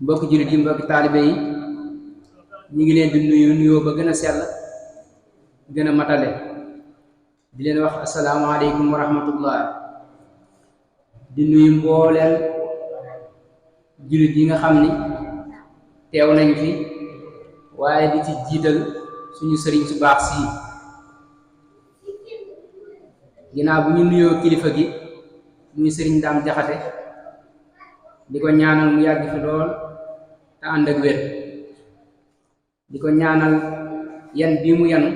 mbokki jullit yi mbokki taalibe yi ñu ngi leen di nuyu nuyoo ba gën a sell gën a matale di leen wax asalaamaaleykum wa rahmatullah di nuyu mbooleel jullit yi nga xam ni teew nañ fi waaye di ci jiital suñu sëriñ su baax sii ginnaaw bu ñu nuyoo kilifa gi muy sëriñ Daam Jaxate di ko ñaanal mu yàgg fi lool te ànd ak wér di ko ñaanal yan bii mu yanu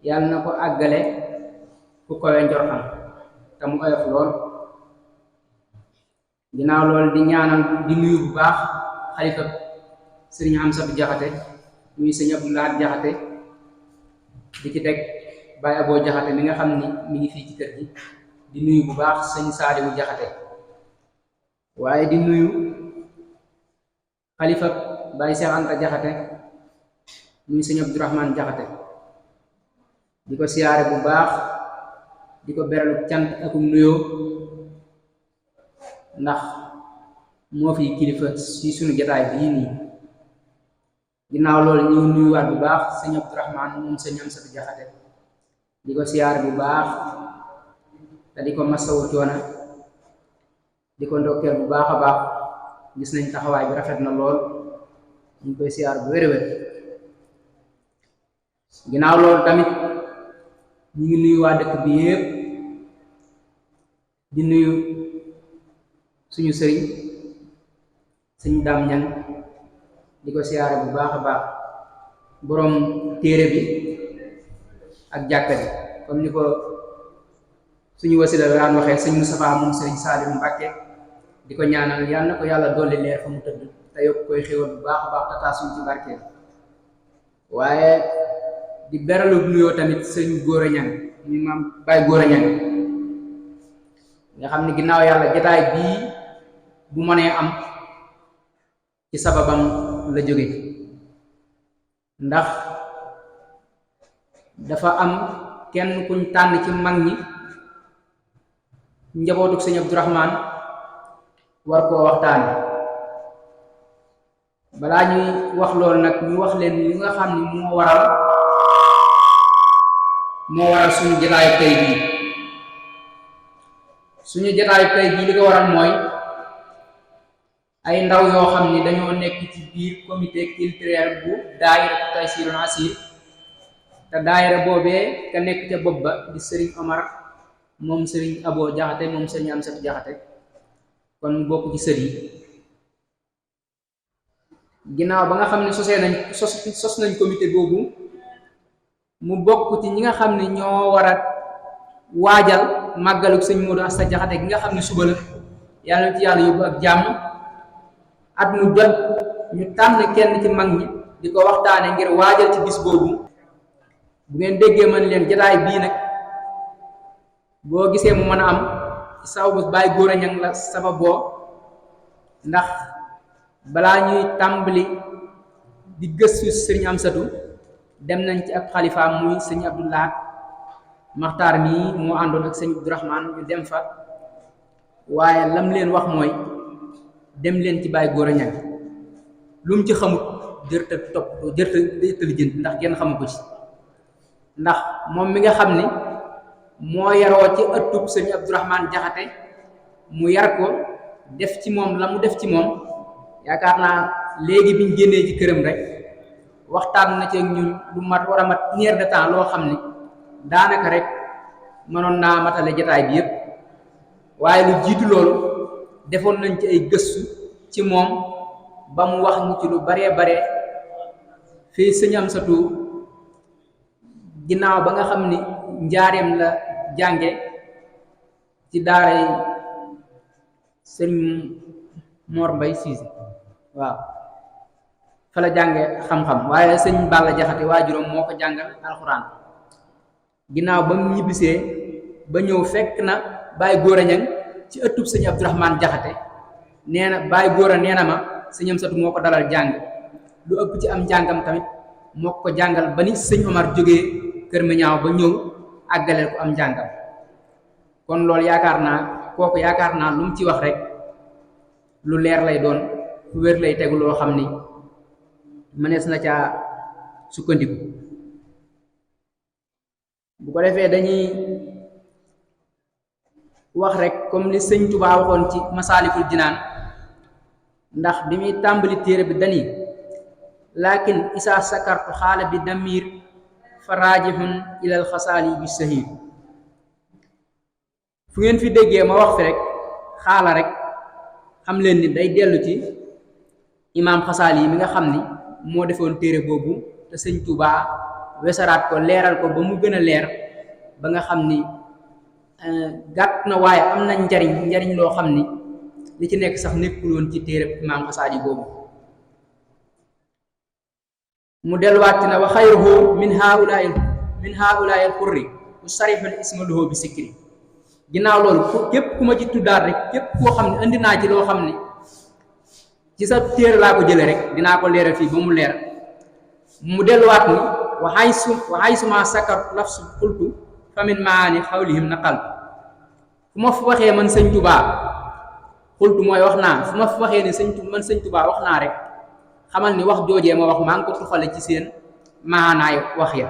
yàlla na ko àggale fu kowe njortam te mu oyof lool ginnaaw loolu di ñaanal di nuyu bu baax xalifa sëriñ Amsatu Jaxate muy sëriñ Abdou Lahad Jaxate di ci teg Baye Abo Jaxate mi nga xam ni mi ngi fii ci kër gi di nuyu bu baax sëriñ Saaliwu Jaxate waaye di nuyu xalifa Baye Cheikh Anta Jaxate muy sëriñ Abdourahmane Jaxate di ko siyaare bu baax di ko beralu cant ak nuyoo ndax moo fi kilifa ci sunu jotaay bii nii ginnaaw loolu ñu ngi nuyuwaat bu baax sëñ Abdourahmane moom sëñ Amsatu Jaxate di ko siyaare bu baax te di ko masawu coono di ko ndokkeel bu baax a baax gis nañ taxawaay bi rafet na lool ñu ngi koy siyaar bu wér-wér ginnaaw loolu tamit ñu ngi nuyu waa dëkk bi yépp di nuyu suñu sëriñ sëñ Daam Ñang di ko siyaare bu baax a baax boroom téere bi ak jàkka ji comme ni ko suñu wasila la daan waxee sëñ Moustapha moom sëriñ Saalimu Mbàkke di ko ñaanal yal na ko yàlla dolli leer fa mu tëdd te yokk koy xéwal bu baax a baax te taasuñ ci barkeel waaye di beralu nuyoo tamit sëñ Góora Ñang muy maam Baay Góora Ñang nga xam ne ginnaaw yàlla jotaay bii bu mënee am ci sababam la jóge ndax dafa am kenn kuñ tànn ci mag ñi njabootuk sëñ Abdourahmane war koo waxtaane balaa ñuy wax loolu nag ñu wax leen li nga xam ni moo waral suñu jotaayu tey bii suñu jotaayu tey bii li ko waral mooy ay ndaw yoo xam ni dañoo nekk ci biir comité culturel bu daayira Taysiroul Assir te daayira boobee ka nekk ca bopp ba di sëriñ Omar moom sëriñ Abo Jaxate moom sëriñ Amsatu Jaxate kon mu bokk ci sët yi ginnaaw ba nga xam ne sos nañ comité boobu mu bokk ci ñi nga xam ne ñoo war a waajal màggaluk sëñ Modou Asta Jaxate gi nga xam ne suba la yàlla na ci yàlla yóbbu ak jàmm at mu jot ñu tànn kenn ci mag ñi di ko waxtaane ngir waajal ci bis boobu bu ngeen déggee man leen jotaay bii nag boo gisee mu mën a am sababu Baay Góora Ñang la sababoo ndax balaa ñuy tàmbali di gëstu sëriñ Amsatu dem nañ ci ab xalifaam muy sëñ Abdou Lahad Maxtaar mii moo àndoon ak sëñ Abdourahmane ñu dem fa waaye lam leen wax mooy dem leen ci Baay Góora Ñang lu mu ci xamut jërta topp jërta lijjanti ndax kenn xamu ko ci ndax moom mi nga xam ni moo yaroo ci ëttub sëñ Abdourahmane Jaxate mu yar ko def ci moom la mu def ci moom yaakaar naa léegi biñ génnee ci këram rek waxtaan na ci ñun lu mat war a mat une heure de temps loo xam ni daanaka rek mënoon naa matale jotaay bi yépp waaye lu jiitu loolu defoon nañ ci ay gëstu ci moom ba mu wax ñu ci lu baree bare fii sëñ Amsatu ginnaaw ba nga xam ni njaareem la jànge ci daaray sëñ Mor Mbay Siise waaw fa la jànge xam-xam waaye sëñ Balla Jaxate waajuram moo ko jàngal alxuraan ginnaaw ba mu ñibbisee ba ñëw fekk na Baay Góora Ñang ci ëttub sëñ Abdourahmane Jaxate nee na Baay Góora nee na ma sëñ Amsatu moo ko dalal jàng lu ëpp ci am njàngam tamit moo ko jàngal ba ni sëñ Omar jógee Kër Miñaaw ba ñëw àggaleel ko am njàngam kon loolu yaakaar naa kooku yaakaar naa lu mu ci wax rek lu leer lay doon fu wér lay tegu loo xam ni mënees na caa sukkandiku. bu ko defee dañuy wax rek comme li sëñ Tuubaa waxoon ci Masaalikul Jinaan, ndax bi muy tàmbali téere bi dani lakin isa sakartu xaala bi damir fa raajihun ilal xasaali bi sahir. fu ngeen fi déggee ma wax fi rek xaala rek xam leen ni day dellu ci imaam xasaali yi mi nga xam ni moo defoon téere boobu te sëñ Tuubaa wesaraat ko leeral ko ba mu gën a leer ba nga xam ni gàtt na waaye am na njariñ loo xam ni li ci nekk sax nekkul woon ci téere imaam xasaali boobu. mu delluwaat na wa xayruhu min haulaai alxurri u sarixul isma lahu bi sikri. ginnaaw loolu képp ku ma ci tuddaat rek képp koo xam ne indi naa ci loo xam ne ci sa téere laa ko jële rek dinaa ko leeral fii ba mu leer. mu delluwaat ni waxay suma sakar lafsu xultu famin maani xawlihim naqal. fu ma fu waxee man sëñ Tuubaa xultu mooy wax naa, fu ma fu waxee ne man sëñ Tuubaa wax naa rek xamal ni wax joojee ma wax maa ngi ko tuxale ci seen maanaay wax ya.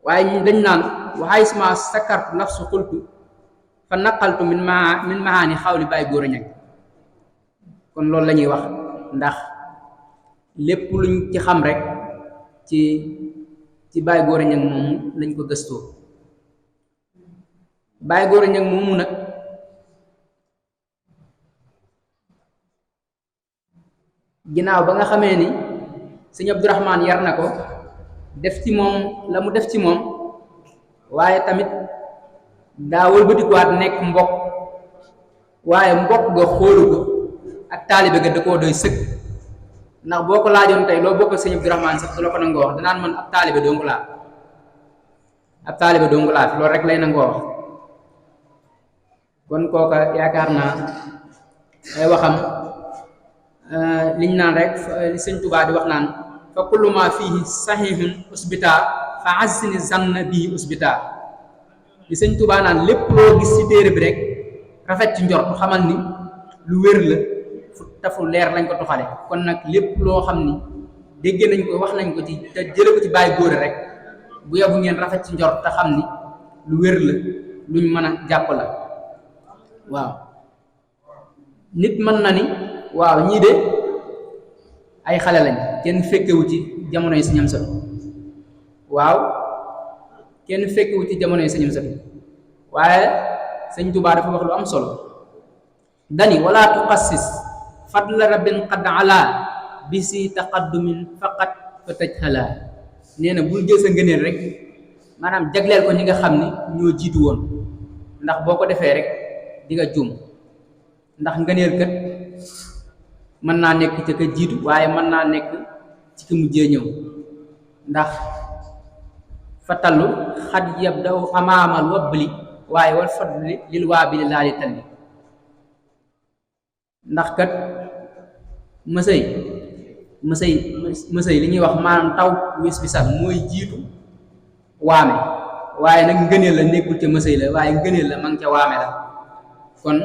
waaye ñu dañ naan waxay suma sakar lafsu xultu fa naqaltu min maani xawli Baay Góor Ñaŋ. kon loolu la ñuy wax ndax lépp luñ ci xam rek ci Baay Góor Ñaŋ moomu lañ ko gëstoo. Baay Góor Ñaŋ moomu nag ginnaaw ba nga xamee ni sëñ Abdourahmaan yar na ko def ci moom la mu def ci moom, waaye tamit daa wëlbatikuwaat nekk mbokk, waaye mbokk ga xoolu ko ak taalibe ga da koo doy sëkk. ndax boo ko laajoon tey loo bokk sëñ Abdourahmaan sax du la ko nangoo wax, danaan man ab taalibe dong laa fi loolu rek lay nangoo wax. kon kooka yaakaar naa ay waxam liñ naan rek li sëñ Tuubaa di wax naan fa kullu ma fihi sahihun usbita fa azzini zanna bii usbita. li sëñ Tuubaa naan lépp loo gis ci téere bi rek rafet ci njort xamal ni lu wér la fu tafu leer lañ ko toxale. kon nag lépp loo xam ni dégg nañ ko wax nañ ko ci te jële ko ci Baay Góor rek bu yabu ngeen rafet ci njort te xam ni lu wér la luñ mën a jàpp la. waaw nit mën na ni waaw ñii de ay xale lañ, kenn fekkewu ci jamonoy Sëñ Amsatu. waaw kenn fekkewu ci jamonoy Sëñ Amsatu, waaye Sëñ Tuubaa dafa wax lu am solo dani wala tuqassis fadla rabbin qad ala bisi taqaddumin faqat fa tajhala. nee na bul jël sa ngëneel rek maanaam jagleel ko ñi nga xam ni ñoo jiitu woon, ndax boo ko defee rek di nga juum. ndax ngëneel kat mën naa nekk ci ka jiitu, waaye mën naa nekk ci ki mujjee ñëw. ndax fa tallu xad yabdaw amaamal wabbali waaye wal fadli lil waabili laali talli. ndax kat mësëy li ñuy wax maanaam taw wis bi sax mooy jiitu waame, waaye nag ngëneel la nekkul ca mësëy la, waaye ngëneel la ma ngi ca waame la. kon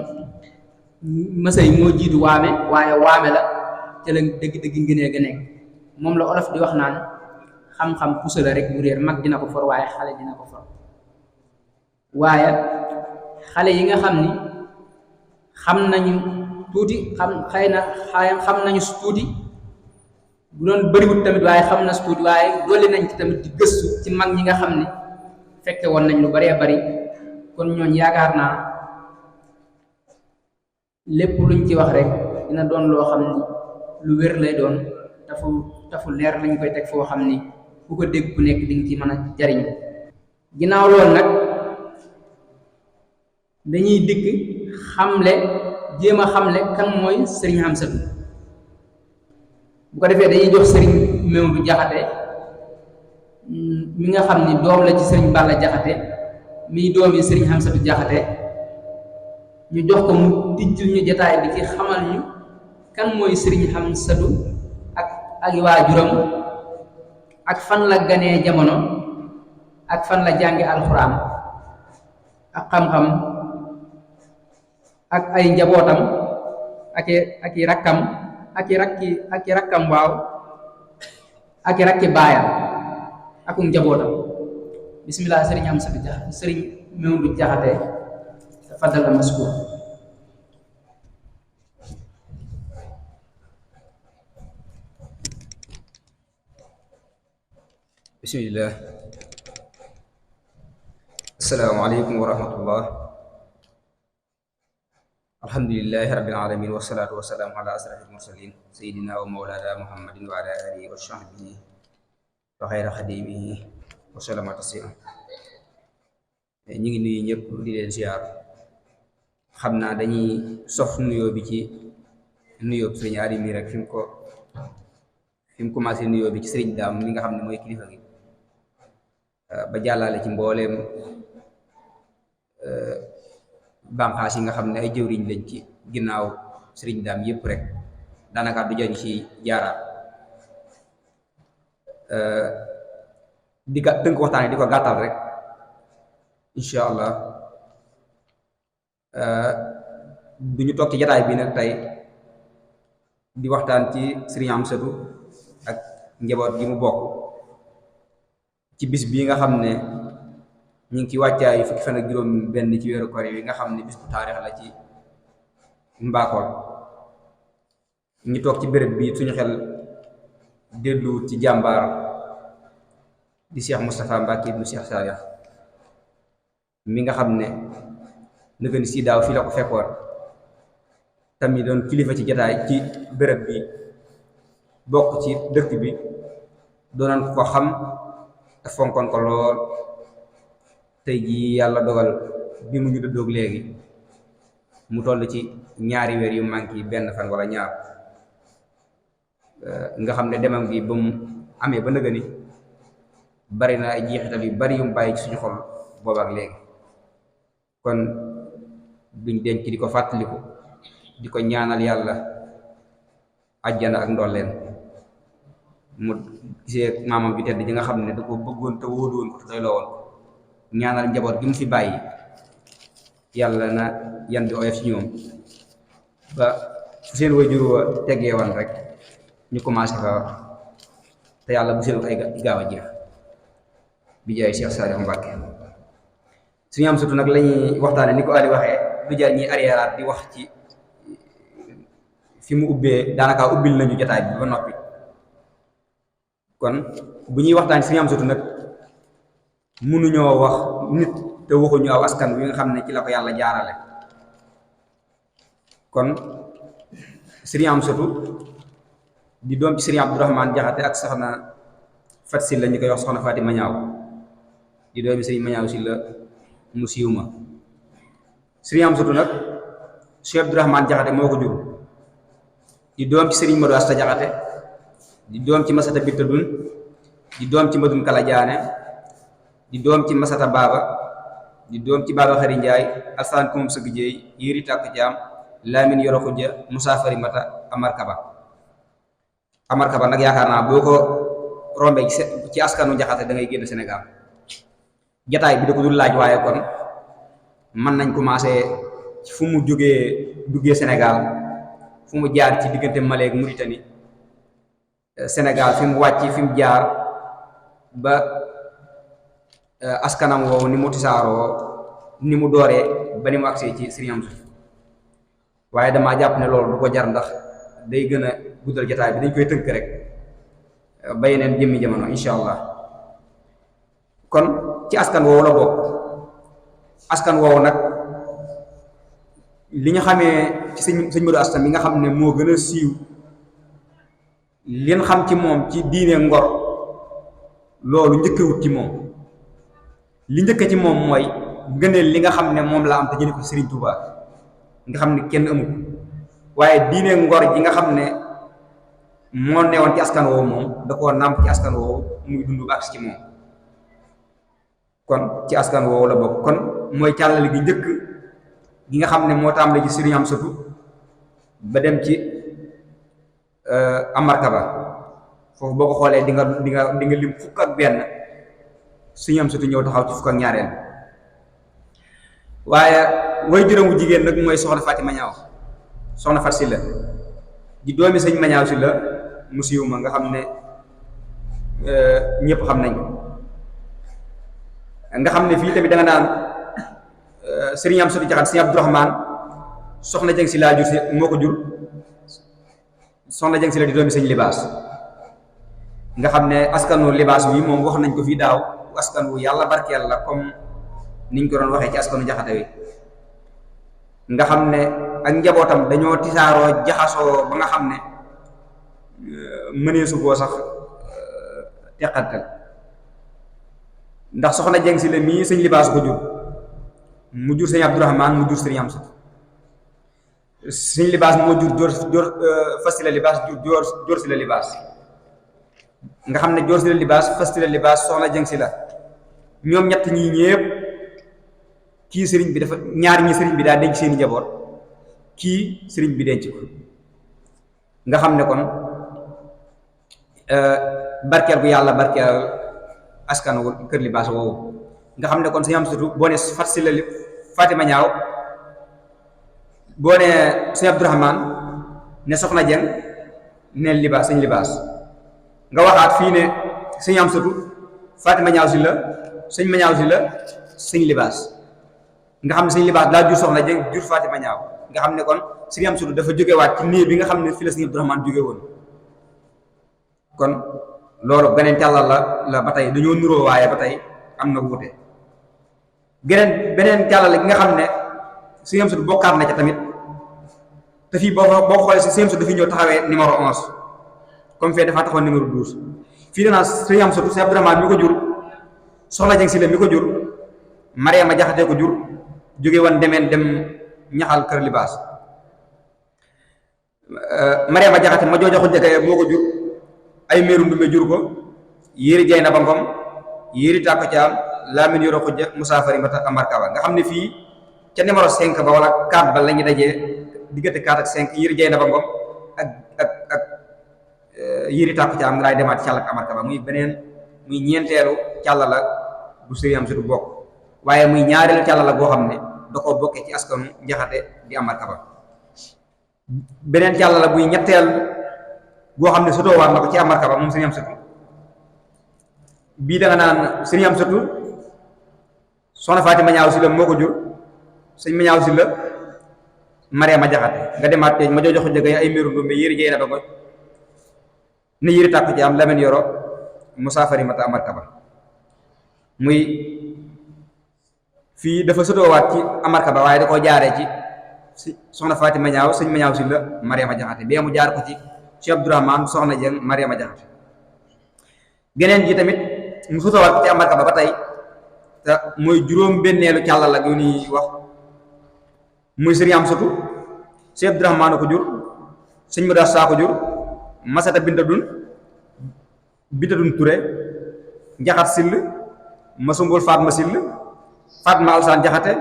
mësëy moo jiitu waame, waaye waame la ca la dëgg-dëgg ngëneel ga nekk. moom la olof di wax naan xam-xam puso la rek bu réer, mag dina ko for waaye xale dina ko for. waaye xale yi nga xam ni xam nañu tuuti, xam nañu su tuuti, bu doon bëriwut tamit waaye xam na su tuuti, waaye dolli nañ ci tamit di gëstu ci mag ñi nga xam ni fekke woon nañ lu baree bari. kon ñooñ yaakaar naa lépp luñ ci wax rek dina doon loo xam ni lu wér lay doon, tafu leer lañ koy teg foo xam ni ku ko dégg ku nekk di nga ci mën a jariñ. ginnaaw loolu nag dañuy dikk jéem a xamle kan mooy sëriñ Amsatu. bu ko defee dañuy jox sëriñ Mewdu Jaxate mi nga xam ni doom la ci sëriñ Balla Jaxate mi doomi sëriñ Amsatu Jaxate, ñu jox ko mu tijjul ñu jotaay bi ci xamal ñu kan mooy sëriñ Amsatu ak waajuram, ak fan la ganee jamono, ak fan la jànge alxuraan ak xam-xam, ak ay njabootam ak i rakkam ak i rakkam waaw ak i rakki baayam akum njabootam. bismillah sëriñ Amsatu Jaxate sëriñ Mewndu Jaxate tafaddal maskuur. bismillah. asalaamaaleykum wa rahmatullah. alhamdulilahi rabbil alamin wasalaatu wasalaamu ala asrafil mursalin sayidina wa mawlana muhammadin wa ala alihi wa sahbihi wa xayra xadimihi wa sallama taslima. ñu ngi nuyu ñëpp di leen ziar. xam naa dañuy sof nuyoo bi ci nuyoo sëriñ Aliou mi rek fi mu commencé nuyoo bi ci sëriñ Daam mi nga xam ne mooy kilifa gi ba jàllale ci mbooleem banqaas yi nga xam ne ay jëwriñ lañ ci ginnaaw sëriñ Daam yëpp rek daanaka du jañ ci jaaraat di tënk waxtaan di ko gàttal rek incha allah. du ñu toog ci jataay bi nag tey di waxtaan ci sëriñ Amsatu ak njaboot gi mu bokk ci bis bii nga xam ne ñu ngi ci wàccaayu fukki fan ak juróom benn ci weeru koor yi nga xam ne bis bu taarix la ci Mbakol. ñu toog ci béréb bi suñu xel dellu ci jàmbaar di Cheikh Moustapha Mbacke ibnu Cheikh Saliou mi nga xam ne nëgë ni si daaw fii la ko fekkoon tamit doon kilifa ci jataay ci béréb bi bokk ci dëkk bi doonan ko xam te fonkoon ko lool. tey jii yàlla dogal bi mu ñu dëddoog léegi mu toll ci ñaari weer yu manqué benn fan wala ñaar nga xam ne demam gi ba mu amee ba nëgë ni bari na ay jeexital yu bari yu mu bàyyi ci suñu xol boobaak léegi. kon duñ denc di ko fàttaliku di ko ñaanal yàlla àjjana ak ndolleen mu gisee maamam bi tedd ji nga xam ne da ko bëggoon te wóolu woon ko te doy loo woon ñaanal njaboot gi mu fi bàyyi yàlla na yan bi oyof ci ñoom ba fu seen wajur wa teggee woon rek ñu commencé fa te yàlla bu seen ay gaaw a jeex bi jaay Cheikh Saliou Mbacke. suñu am surtout nag lañuy waxtaane ni ko Ali waxee du jar ñi arrièraat di wax ci fi mu ubbee daanaka ubbil nañu jotaay bi ba noppi. kon bu ñuy waxtaan suñu am surtout nag mënuñoo wax nit te waxuñu aw askan wi nga xam ne ci la ko yàlla jaarale. kon sëriñ am surtout di doom ci sëriñ Abdourahmane Jaxate ak soxna Fat Silla ñu koy wax soxna Faati Mañaaw di doomi sëriñ Mañaaw Silla mu siiw ma. sëriñ Amsatu nag Cheikh Abdourahmane Jaxate moo ko jur di doom ci sëriñ Madu Asta Jaxate di doom ci Masata Bitta Dun di doom ci Madun Kala Jaane di doom ci Masata Baaba di doom ci Baaba Xari Njaay Alsaan Kumum Sëgg Jéey Yëri Tàkk Jaam Laamin Yoro Xujja Musaa Fari Mata Amar Kaba nag yaakaar naa boo ko rombee ci askanu Jaxate da ngay génn Sénégal. jataay bi da ko dul laaj waaye kon mën nañ commencé ci fu mu duggee Sénégal fu mu jaar ci diggante Mali ak Mauritanie Sénégal fi mu wàcc fi mu jaar ba askanam woowu ni mu tisaaroo ni mu dooree ba ni mu agsee ci Sëriñ Amsatu. waaye damaa jàpp ne loolu du ko jar ndax day gën a guddal jataay bi dañ koy tënk rek ba yeneen jëmmi jamono incha allah. kon ci askan woowu la bokk. askan woowu nag li ñu xamee ci sëñ Modou Asta mi nga xam ne moo gën a siiw leen xam ci moom ci diine ngor loolu njëkkewut ci moom. li njëkk ci moom mooy ngëneel li nga xam ne moom la am te jëne ko Serigne Touba nga xam ne kenn amu ko waaye diine ngor ji nga xam ne moo newoon ci askan woowu moom da koo nàmp ci askan woowu muy dund ba agsi ci moom. kon ci askan woowu la bokk. kon mooy càllale gi njëkk gi nga xam ne moo tàmbale ci Sëriñ Amsatu ba dem ci Amar Kaba foofu boo ko xoolee di nga lim fukk ak benn Sëriñ Amsatu ñëw taxaw ci fukk ak ñaareel. waaye way juróom wu jigéen nag mooy soxna Fatima Ñaaw soxna Fat Silla di doomi sëñ Mañaaw si la mu siiw ma nga xam ne ñëpp xam nañ ko nga xam ne fii tamit da nga naan sëriñ am soti jaxat sëriñ Abdourahmane soxna jëng si laa jur si moo ko jur soxna jëng si la di doomi sëñ libaas nga xam ne askanu libaas wi moom wax nañ ko fii daaw askan wu yàlla barkeel la comme niñ ko doon waxee ci askanu jaxate wi nga xam ne ak njabootam dañoo tisaaroo jaxasoo ba nga xam ne mëneesu koo sax teqantal ndax soxna jeng si la mii sëñ libaas ko jur mu jur sëñ Abdourahmane mu jur sëñ Amsa sëñ libaas moo jur joor fas si la libaas jur joor si la libaas nga xam ne joor si la libaas fas si la libaas soxna jeng si la ñoom ñett ñii ñépp kii sëriñ bi dafa ñaar ñi sëriñ bi daa denc seeni njaboot kii sëriñ bi denc ko nga xam ne kon barkeel gu yàlla barkeel askanu kër libaas woowu nga xam ne kon sëñ am surtout boo ne fat si la Fatima ñaaw boo ne sëñ Abdourahmane ne soxna jeng ne libaas sëñ libaas nga waxaat fii ne sëñ am surtout Fatima ñaaw si la sëñ ma ñaaw si la sëñ libaas nga xam ne sëñ libaas daa jur soxna jeng jur Fatima ñaaw nga xam ne kon sëñ am surtout dafa jógewaat ci néeg bi nga xam ne fi la sëñ Abdourahmane jóge woon kon loolu beneen càllal la ba tey dañoo nuroo waaye ba tey am na wuute beneen càllal gi nga xam ne sëñ am surtout bokkaat na ca tamit te fii boo xoolee si sëñ am surtout dafi ñëw taxawee numéro 11 comme fee dafa taxawoon numéro 12 fii danaa sëñ am surtout sëñ Abdourahmane mi ko jur soxna jeng si la mi ko jur Mariama Jaxate ko jur jóge woon dem ñaxal kër libaas Mariama Jaxate ma joojo xujjakaye moo ko jur ay meeru ndumbe jur ko yéeri jay na ba ngom yéeri tàkko caam laamin yoro xujja Moussa Fari Mata Amar Kaba nga xam ne fii ca numéro 5 ba wala 4 ba la ñu dajee diggante 4 ak 5 yéeri jay na ba ngom ak yéeri tàkko caam nga daay demaat càll ak Amar Kaba muy ñeenteelu càlla la bu sëriñ am surtout bokk waaye muy ñaareelu càlla la boo xam ne da koo bokkee ci askanu njaxate di Amar Kaba beneen càlla la buy ñetteel boo xam ne sotoo waat na ko ci Amar Kaba moom sëriñ am surtout bii da nga naan sëriñ am surtout soxna Fatima ñaaw si la moo ko jur sëñ ma ñaaw si la Mariama Jaxate nga demaat te ma joojo xujja ay méeru ndombe yéri jey na ba ngoy ne yéri tàkk ci am lamen yoro Moussa Fari Mata Amar Kaba muy fii dafa sotoowaat ci Amar Kaba waaye da koo jaaree ci si soxna Fatima ñaaw sëñ ma ñaaw si la Mariama Jaxate bee mu jaar ko ci Cheikh Abdourahmane soxna jeng Mariama Jaxate geneen ji tamit mu sotoowaat ci Amar Kaba ba tey te mooy juróom benneelu càllal ak yu ni wax muy sëriñ am sotu Cheikh Abdourahmane ko jur sëñ Moda Saa ko jur Masata Binta Dun Touré Njaxat Sill Masumbul Fatma Sill Fatma Alsaan Jaxate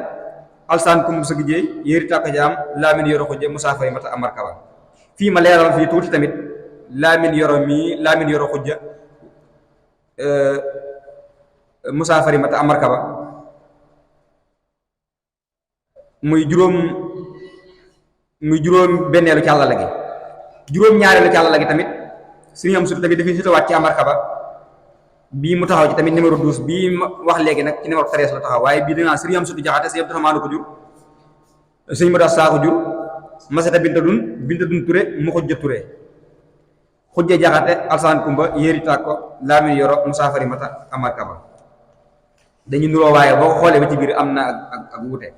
Alsaan Kumbu Sëgg Jeey yéeri tàkk jaam Laamin Yoro ko jë Moussa Fay Mata Amar Kaba fii ma leeral fii tuuti tamit Laamin Yoro Xujja Moussa Fari Mata Amar Kaba muy juróom benneelu càllala gi juróom ñaareelu càllala gi tamit sëriñ am surtout tamit dafay sutawaat ci Amar Kaba bii mu taxaw ci tamit numéro 12 bii ma wax léegi nag ci numéro 13 la taxaw waaye bii danaa sëriñ am surtout Jaxate sëriñ Abdourahmane ko jur sëriñ Moda Saa ko jur Masata Binta Dun Touré mu xujja Touré xujja Jaxate Alsaan Kumba yéeri tàkko Laamin Yoro Moussa Fari Mata Amar Kaba dañu nuroo waaye boo ko xoolee ba ci biir am na ak wuute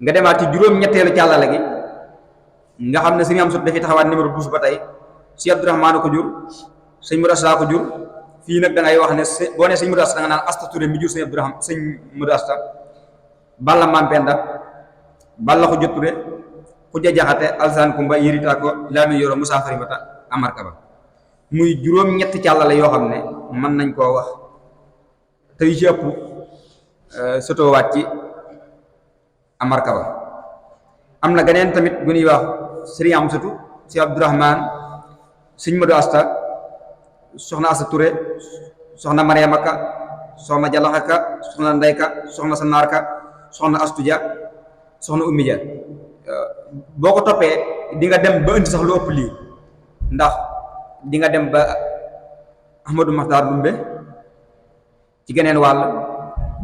nga demaat ci juróom ñetteelu càllale gi nga xam ne sëriñ am surtout dafay taxawaat numéro 12 ba tey sëriñ Abdourahmane ko jur sëñ Moda Saa ko jur fii nag da ngay wax ne boo nee sëñ Moda Asta da nga naan Asta Touré mi jur sëñ Abdourahmane sëñ Moda Asta Balla Mampenda Balla Xujja Touré Xujja Jaxate Alsaan Kumba yérita ko Laamin Yoro Moussa Fari Mata Amar Kaba muy juróom ñetti càllale yoo xam ne mën nañ koo wax te yu ci ëpp sotoowaat ci Amar Kaba am na geneen tamit gu ñuy wax sëriñ am surtout si Abdourahmane sëñ Moda Asta soxna Asta Touré soxna Mariama Ka soxna Jalaxa Ka soxna Ndey Ka soxna Sanaar Ka soxna Astu Ja soxna Ummi Ja boo ko toppee di nga dem ba indi sax lu ëpp lii, ndax di nga dem ba Ahmadou Makhtar Dumbe ci geneen wàll,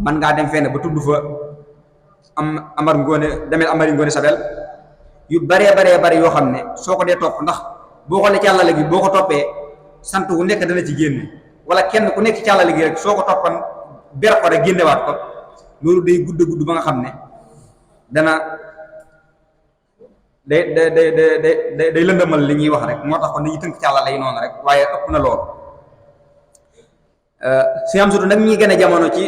man ngaa dem fenn ba tudd fa Amari Ngoone Sabel, yu baree bari yoo xam ne soo ko dee topp, ndax boo xoolee càllale gi boo ko toppee sant wu nekk dana ci génne, wala kenn ku nekk càllale gi rek soo ko toppan ber ko rek génnewaat ko, loolu day gudd ba nga xam ne dana day lëndëmal li ñuy wax rek. moo tax kon dañuy tënk càllale yi noonu rek, waaye ëpp na loolu. si am surtout nag ñi gën a jamono ci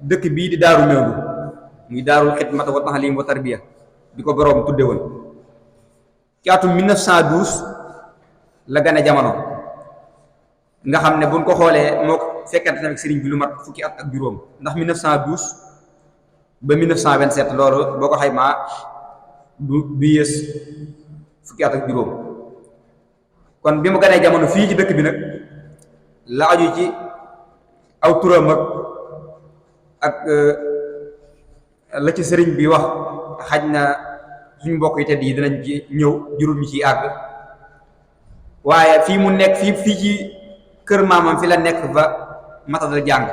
dëkk bii di Daaru Meedu, muy Daarul Xidmata wa Ta'lim wa Tarbiya bi ko boroom tudde woon. ci atum 1912 la gën a jamono, nga xam ne buñ ko xoolee moo ko fekkante tamit sëriñ bi lu mat fukki at ak juróom, ndax 1912 ba 1927 loolu boo ko xaymaa du yées fukki at ak juróom. kon bi mu gënee jamono fii ci dëkk bi nag la aju ci aw turam ak la ci sëriñ bi wax, xaj na suñu mbokk yi tedd yi dinañ ci ñëw, jurul ñu ciy àgg. waaye fii mu nekk fii ci kër maamam fi la nekk ba matadal jàng,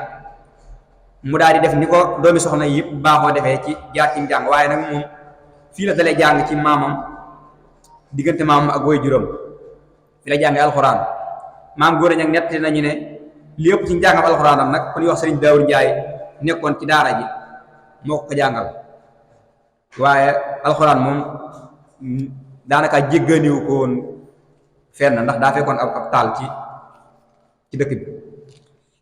mu daal di def ni ko doomi soxna yëpp baaxoo defee ci jaar ci njàng, waaye nag moom fii la dalee jàng ci maamam, diggante maamam ak woy juróom fi la jàngee alxuraan. maam góor ñag nett nañu ne li ëpp ci njàngam alxuraanam nag ku ñuy wax sëriñ Daawur Njaay nekkoon ci daara ji moo ko jàngal, waaye alxuraan moom daanaka jégganiwu ko woon fenn, ndax daa fekkoon ab taal ci dëkk bi.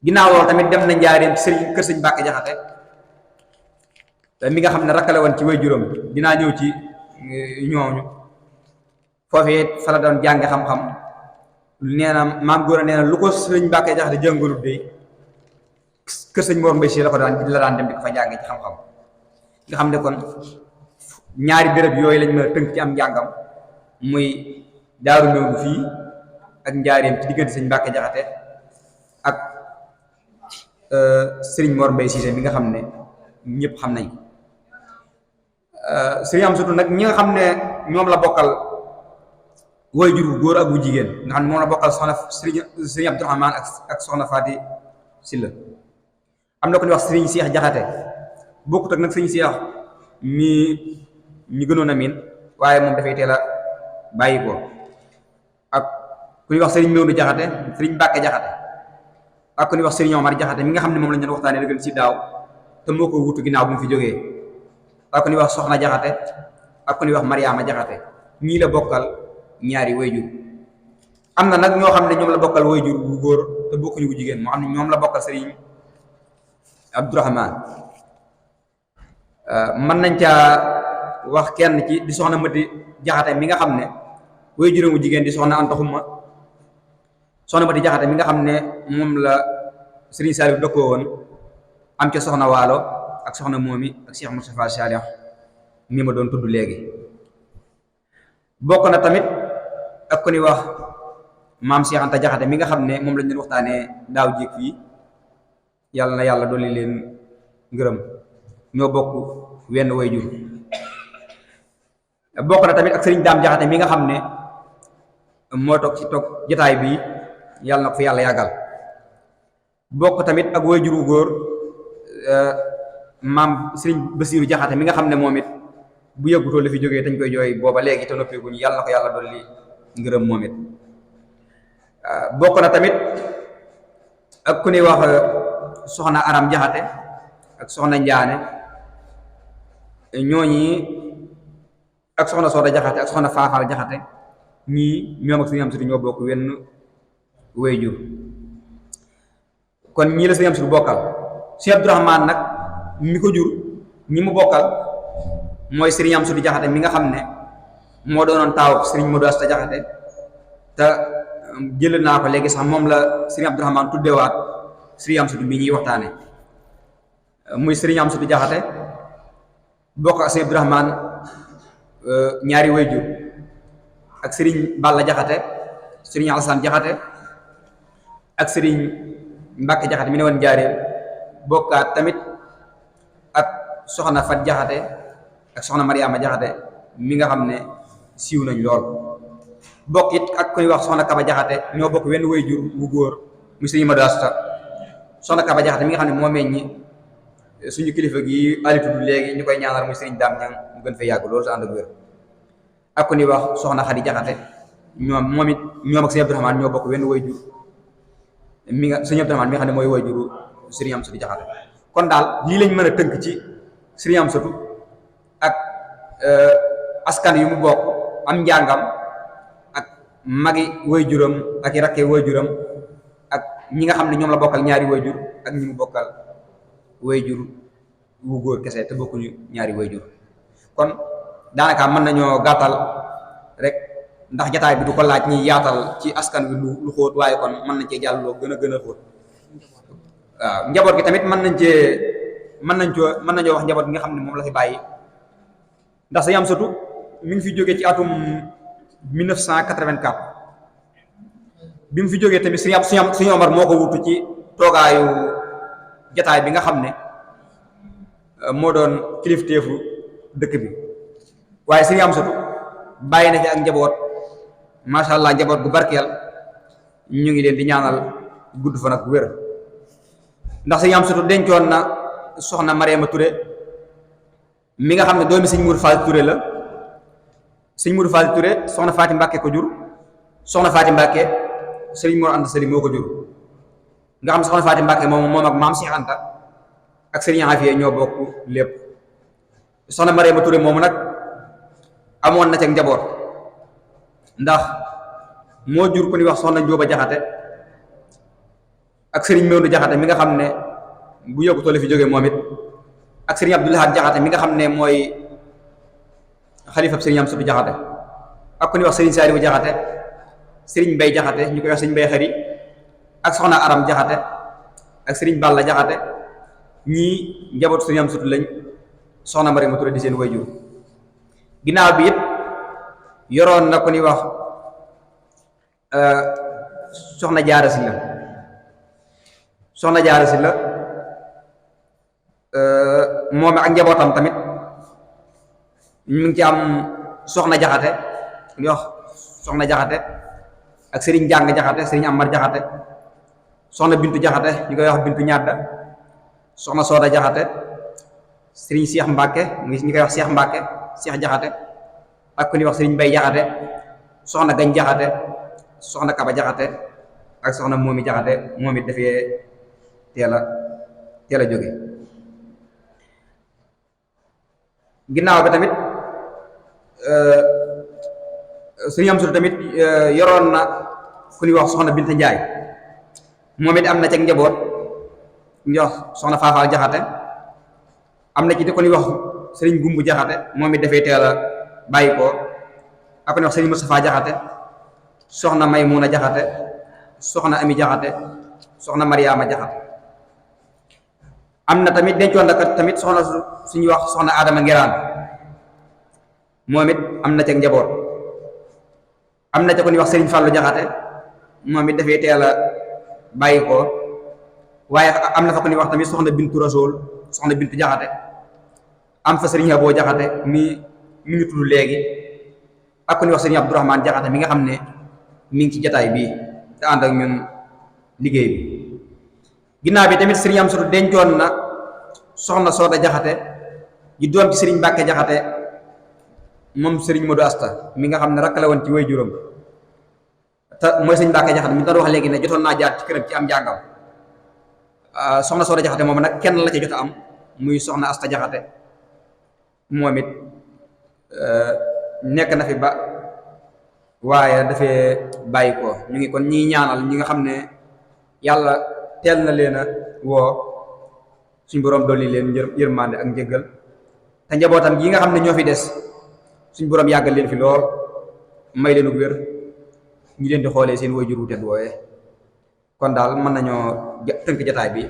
ginnaaw loolu tamit dem na njaareem sëriñ kër sëñ Mbàkke Jaxate mi nga xam ne rakkale woon ci way juróom, dinaa ñëw ci ñooñu. foofee fa la doon jànge xam-xam. nee na maam góor a nee na lu ko sëriñ Mbàkke Jaxate jàngalut de kër sëñ Mor Mbay Si la daan dem di ko fa jànge ci xam-xam. nga xam ne kon ñaari béréb yooyu lañ mën a tënk ci am njàngam, muy Daaru Meedu fii ak njaareem ci diggante sëñ Mbàkke Jaxate ak sëriñ Mor Mbay Siise mi nga xam ne ñëpp xam nañ ko. sëriñ am surtout nag ñi nga xam ne ñoom la bokkal woy jur bu góor ak bu jigéen, nga xam ne moom la bokkal soxna sëriñ Abdourahmane ak soxna Faati Silla. am na ko ñuy wax sëriñ Seex Jaxate, bokkut ak nag sëriñ Seex mi gënoon a miin, waaye moom dafay teel a bàyyi ko. ak ku ñuy wax sëriñ Meedu Jaxate, sëriñ Mbàkke Jaxate, ak ku ñuy wax sëriñ Omar Jaxate mi nga xam ne moom lañ doon waxtaanee dëgg ci daaw te moo ko wutu ginnaaw bu mu fi jógee. ak ku ñuy wax soxna Jaxate ak ku ñuy wax Mariama Jaxate, ñii la bokkal ñaari wayjur. am na nag ñoo xam ne ñoom la bokkal wayjur bu góor te bokkuñu bu jigéen, moo xam ne ñoom la bokkal sëriñ Abdourahmane. mën nañ caa wax kenn ci di soxna Mati Jaxate mi nga xam ne wayjuram bu jigéen di soxna Anta Xuma. soxna Mati Jaxate mi nga xam ne moom la sëriñ Saliou dëkkoo woon, am ca soxna Waalo ak soxna Moomi ak Cheikh Moustapha Saliou mi ma doon tudd léegi. bokk na tamit ak ku ñuy wax maam Cheikh Anta Jaxate mi nga xam ne moom lañ leen waxtaanee daaw jéeg fii, yàlla na yàlla dolli leen ngërëm, ñoo bokk wenn wayjur. bokk na tamit ak sëriñ Daam Jaxate mi nga xam ne moo toog jotaay bii, yàlla na ko fi yàlla yàggal. bokk tamit ak wayjuru góor maam sëriñ Basiiru Jaxate mi nga xam ne moom it bu yëggutoo la fi jógee dañ koy jooy booba léegi te noppeeguñu, yàlla na ko yàlla dolli ngërëm moom it. bokk na tamit ak ku ñuy wax soxna Aram Jaxate ak soxna Njaane, ñooñi ak soxna Sooda Jaxate ak soxna Faafal Jaxate, ñii ñoom ak sëriñ am sutu ñoo bokk wenn wayjur. kon ñii la sëriñ am sutu bokkal. Cheikh Abdourahmane nag mi ko jur ñi mu bokkal mooy sëriñ am sutu Jaxate mi nga xam ne moo doonoon taaw sëriñ Modou Asta Jaxate, te jël naa ko léegi sax moom la sëriñ Abdourahmane tuddewaat sëriñ am sutu bi ñuy waxtaane, muy sëriñ am sutu Jaxate bokk ak sëriñ Abdourahmane ñaari wayjur, ak sëriñ Balla Jaxate, sëriñ Alsaan Jaxate ak sëriñ Mbàkke Jaxate mi ne woon Njaaréem, bokkaat tamit ak soxna Fat Jaxate ak soxna Mariama Jaxate mi nga xam ne siiw nañ lool bokk it ak ku ñuy wax soxna Kaba Jaxate ñoo bokk wenn waajur wu góor mu sëriñ Modou Asta soxna Kaba Jaxate mi nga xam ne moo meññi suñu kilifa gi ali tudd léegi ñu koy ñaanal muy sëriñ Daam Ñang mu gën fay yàgg loolu sa ànd ak wér ak ku ñuy wax soxna Xadi Jaxate moom it ñoom ak sëriñ Abdourahmane ñoo bokk wenn waajur mi nga sëriñ Abdourahmane mi nga xam ne mooy waajuru sëriñ Amsatu Jaxate kon daal lii lañ mën a tënk ci sëriñ Amsatu ak askan yu mu bokk am njàngam ak magi waajuram ak i rakkee waajuram ak ñi nga xam ne ñoom la bokkal ñaari waajur ak ñi mu bokkal waajur wu góor kese te bokkuñu ñaari waajur kon daanaka mën nañoo gàttal rek ndax jataay bi du ko laaj ñi yaatal ci askan wi lu xóot waaye kon mën nañ cee jàll loo gën a xóot waaw njaboot gi tamit mën nañoo wax njaboot gi nga xam ne moom la fi bàyyi ndax Sëriñ Amsatu mi ngi fi jógee ci atum 1984 bi mu fi jógee tamit Sëriñ Omar moo ko wutu ci toogaayu jataay bi nga xam ne moo doon kilifteefu dëkk bi waaye Sëriñ Amsatu bàyyi na fi ak njaboot macha allah njaboot gu barkeel ñu ngi leen di ñaanal gudd fan ak wér ndax Sëriñ Amsatu dencoon na soxna Mariama Touré mi nga xam ne doomi sëñ Mourou Fall Touré la sëñ Mourou Fall Touré soxna Faati Mbàkke ko jur soxna Faati Mbàkke sëriñ Mor Anta Sali moo ko jur nga xam ne soxna Faati Mbàkke moom ak maam Cheikh Anta ak sëriñ Afiya ñoo bokk lépp soxna Mariama Touré moomu nag amoon na ca njaboot ndax moo jur ku ñuy wax soxna Njóoba Jaxate ak sëriñ Mewndu Jaxate mi nga xam ne bu yóbbu toole fi jógee moom it ak sëriñ Abdoulahat Jaxate mi nga xam ne mooy xalifab sëriñ Amsatu Jaxate ak ku ñuy wax sëriñ Saaliwu Jaxate sëriñ Mbay Jaxate ñu koy wax sëriñ Mbay Xari ak soxna Aram Jaxate ak sëriñ Balla Jaxate ñii njabootu sëriñ Amsatu lañ soxna Mariama Touré di seen waajur ginnaaw bi it yoroon na ku ñuy wax soxna Jaara Si la soxna Jaara Si la moom ak njabootam tamit ñu ngi ci am soxna Jaxate ñu wax soxna Jaxate ak sëriñ Jàng Jaxate sëriñ Amar Jaxate soxna Bintu Jaxate ñu koy wax Bintu Ñadda soxna Sooda Jaxate sëriñ Seex Mbàkke ñu koy wax Seex Mbàkke Seex Jaxate ak ku ñuy wax sëriñ Mbay Jaxate soxna Gañ Jaxate soxna Kaba Jaxate ak soxna Moomi Jaxate moom it dafee teel a jóge ginnaaw bi tamit sëriñ Amsatu tamit yoroon na ku ñuy wax soxna Binta Njaay moom it am na ci njaboot ñu wax soxna Faafaal Jaxate am na ci ku ñuy wax sëriñ Gumbu Jaxate moom it dafay teel a bàyyi ko ak ku ñuy wax sëriñ Mustafaa Jaxate soxna Maymuna Jaxate soxna Ami Jaxate soxna Mariama Jaxate am na tamit dencoon na tamit soxna suñuy wax soxna Adama Ngeraan moom it am na ca njaboot am na ca ko ñuy wax Sëriñ Fàllu Jaxate moom it dafay teel a bàyyi ko waaye am na fa ko ñuy wax tamit soxna Bintu Rasool soxna Bintu Jaxate am fa Sëriñ Aboo Jaxate mi ngi tudd léegi ak ko ñuy wax Sëriñ Abdourahmane Jaxate mi nga xam ne mi ngi ci jataay bii te ànd ak ñun liggéey bi ginnaaw bi tamit sëriñ Amsatu dencoon na soxna Sooda Jaxate di doom ci sëriñ Mbàkke Jaxate moom sëriñ Modou Asta mi nga xam ne rakk la woon ci way juróom te mooy sëriñ Mbàkke Jaxate mi doon wax léegi ne jotoon naa jaar ci këram ci am njàngam soxna Sooda Jaxate moom nag kenn la ca jot a am muy soxna Asta Jaxate moom it nekk na fi ba waaye dafay bàyyi ko ñu ngi kon ñi ñaanal ñi nga xam ne yàlla teel na leen a woo suñ boroom dolli leen yërmande ak njëggal te njabootam gi nga xam ne ñoo fi des suñ boroom yàggal leen fi lool may leen wér ñu leen di xoolee seen waajur wu tedd wooyee kon daal mën nañoo tënk jataay bi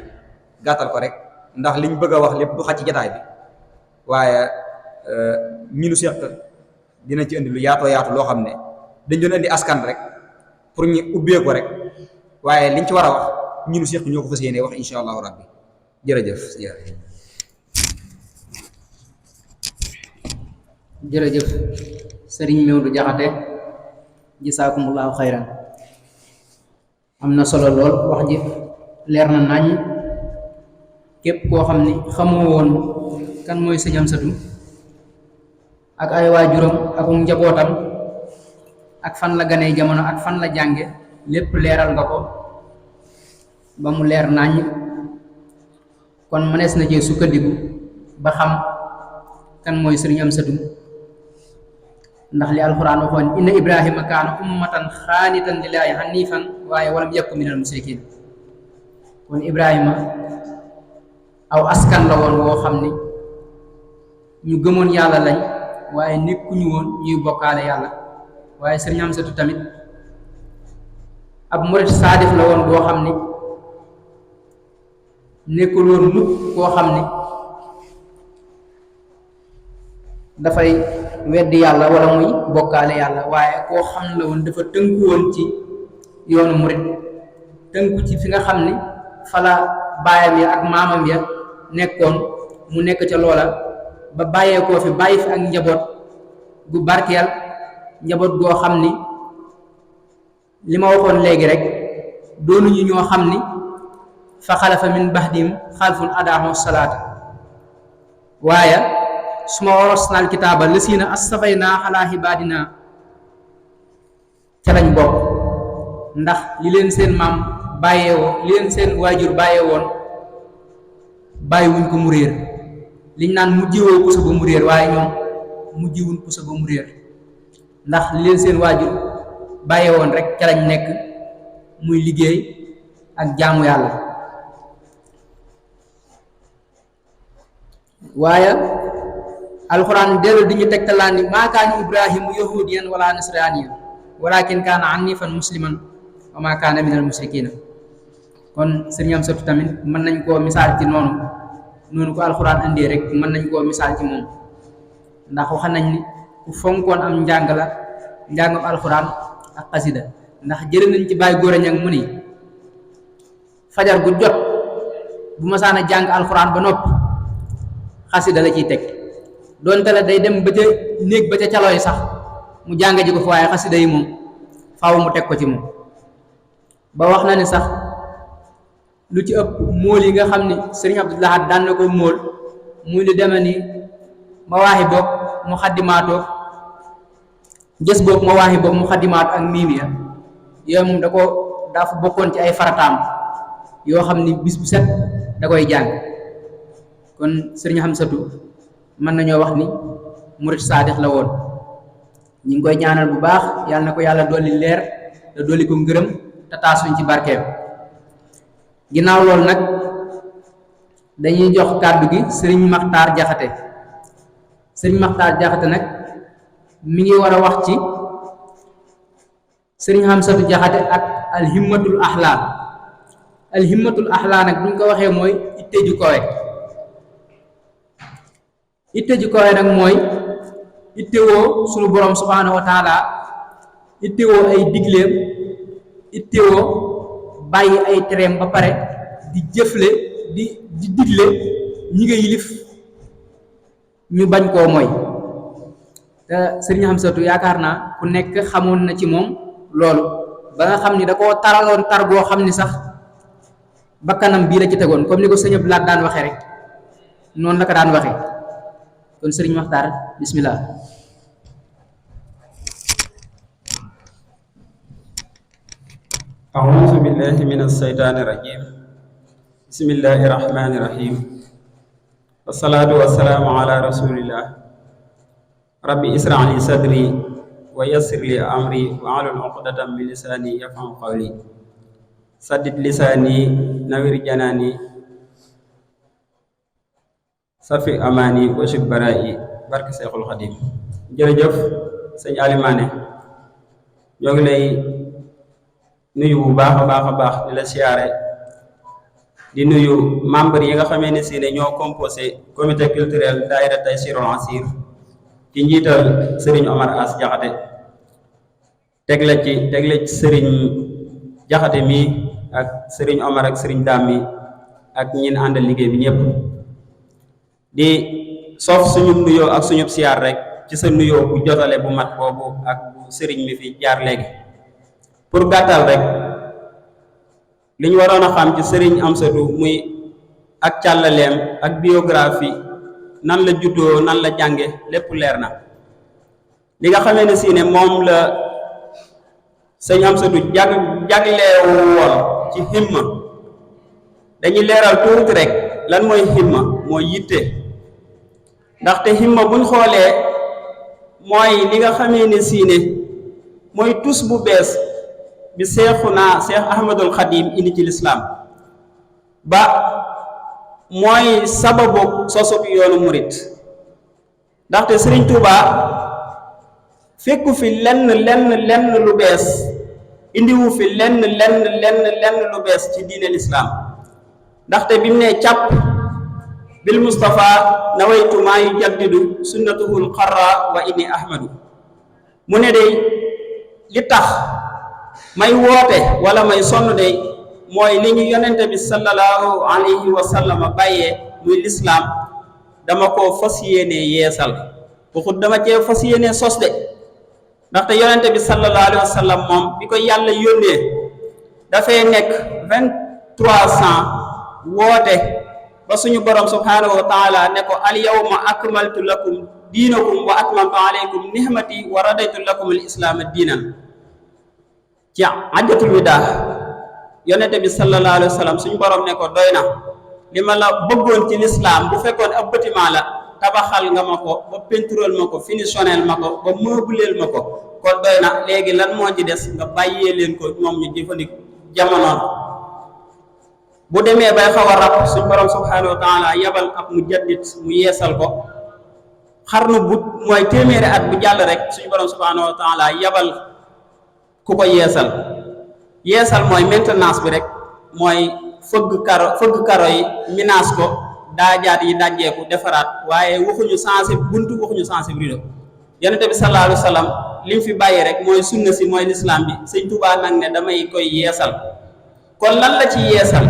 gàttal ko rek ndax liñ bëgg a wax lépp du xaj ci jataay bi waaye ñi nu seq dina ci indi lu yaatoo yaatu loo xam ne dañ doon indi askan rek pour ñu ubbee ko rek waaye liñ ci war a wax ñi nu seq ñoo ko fas yéene wax insha allahu rabbi jërëjëf. jërëjëf sëriñ Mewdu Jaxate jisaakumullahu xayran. am na solo lool, wax ji leer na nañ. képp koo xam ni xamoo woon kan mooy sëñ Amsatu ak ay waajuram ak njabootam ak fan la ganee jamono ak fan la jànge, lépp leeral nga ko ba mu leer nañ. kon mënees na cee sukkandiku ba xam kan mooy sëriñ Amsatu, ndax li alxuraan waxoon inna ibrahima kaana ummatan xaanitan lillaahi hanifan waaye walam yakku minal musrikin. kon ibrahima aw askan la woon woo xam ni ñu gëmoon yàlla lañ, waaye nekkuñu woon ñuy bokkaale yàlla. waaye sëriñ Amsatu tamit ab murit saadix la woon boo xam ni nekkul woon mukk koo xam ni dafay weddi yàlla wala muy bokkaale yàlla, waaye koo xam la woon dafa tënku woon ci yoonu murit, tënku ci fi nga xam ni fala baayam ya ak maamam ya nekkoon, mu nekk ca loola ba bàyyeekoo fi bàyyi fi ak njaboot gu barkeel, njaboot goo xam ni li ma waxoon léegi rek, doonuñu ñoo xam ni fa xalafa min baxdim xalfun adaamu salaata, waaye su ma warosnal kitaaba lasiina astafayna ala ibaadina ca lañ bokk. ndax li leen seen maam bàyyeewoo, li leen seen waajur bàyyeewoon bàyyiwuñ ko mu réer. liñ naan mujjiwoo puso ba mu réer, waaye ñoom mujjiwuñ puso ba mu réer, ndax li leen seen waajur bàyyeewoon rek ca lañ nekk, muy liggéey ak jaamu yàlla. waaye alxuraan dellu di ñu tegtalaan ni maa kaana ibrahimu yahudiyan wala nasraniyan walakin kaana hanifan musliman wa maa kaana minal musrikiina. kon sëriñ Amsatu tamit mën nañ koo misaal ci noonu ko alxuraan indee rek mën nañ koo misaal ci moom, ndax wax nañ ni ku fonkoon am njàng la, njàngam alxuraan ak xasida. ndax jëlee nañ ci bàyyi góor a ñag mu ni fajar gu jot bu masaana jàng alxuraan ba noppi xasida la ciy teg, doonte la day dem ba ca néeg ba ca calooy sax mu jàng ji ko fa, waaye xasida yi moom faaw mu teg ko ci moom. ba wax na ni sax lu ci ëpp móol yi nga xam ni sëriñ Abdul Ahad daan na ko móol, muy lu deme ni mawaahi boog mu xaddimaatoog gës boog mawaahi boog mu xaddimaat ak miimiya, yooyu moom daa fa bokkoon ci ay farataam yoo xam ni bis bu set da koy jàng. kon sëriñ Amsatu mën nañoo wax ni murit saadix la woon. ñu ngi koy ñaanal bu baax, yàlla na ko yàlla dolli leer te dolli ko ngërëm te taasuñ ci barkeem. ginnaaw loolu nag dañuy jox kàddu gi sëriñ Maxtaar Jaxate. sëriñ Maxtaar Jaxate nag mi ngi war a wax ci sëriñ Amsatu Jaxate ak alhimmatul axlaa. alhimmatul axlaa nag buñ ko waxee mooy itte ju kowe. itte ju kowe nag mooy ittewoo sunu borom subhaanahu wa taala, ittewoo ay digleem, ittewoo bàyyi ay tereem ba pare di jëfle di digle ñi nga yilif ñu bañ koo mooy. te sëriñ Amsatu yaakaar naa ku nekk xamoon na ci moom loolu, ba nga xam ni da koo taraloon tar goo xam ni sax bakkanam bii la ci tegoon, comme ni ko sëñ Abdou Lahad daan waxee rek noonu la ko daan waxee. kon sëriñ Maxtaar bismillah. أعوذ بالله من الشيطان الرجيم بسم الله الرحمن الرحيم والصلاة والسلام على رسول الله ربي اسرع لي صدري ويسر لي أمري واحلل عقدة من لساني يفقهوا قولي سدد لساني نوّر جناني safi amaani wa shib baraa'i barke Seexul Xadiim. jërëjëf sëñ Ali Mané ñoo ngi lay nuyu bu baax a baax di la siyaare, di nuyu membre yi nga xamee ne si ne ñoo composé comité culturel daayira Taysirul Asir ci njiital Serigne Omar As Jaxate, teg la ci Serigne Jaxate mi ak Serigne Omar ak Serigne Dam mi ak ñin àndal liggéey bi ñëpp. di sof suñu nuyoo ak suñu siyaar rek ci sa nuyoo bu jotale bu mat boobu ak bu sëriñ mi fi jaar léegi. pour gàttal rek li ñu waroon a xam ci sëriñ Amsatu muy ak càllaleem ak biographie nan la juddoo nan la jànge lépp leer na. li nga xamee ne si ne moom la sëñ Amsatu jagleewu woon ci himma dañuy leeral tuuti rek lan mooy himma mooy yitte. ndaxte himma buñ xoolee mooy li nga xamee ne si ne mooy tus bu bees bi Seexuna Seex Ahmadul Xadim indi ci lislaam ba mooy sababu sosub yoonu murit. ndaxte Sëriñ Tuubaa fekku fi lenn lu bees indiwu fi lenn lu bees ci diine lislaam. ndaxte bi mu ne càpp bil Mustafa nawaytu maa yujaddidu sunnatuhul xarra wa inni ahmadu mu ne day li tax may woote wala may sonn day mooy li ñu yonente bi sallallahu alayhi wa sallam bàyyee muy lislaam dama ko fas yéene yeesal waxut dama cee fas yéene sos de. ndaxte yonente bi sallallahu alayhi wa sallam moom bi ko yàlla yónnee dafay nekk 23 ans woote ba suñu borom subhanahu wa taala ne ko al yawma akmaltu lakum diinakum wa atmamtu alaykum nihmati wa radaytu lakum al islaama diinan. ci ajjatul widaa yonente bi sallallahu alayhi wa sallam suñu borom ne ko doy na li ma la bëggoon ci lislaam bu fekkoon ab bâtiment la tabaxal nga ma ko ba peintural ma ko finitionnel ma ko ba meubleel ma ko kon doy na léegi lan moo ci des nga bàyyee leen ko moom ñu jëfandiku jamonoon. bu demee bay xaw a rab suñ borom subhanahu wa taala yabal ab mu jaddit mu yeesal ko xarnu bu mooy téeméeri at bu jàll rek suñ borom subhanahu wa taala yabal ku ko yeesal mooy maintenance bi rek mooy fëgg karo yi minaas ko daajaat yi dajjeeku defaraat waaye waxuñu sensé buntu waxuñu sensé rido. yonente bi sallallahu alayhi wa sallam li mu fi bàyyi rek mooy sunna si mooy lislaam bi. sëñ Tuubaa nag ne damay koy yeesal. kon lan la ci yeesal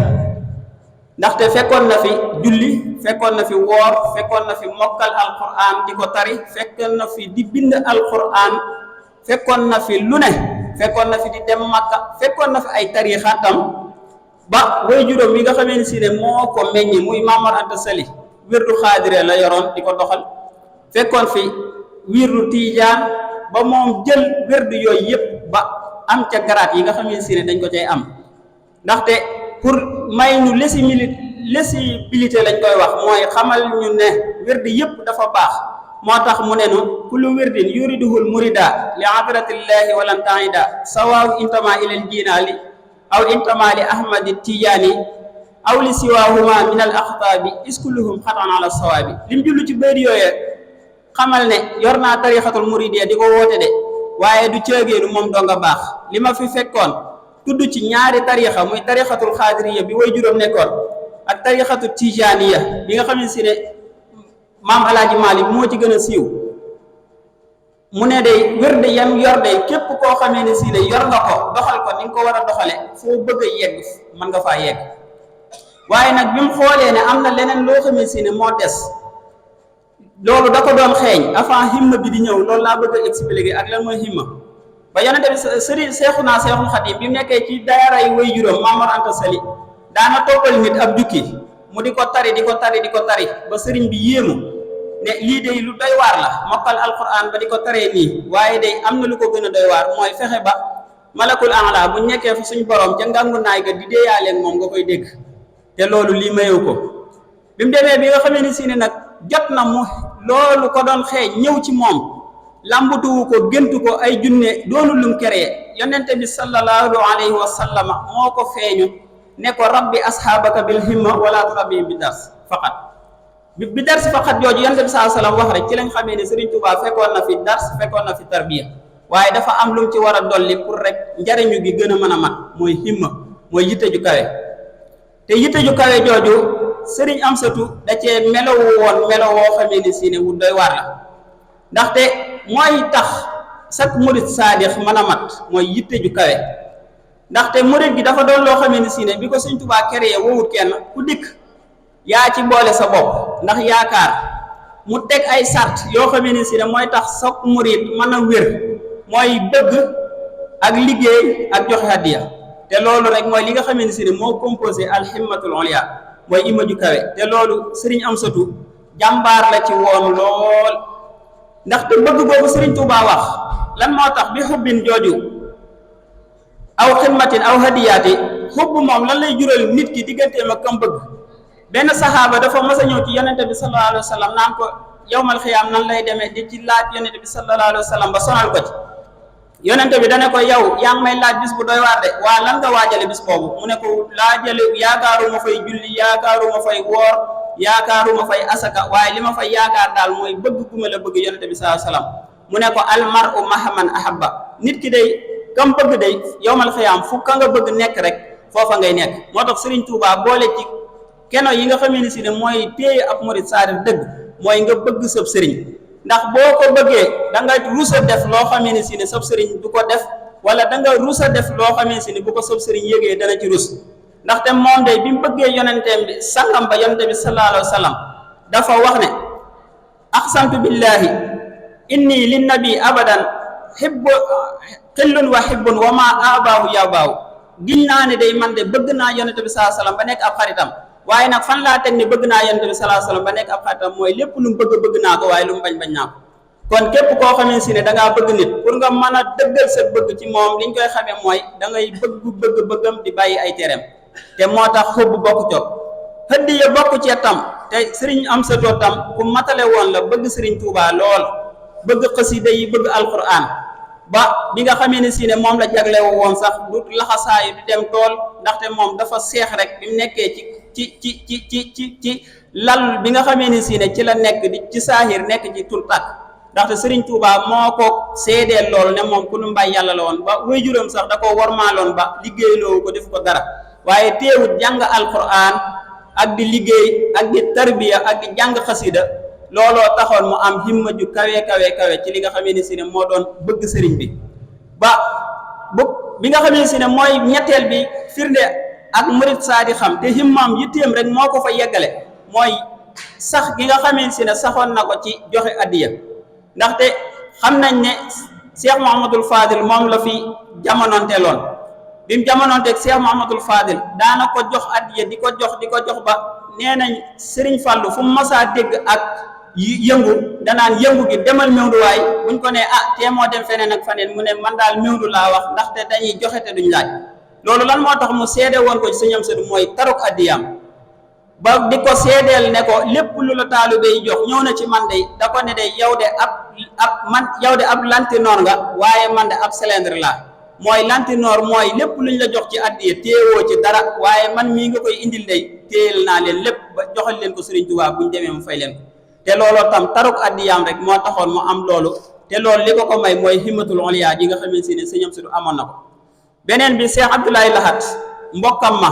ndaxte fekkoon na fi julli fekkoon na fi woor fekkoon na fi mokkal alquran di ko tari fekkoon na fi di bind alquran fekkoon na fi lu ne fekkoon na fi di dem Makka fekkoon na fi ay tarixaatam ba way juróom yi nga xamee ne si ne moo ko meññi muy Maam Mor Anta Sali wirdu xaadire la yoroon di ko doxal fekkoon fi wirdu tiijaan ba moom jël wirdu yooyu yëpp ba am ca garaat yi nga xamee ne si ne dañ ko cay am. ndaxte pour may ñu lisibilité lañ koy wax mooy xamal ñu ne wirdi yëpp dafa baax moo tax mu ne nu kullu wirdin yuriduhul murida li hadratillahi walan taida sawaaw intama ilal jinaali aw intama li ahmadi tijaani aw li siwaahuma min al axtaabi iskulluhum xatan ala sawaabi lim jullu ci bëri yooye xamal ne yor naa tarixatul muridiyya di ko woote de waaye du cëgeenu moom doo nga baax li ma fi fekkoon tudd ci ñaari tarixa muy tarixatul xaadiriya bi way juróom nekkoon ak tarixatul tijaaniya bi nga xam ne si ne maam alaaji Maalik moo ci gën a siiw mu ne day wérde yam yor day képp koo xamee ne si ne yor nga ko doxal ko ni nga ko war a doxale foo bëgg a yegg mën nga faa yegg waaye nag bi mu xoolee ne am na leneen loo xamee si ne moo des loolu da ko doon xeeñ avant himma bi di ñëw loolu laa bëgg a expliquer ak lan mooy himma ba yonente bi sëriñ Seexuna Seexul Xadiim bi mu nekkee ci daara yi way juróom Maam Mor Anta Sali daana toppal nit ab jukki mu di ko tari ba sëriñ bi yéemu ne lii day lu doy waar la mokkal alquran ba di ko taree nii waaye day am na lu ko gën a doy waar mooy fexe ba malakul aala bu nekkee fa suñu borom ca ngàngu naay ga di déeyaaleen moom nga koy dégg te loolu lii mayew ko bi mu demee bi nga xamee ni si ne nag jot na mu loolu ko doon xeeñ ñëw ci moom lambatuwu ko géntu ko ay junne doonu lum keree yonente bi sallallahu alayhi wa sallama moo ko feeñu ne ko rabbi ashaabaka bil himma wala turabbi bi dars faqat bi dars faqat jooju yonente bi sallallahu alayhi wa sallam wax rek ci lañ xamee ne Serigne Touba fekkoon na fi dars fekkoon na fi tarbiya waaye dafa am lu mu ci war a dolli pour rek njariñu gi gën a mën a mat mooy himma mooy yitte ju kawe te yitte ju kawe jooju Serigne Amsatu da cee melowu woon melo woo xamee ne si ne wu doy waar la ndaxte mooy tax chaque murid saadix mën a mat mooy yitte ju kawe ndaxte murid gi dafa doon loo xamee ni si ne bi ko Sëñ Tuubaa créé woowut kenn ku dikk yaa ci boole sa bopp ndax yaakaar mu teg ay sart yoo xamee ne si ne mooy tax soog murid mën a wér mooy bëgg ak liggéey ak joxe hadiya te loolu rek mooy li nga xamee ne si ne moo composé alhimmatul ulya mooy ima ju kawe te loolu sëriñ Amsatu jàmbaar la ci woon lool ndaxte bëgg boobu sëriñ Tuubaa wax lan moo tax bi xubbin jooju aw xidmatin aw hadiyaati xubb moom lan lay jural nit ki digganteem ak kam bëgg benn saxaaba dafa mas a ñëw ci yonente bi sallallahu alayhi wa sallam naan ko yawmal xiyaam nan lay demee di ci laaj yonente bi sallallahu alayhi wa sallam ba sonal ko ci yonente bi dane ko yow yaa ngi may laaj bis bu doy waar de waa lan nga waajale bis boobu mu ne ko laajale yaakaaruma fay julli yaakaaruma fay woor yaakaaruma fay asaka waaye li ma fay yaakaar daal mooy bëgg gu ma la bëgg yonente bi sallallahu alayhi wa sallam mu ne ko almaru mahaman ahabba nit ki day kam bëgg day yawmal xiyaam fu ka nga bëgg nekk rek foofa ngay nekk moo tax Serigne Touba boole ci keno yi nga xamee ni si ne mooy téye ab murid saadix dëgg mooy nga bëgg sab sëriñ ndax boo ko bëggee da nga rus a def loo xamee ni si ne sab sëriñ du ko def wala da nga rus a def loo xamee si ne bu ko sab sëriñ yëgee dana ci rus ndaxte moom day bi mu bëggee yonenteem bi sangam ba yonente bi sallallahu alayhi wa sallam dafa wax ne aqsamtu billahi inni linnabi abadan xibbu xillun wa xibbun wa ma abaahu yabaahu giñ naa ne day man de bëgg naa yonente bi sallallahu alayhi wa sallam ba nekk ab xaritam waaye nag fan laa teg ne bëgg naa yonent bi sallallahu alayhi wasallam ba nekk ab xaritam mooy lépp lu mu bëgg naa ko waaye lu mu bañ naa ko kon képp koo xamee si ne da ngaa bëgg nit pour nga mën a dëggal sa bëgg ci moom liñ koy xamee mooy da ngay bëggam di bàyyi ay tereem te moo tax xëbb bokk co xëddi ya bokk ci tam te sëriñ Amsatu tam ku matale woon la bëgg sëriñ Tuubaa lool bëgg xasida yi bëgg alquran ba bi nga xamee ne si ne moom la jaglewu woon sax du laxasaayu di dem tool ndaxte moom dafa seex rek bi mu nekkee ci lal bi nga xamee ni si ne ci la nekk di ci saahir nekk ci tultak ndaxte Serigne Touba moo ko seedeel loolu ne moom ku nu mbay yàlla la woon ba waajuram sax da ko warmaaloon ba liggéeyloo ko def ko dara waaye teewut jàng alquran ak di liggéey ak di tarbiya ak di jàng xasida looloo taxoon mu am himma ju kawe ci li nga xamee ni si ne moo doon bëgg sëriñ bi ba bi nga xamee ni si ne mooy ñetteel bi firnde ak murid saadi xam te himmam yitteem rek moo ko fa yeggale mooy sax gi nga xamee si ne saxoon na ko ci joxe addiya ndaxte xam nañ ne Cheikh Mouhamadul Fadil moom la fi jamononteeloon bi mu jamononteeg Cheikh Mouhamadul Fadil daana ko jox addiya di ko jox ba nee nañ Serigne Fallou fu mu masaa dégg ak yëngu danaan yëngu gi demal Mewnduwaay buñ ko nee tee moo dem feneen ak faneen mu ne man daal Mewndu laa wax ndaxte dañuy joxe te duñ laaj loolu lan moo tax mu seede woon ko ci Sëñ Amsatu mooy taruk addiyam ba di ko seedeel ne ko lépp lu la taalibe yi jox ñëw na ci man de da ko ne de yow de ab lantinoor nga waaye man de ab cylindre laa mooy lantinoor mooy lépp luñ la jox ci addiya téewoo ci dara waaye man mii nga koy indil day téyel naa leen lépp ba joxal leen ko Sëriñ Tuubaa buñ demee mu fay leen ko te looloo tam taruk addiyaam rek moo taxoon mu am loolu te loolu li ko may mooy himmatul ulya ji nga xamante ne Sëñ Amsatu amoon na ko beneen bi Cheikh Abdoulaye Lahat mbokkam ma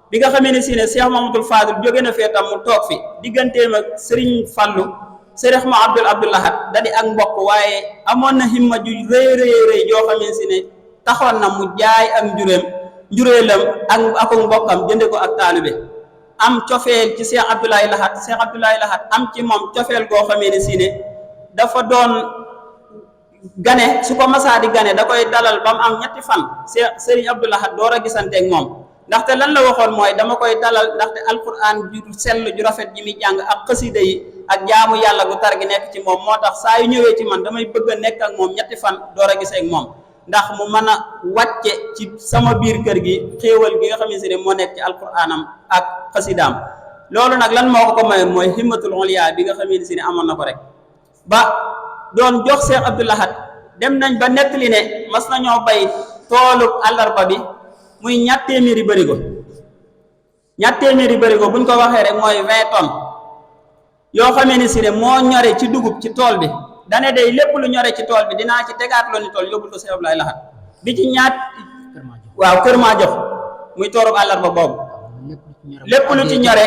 bi nga xamee ne si ne Cheikh Mamadou Fadil jóge na fee tam mu toog fi digganteem ak Serigne Fallou Cheikh ma Abdoul Lahat da di ak mbokk waaye amoon na himma ju rëy joo xamee si ne taxoon na mu jaay ak njureelam ak mbokkam jënde ko ak taalibe am cofeel ci Cheikh Abdoulaye Lahat am ci moom cofeel goo xamee ne si ne dafa doon gane su ko masaa di gane da koy dalal ba mu am ñetti fan Serigne Abdou Lahad door a gisanteeg moom ndaxte lan la waxoon mooy dama koy dalal ndaxte alquran ju sell ju rafet ji muy jàng ak xasida yi ak jaamu yàlla gu tar gi nekk ci moom moo tax saa yu ñëwee ci man damay bëgg a nekk ak moom ñetti fan door a gisee ak moom ndax mu mën a wàcce ci sama biir kër gi xéewal gi nga xam ne moo nekk ci alquranam ak xasidaam loolu nag lan moo ko mayoon mooy himmatul ulya bi nga xam ne amoon na ko rek ba doon jox Cheikh Abdou Lahad dem nañ ba nettali ne mas nañoo bay toolu àllarba bi muy ñatt téeméeri bërigo buñ ko waxee rek mooy 20 tonnes yoo xamee ni si ne moo ñore ci dugub ci tool bi dane day lépp lu ñore ci tool bi dinaa ci tegaat loo ni tool yóbbul ko Cheikh Abdoulaye Lahat bi ci Kër maa jox muy toorub àllarba boobu lépp lu ci ñore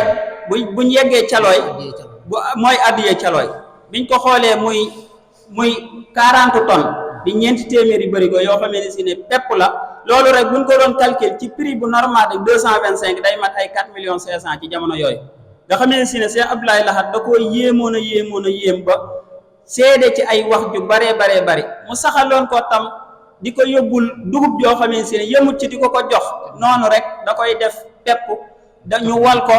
buñ yeggee calooy mooy addiyee calooy biñ ko xoolee muy 40 tonnes di ñeenti téeméeri bërigo yoo xamee ne si ne pepp la loolu rek buñ ko doon calcul ci prix bu normal de 225 day mat ay 4 millions 500 ci jamono yooyu nga xamee si ne Cheikh Abdoulaye Lahad da koo yéemoon a yéem ba seede ci ay wax ju baree bari mu saxaloon ko tam di ko yóbbul dugub joo xamee si ne yëmut ci di ko jox noonu rek da koy def pepp dañu wal ko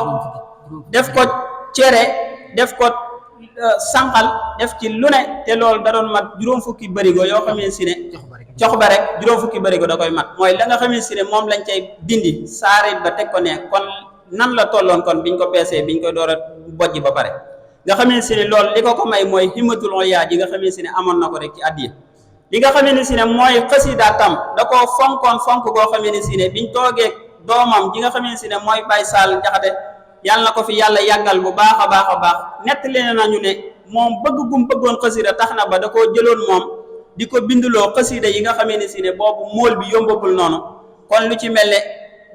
def ko cere def ko sànqal def ci lu ne te loolu da doon mat juróom fukki bërigo yoo xamee si ne jox ba rek juróom fukki bërigo da koy mat mooy la nga xamee si ne moom lañ cay dindi saarit ba teg ko ne kon nan la tolloon kon biñ ko peesee biñ koy door a bojj ba pare nga xamee si ne loolu li ko may mooy himmatul ulya ji nga xamee si ne amoon na ko rek ci addiya li nga xamee ne si ne mooy xasida tam da koo fonkoon fonk goo xamee ne si ne biñ toogee doomam ji nga xamee si ne mooy Baye Sall Jaxate yàlla na ko fi yàlla yàggal bu baax a baax nettali nañu ne moom bëgg gum bëggoon xasida tax na ba da koo jëloon moom di ko binduloo xasida yi nga xamee ne si ne boobu móol bi yombagul noonu kon lu ci mel ne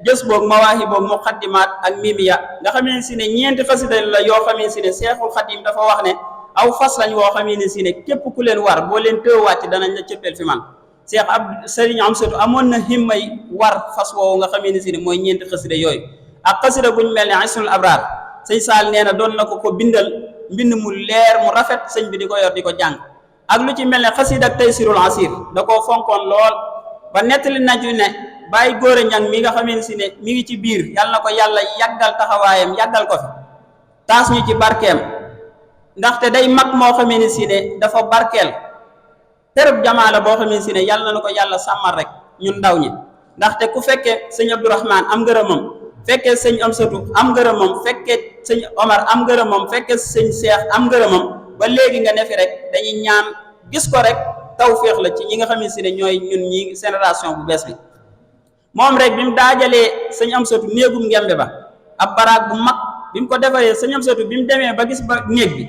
jës boog mawaahi boog muqaddimaat ak mimiya nga xamee ne si ne ñeenti xasida la yoo xamee si ne Seexul Xadim dafa wax ne aw fas lañ woo xamee ne si ne képp ku leen war boo leen tëewaat danañ la cëppeel fi man Cheikh Serigne Amsatou amoon na himmay war fas woowu nga xamee ne si ne mooy ñeenti xasida yooyu ak xasida buñ mel ne Hisnul Abraar sëñ Saal nee na doon na ko bindal mbind mu leer mu rafet sëñ bi di ko yor di ko jàng ak lu ci mel ne xasida ak Taysirul Asir da koo fonkoon lool ba nettali nañu ne Baye Góora Ñang mi nga xamee ne si ne mi ngi ci biir yàlla na ko yàlla yàggal taxawaayam yàggal ko fi taas ñu ci barkeem ndaxte day mag moo xamee ne si ne dafa barkeel terub jamaa la boo xamee ne si ne yàlla na ko yàlla sàmmal rek ñun ndaw ñi ndaxte ku fekkee sëñ Abdourahman am ngërëmam fekkee sëñ Amsatou am ngërëmam fekkee sëñ Omar am ngërëmam fekkee sëñ Cheikh am ngërëmam ba léegi nga nefi rek dañuy ñaan gis ko rek tawféex la ci ñi nga xam ne si ne ñooy ñun ñi génération bu bees bi moom rek bi mu daajalee sëñ Amsatou néegum ngembe ba ab baraag bu mag bi mu ko defaree sëñ Amsatou bi mu demee ba gis ba néeg bi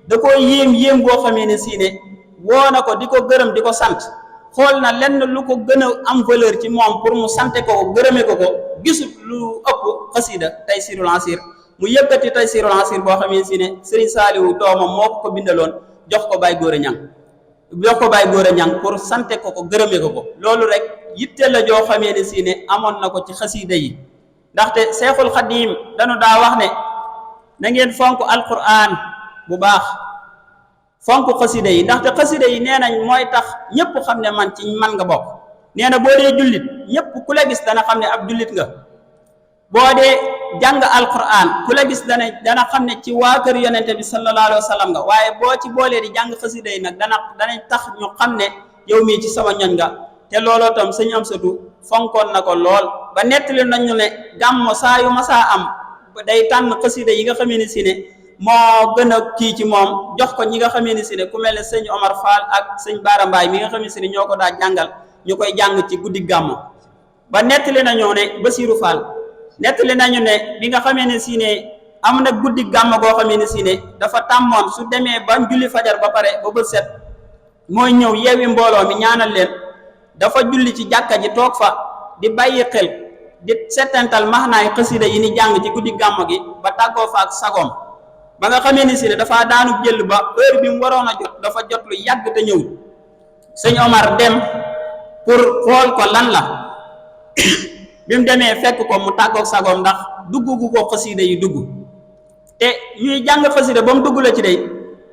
da koo yéem boo xamee ne si ne woo na ko di ko gërëm di ko sant xool na lenn lu ko gën a am valeur ci moom pour mu sante ko gërëme ko gisut lu ëpp xasida Taysirul Asir mu yëkkati Taysirul Asir boo xamee si ne Serigne Saliou doomam moo ko bindaloon jox ko Baye Góora Ñang pour sante ko gërëme ko loolu rek yitte la joo xamee ne si ne amoon na ko ci xasida yi ndaxte Seexul Xadiim dañu daa wax ne na ngeen fonk alquran bu baax fonk xasida yi ndaxte xasida yi nee nañ mooy tax ñëpp xam ne man ci man nga bokk nee na boo dee jullit ñëpp ku la gis dana xam ne ab jullit nga boo dee jàng alquran ku la gis dana xam ne ci waa kër yonente bi sallallahu alayhi wa sallam nga waaye boo ci boolee di jàng xasida yi nag danañ tax ñu xam ne yow mii ci sama ñoñ nga te looloo tam sëñ Amsatou fonkoon na ko lool ba nettali nañu ne gàmmo saa yu masaa am day tànn xasida yi nga xamee ne si ne moo gën a kii ci moom jox ko ñi nga xamee ne si ne ku mel ne sëñ Omar Fall ak sëñ Baara Mbaay mi nga xamee ne si ne ñoo ko daa jàngal ñu koy jàng ci guddi gàmmo ba nettali nañoo ne Basiiru Fall nettali nañu ne bi nga xamee ne si ne am na guddi gàmmo goo xamee ne si ne dafa tàmmoon su demee ba julli fajar ba pare ba bët set mooy ñëw yeewi mbooloo mi ñaanal leen dafa julli ci jàkka ji toog fa di bàyyi xel di settantal maxnaay xasida yi ni jàng ci guddi gàmmo gi ba tàggoo fa ak sagoom ba nga xamee ni si ne dafa daanu jël ba heure bi mu waroon a jot dafa jot lu yàgg te ñëw sëñ Omar dem pour xool ko lan la bi mu demee fekk ko mu tàggoog sagoom ndax dugg gu ko xasida yi dugg te ñuy jàng xasida ba mu dugg la ci day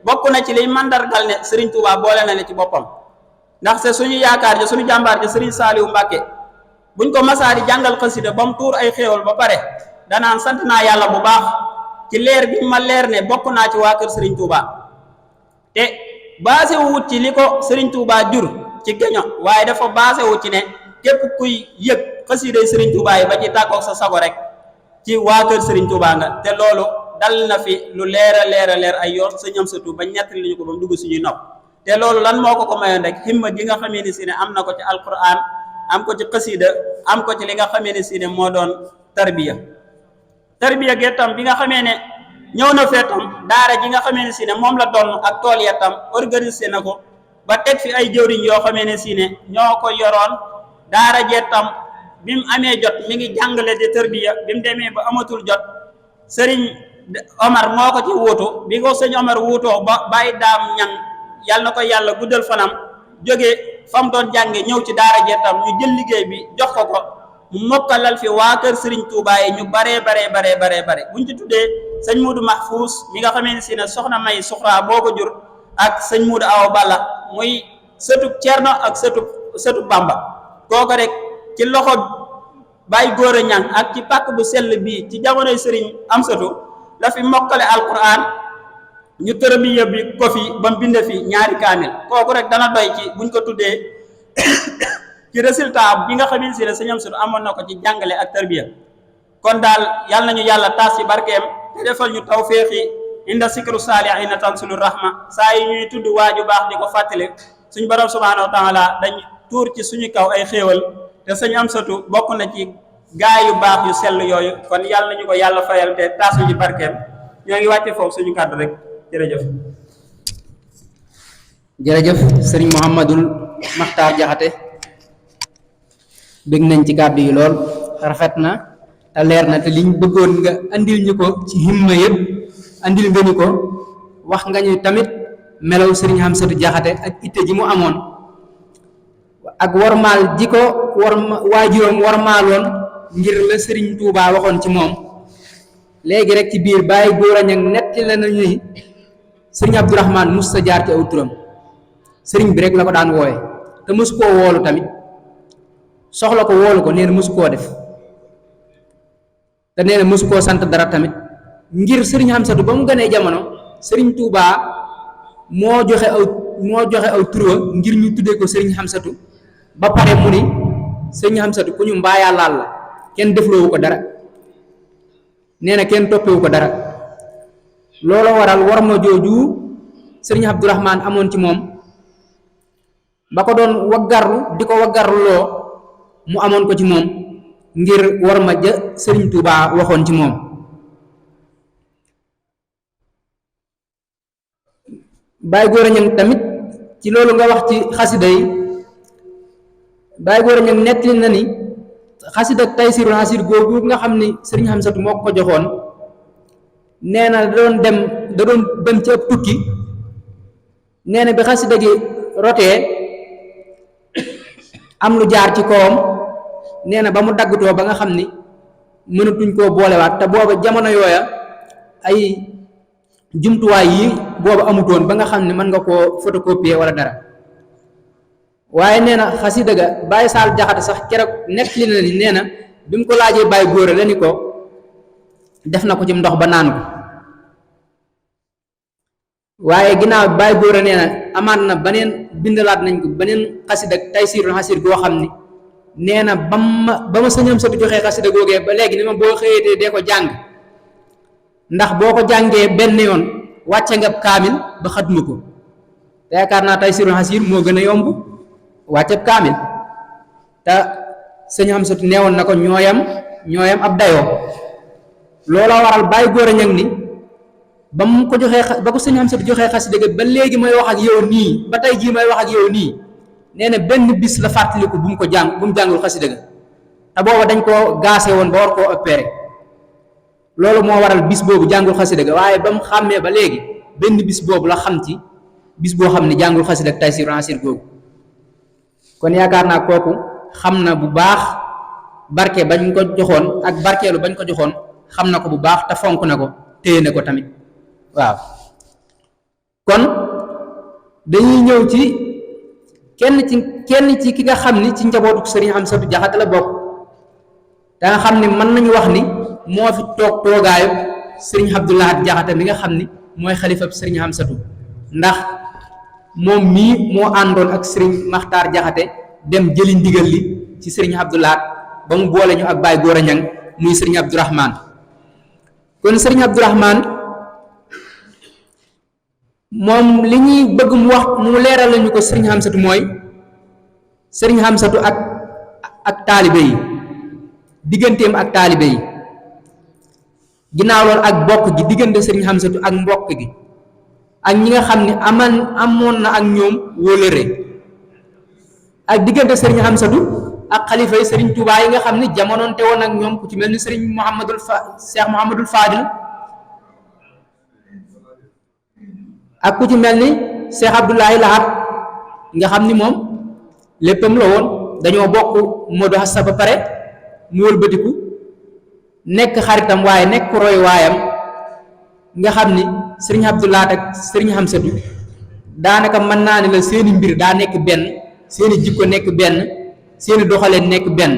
bokk na ci liy mandargal ne Serigne Touba boole na ne ci boppam ndax c'est suñu yaakaar ja suñu jàmbaar ja Serigne Saliou Mbacke buñ ko masaa di jàngal xasida ba mu tuur ay xéewal ba pare danaan sant naa yàlla bu baax ci leer bi ma leer ne bokk naa ci waa kër Serigne Touba te basé wu wut ci li ko Serigne Touba jur ci geño waaye dafa basé wu ci ne képp kuy yëg xasiday Serigne Touba yi ba ci tàggoog sa sago rek ci waa kër Serigne Touba nga te loolu dal na fi lu leer ay yoon sëñ Amsatou ba ñett li ñu ko ba mu dugg suñuy nopp te loolu lan moo ko mayoon rek himma ji nga xamee ni si ne am na ko ci alquran am ko ci xasida am ko ci li nga xamee ni si ne moo doon tarbiya ge tam bi nga xamee ne ñëw na fee tam daara ji nga xamee ne si ne moom la doon ak tool ya tam organisé na ko ba teg fi ay jëwriñ yoo xamee ne si ne ñoo ko yoroon daara jee tam bi mu amee jot mi ngi jàngale di tarbiya bi mu demee ba amatul jot sëriñ Omar moo ko ci wuutu bi ko sëñ Omar wuutoo ba bàyyi daam ñang yàlla na ko yàlla guddal fanam jógee fa mu doon jànge ñëw ci daara jee tam ñu jël liggéey bi jox ko mu mokkalal fi waa kër Serigne Touba yi ñu bare buñ ci tuddee sëñ Muudu Mahfuus mi nga xamee ne si ne soxna May Suxra boo ko jur ak sëñ Muudu Awa Balla muy sëtub Cerno ak sëtub Bamba kooku rek ci loxo Baay Góora Ñang ak ci pàkk bu sell bii ci jamonoy sëriñ Amsatu la fi mokkale alquran ñu tërbiya bi ko fi ba mu bind fi ñaari kaamil kooku rek dana doy ci buñ ko tuddee ci résultat bi nga xamee ne si ne sëñ Amsatu amoon na ko ci jàngale ak tërbiya kon daal yàlla nañu yàlla taas ci barkeem te defal ñu tawféexi inda sikru saalihiina tansulu rahma saa yi ñuy tudd waaju baax di ko fàttali suñu borom subhaanahu wa taala dañ tuur ci suñu kaw ay xéewal te sëñ Amsatu bokk na ci gaay yu baax yu sell yooyu kon yàlla nañu ko yàlla fayal te taas ñu ci barkeem ñoo ngi wàcce foofu suñu kàddu rek jërëjëf. jërëjëf sëriñ Mouhamadul Makhtar Jaxate bëgg nañ ci kàddu yi lool rafet na te leer na te liñ bëggoon nga andil ñu ko ci himma yëpp andil nga ñu ko wax nga ñu tamit melaw sëriñ Amsatu Jaxate ak itte ji mu amoon ak wormaal ji ko waajuram wormaaloon ngir la sëriñ Tuubaa waxoon ci moom léegi rek ci biir Baay Góora Ñang netti la nañu ni sëriñ Abdourahman mus sa jaar ci aw turam sëriñ bi rek la ko daan wooye te mësu koo woolu tamit soxla ko woolu ko nee na mësu koo def te nee na mësu koo sant dara tamit ngir sëriñ Amsatu ba mu gënee jamono sëriñ Tuubaa moo joxe aw turwa ngir ñu tuddee ko sëriñ Amsatu ba pare mu ni sëriñ Amsatu ku ñu mbaayàllaal la kenn defloowu ko dara nee na kenn toppewu ko dara looloo waral war ma jooju sëriñ Abdourahman amoon ci moom ba ko doon waggarlu di ko waggarloo mu amoon ko ci moom ngir war ma ja sëriñ Tuubaa waxoon ci moom Baay Góora Ñang tamit ci loolu nga wax ci xasida yi Baay Góora Ñang nettali na ni xasida Taysirul Asir googu nga xam ni sëriñ Amsatu moo ko joxoon nee na da doon dem ci ab tukki nee na bi xasida gi rotee am lu jaar ci kawam nee na ba mu daggutoo ba nga xam ni mënatuñ koo boolewaat te booba jamono yooya ay jumtuwaay yi booba amutoon ba nga xam ne mën nga koo photocopier wala dara waaye nee na xasida ga Baay Saal Jaxate sax keroog nekk li na ni nee na bi mu ko laajee Baay Góora la ni ko def na ko ci ndox ba naan ko waaye ginnaaw Baay Góora nee na amaat na beneen bindalaat nañ ko beneen xasida Taysirul Asir goo xam ni nee na ba ma sëñ Amsatu joxee xasida googee ba léegi ni ma boo xëyatee dee ko jàng ndax boo ko jàngee benn yoon wàcce nga kaamil ba xatma ko te yaakaar naa Taysirul Asir moo gën a yomb wàcce kaamil te sëñ Amsatu neewoon na ko ñooyam ab dayoo looloo waral Baay Góora Ñang ni ba mu ko joxee ba ko sëñ Amsatu joxee xasida ga ba léegi may wax ak yow nii ba tey jii may wax ak yow nii nee na benn bis la fàttaliku bu mu jàngul xasida ga te booba dañ koo gaase woon ba war koo opéré loolu moo waral bis boobu jàngul xasida ga waaye ba mu xàmmee ba léegi benn bis boobu la xam ci bis boo xam ne jàngul xasida ak Taysirul Asir googu kon yaakaar naa kooku xam na bu baax barke bañ ko joxoon ak barkeelu bañ ko joxoon xam na ko bu baax te fonk na ko téye na ko tamit waaw kon dañuy ñëw ci kenn ci ki nga xam ni ci njabootu sëriñ Amsatu Jaxate la bokk da nga xam ni mën nañu wax ni moo fi toog toogaayu sëriñ Abdou Lahad Jaxate mi nga xam ni mooy xalifab sëriñ Amsatu ndax moom mii moo àndoon ak sëriñ Makhtar Jaxate dem jëli ndigal li ci sëriñ Abdou Lahad ba mu boole ñu ak Baay Góora Ñang muy sëriñ Abdourahman kon sëriñ Abdourahman moom li ñuy bëgg mu wax mu leeral lañu ko sëriñ Amsatu mooy sëriñ Amsatu ak taalibe yi digganteem ak taalibe yi ginnaaw loolu ak bokk gi diggante sëriñ Amsatu ak mbokk gi ak ñi nga xam ne amoon na ak ñoom wóolëre ak diggante sëriñ Amsatu ak xalifa yi sëriñ Tuubaa yi nga xam ne jamonoon te woon ak ñoom ku ci mel ni sëriñ Cheikh Mouhamadul Fadil ak ku ci mel ni Cheikh Abdoulaye Lahat nga xam ni moom léppam la woon dañoo bokk Modou Hassa ba pare mu wëlbatiku nekk xaritam waaye nekk roy waayam nga xam ni sëriñ Abdou Lahad ak sëriñ Hamsatu daanaka mën naa ne la seeni mbir daa nekk benn, seeni jikko nekk benn, seeni doxaleen nekk benn,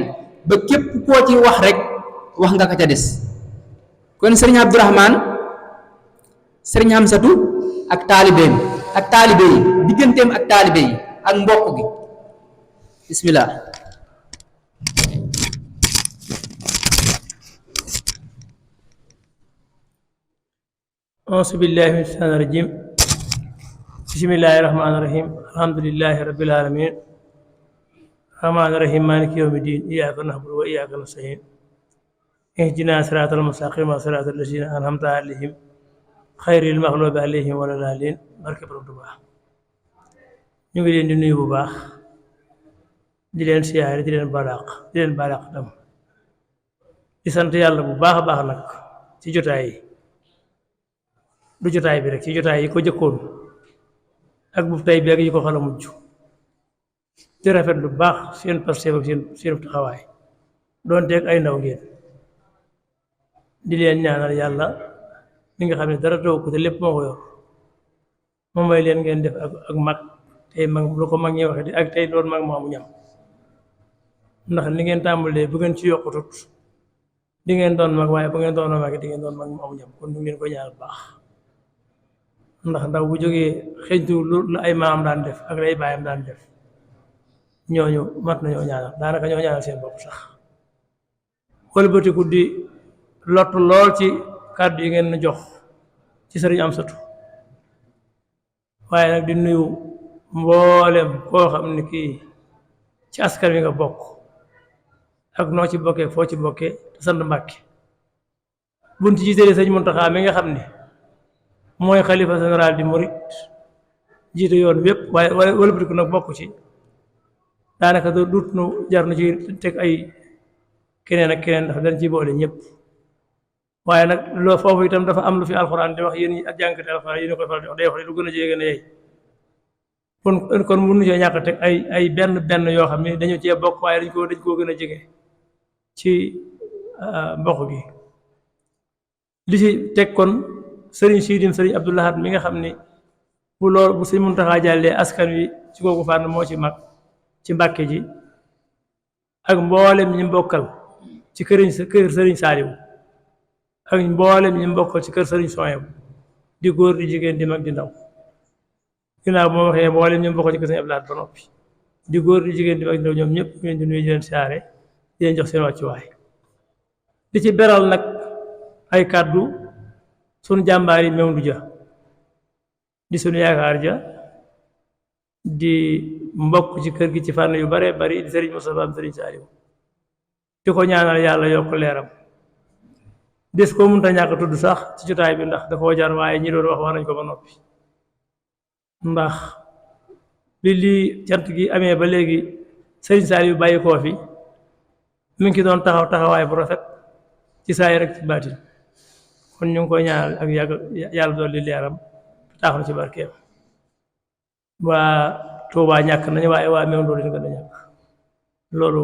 ba képp koo ci wax rek wax nga ko ca des. kon sëriñ Abdourahman sëriñ Hamsatu ak taalibe yi digganteem ak taalibe yi ak mbokk gi bismillah. auzu billahi min shaytaani rajim bismillahi rahmaani rahim alhamdulillahi rabbil alamin rahmaani rahim maliki yawmi din iyyaka na'budu wa iyyaka nasta'in ihdina siratal mustaqim siratal lazina an'amta alayhim xayril maxlubi alayhim wala daalin barke borom Tuubaa. ñu ngi leen di nuyu bu baax di leen siyaare di leen balaax tam di sant yàlla bu baax a baax nag ci jotaay yi, du jotaay bi rek, ci jotaay yi ko jëkkoon ak bu tey bi ak yi ko xala mujj, di rafet lu baax seen pasteef ak seen taxawaay doon teeg ay ndaw ngeen, di leen ñaanal yàlla mi nga xam ne dara taw ko te lépp moo ko yor moom may leen ngeen def ak mag tey mag lu ko mag ñi waxe di ak tey doon mag moomu ñam, ndax li ngeen tàmbalee bu ngeen ci yokkutut di ngeen doon mag, waaye bu ngeen doon mag di ngeen doon mag moomu ñam. kon ñu ngeen ko ñaanal baax, ndax ndaw bu jógee xëñtu lu ay maam daan def ak ay baayam daan def ñooñu mat nañoo ñaanal, daanaka ñoo ñaanal seen bopp sax. wëlbatiku di lott lool ci kàddu yi ngeen jox ci sëriñ Amsatu, waaye nag di nuyu mboolem koo xam ne kii ci askan wi nga bokk ak noo ci bokkee foo ci bokkee te sant Mbàkke. buñ ci jiitee sëñ Muntaxa mi nga xam ne mooy xalifa général di murit jiite yoon wépp, waaye wëlbatiku nag bokk ci, daanaka dut nu jar na ci teg ay keneen ak keneen ndax dañ ci boole ñëpp. waaye nag loo foofu itam dafa am lu fi alxuraan di wax, yéen ñi ak jàngkati alxuraan yéen koy faral di wax, day wax lu gën a jege na yey. kon mënu cee ñàkk a teg ay benn yoo xam ne dañu cee bokk, waaye dañ koo gën a jege ci mbokk gi. li ci teg kon sëriñ Siidi sëriñ Abdou Lahad mi nga xam ni bu sëñ Muntaxa jàllee askan wi ci kooku fànn moo ci mag ci Mbàkke ji, ak mboolem ñi mbokkal ci kër sëriñ Saaliw, ak mboolem ñi mbokkal ci kër sëriñ Soyew, di góor di jigéen di mag di ndaw. ginnaaw bu ma waxee mboolem ñi mbokkal ci kër sëriñ Abdou Lahad ba noppi, di góor di jigéen di mag di ndaw, ñoom ñëpp ñu leen di nuyu di leen siyaare di leen jox seen wàccuwaay. di ci beral nag ay kàddu sunu jàmbaar yi Mewndu Ja di sunu yaakaar ja, di mbokk ci kër gi ci fànn yu bare bari, di sëriñ Mustafaa sëriñ Saaliw, di ko ñaanal yàlla yokk leeram. des ko mënta ñàkk tudd sax ci jotaay bi ndax dafa jar, waaye ñi doon wax nañ ko ba noppi. ndax lii cant gi amee ba léegi sëriñ Saaliw bàyyi koo fi, mi ngi doon taxawaay bu rafet ci saay rek ci baatin. kon ñu ngi koy ñaanal ak yàlla doon li leeram taax na ci barkeem. waa Tuubaa ñàkk nañu, waaye waa Mewndu dañ ko da ñàkk, loolu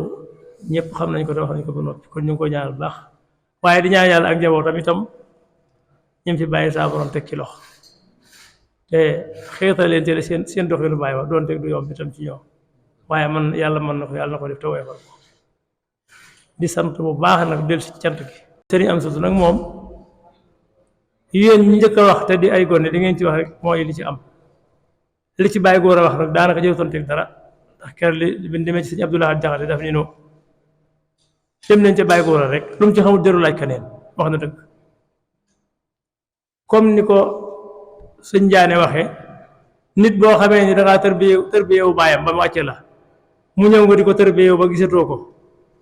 ñëpp xam nañ ko te wax nañ ko ba noppi. kon ñu ngi koy ñaanal bu baax, waaye di ñaan yàlla ak njabootam itam ñim fi bàyyi saa borom teg ci loxo te xeetal leen te seen doxinu bàyyi wax doon teg du yomb itam ci ñoom, waaye man yàlla mën na ko, yàlla na ko def te woyofal ko. di sant bu baax nag del si cant gi sëriñ Amsatu nag moom yéen ñi njëkk a wax te di ay gone di ngeen ci wax rek mooy li ci am. li ci bàyyi góor a wax nag daanaka jëwtoon teg dara, ndax kër li bi demee ci sëñ Abdou Lahad Jaxate daf ni no dem nañ ca bàyyi góor a rek, lu mu ci xamul jarul laaj keneen, wax na dëgg. comme ni ko sëñ Njaane waxee, nit boo xamee ni dangaa tërbiyewu baayam ba mu wàcce la, mu ñëw nga di ko tërbiyewu ba gisatoo ko,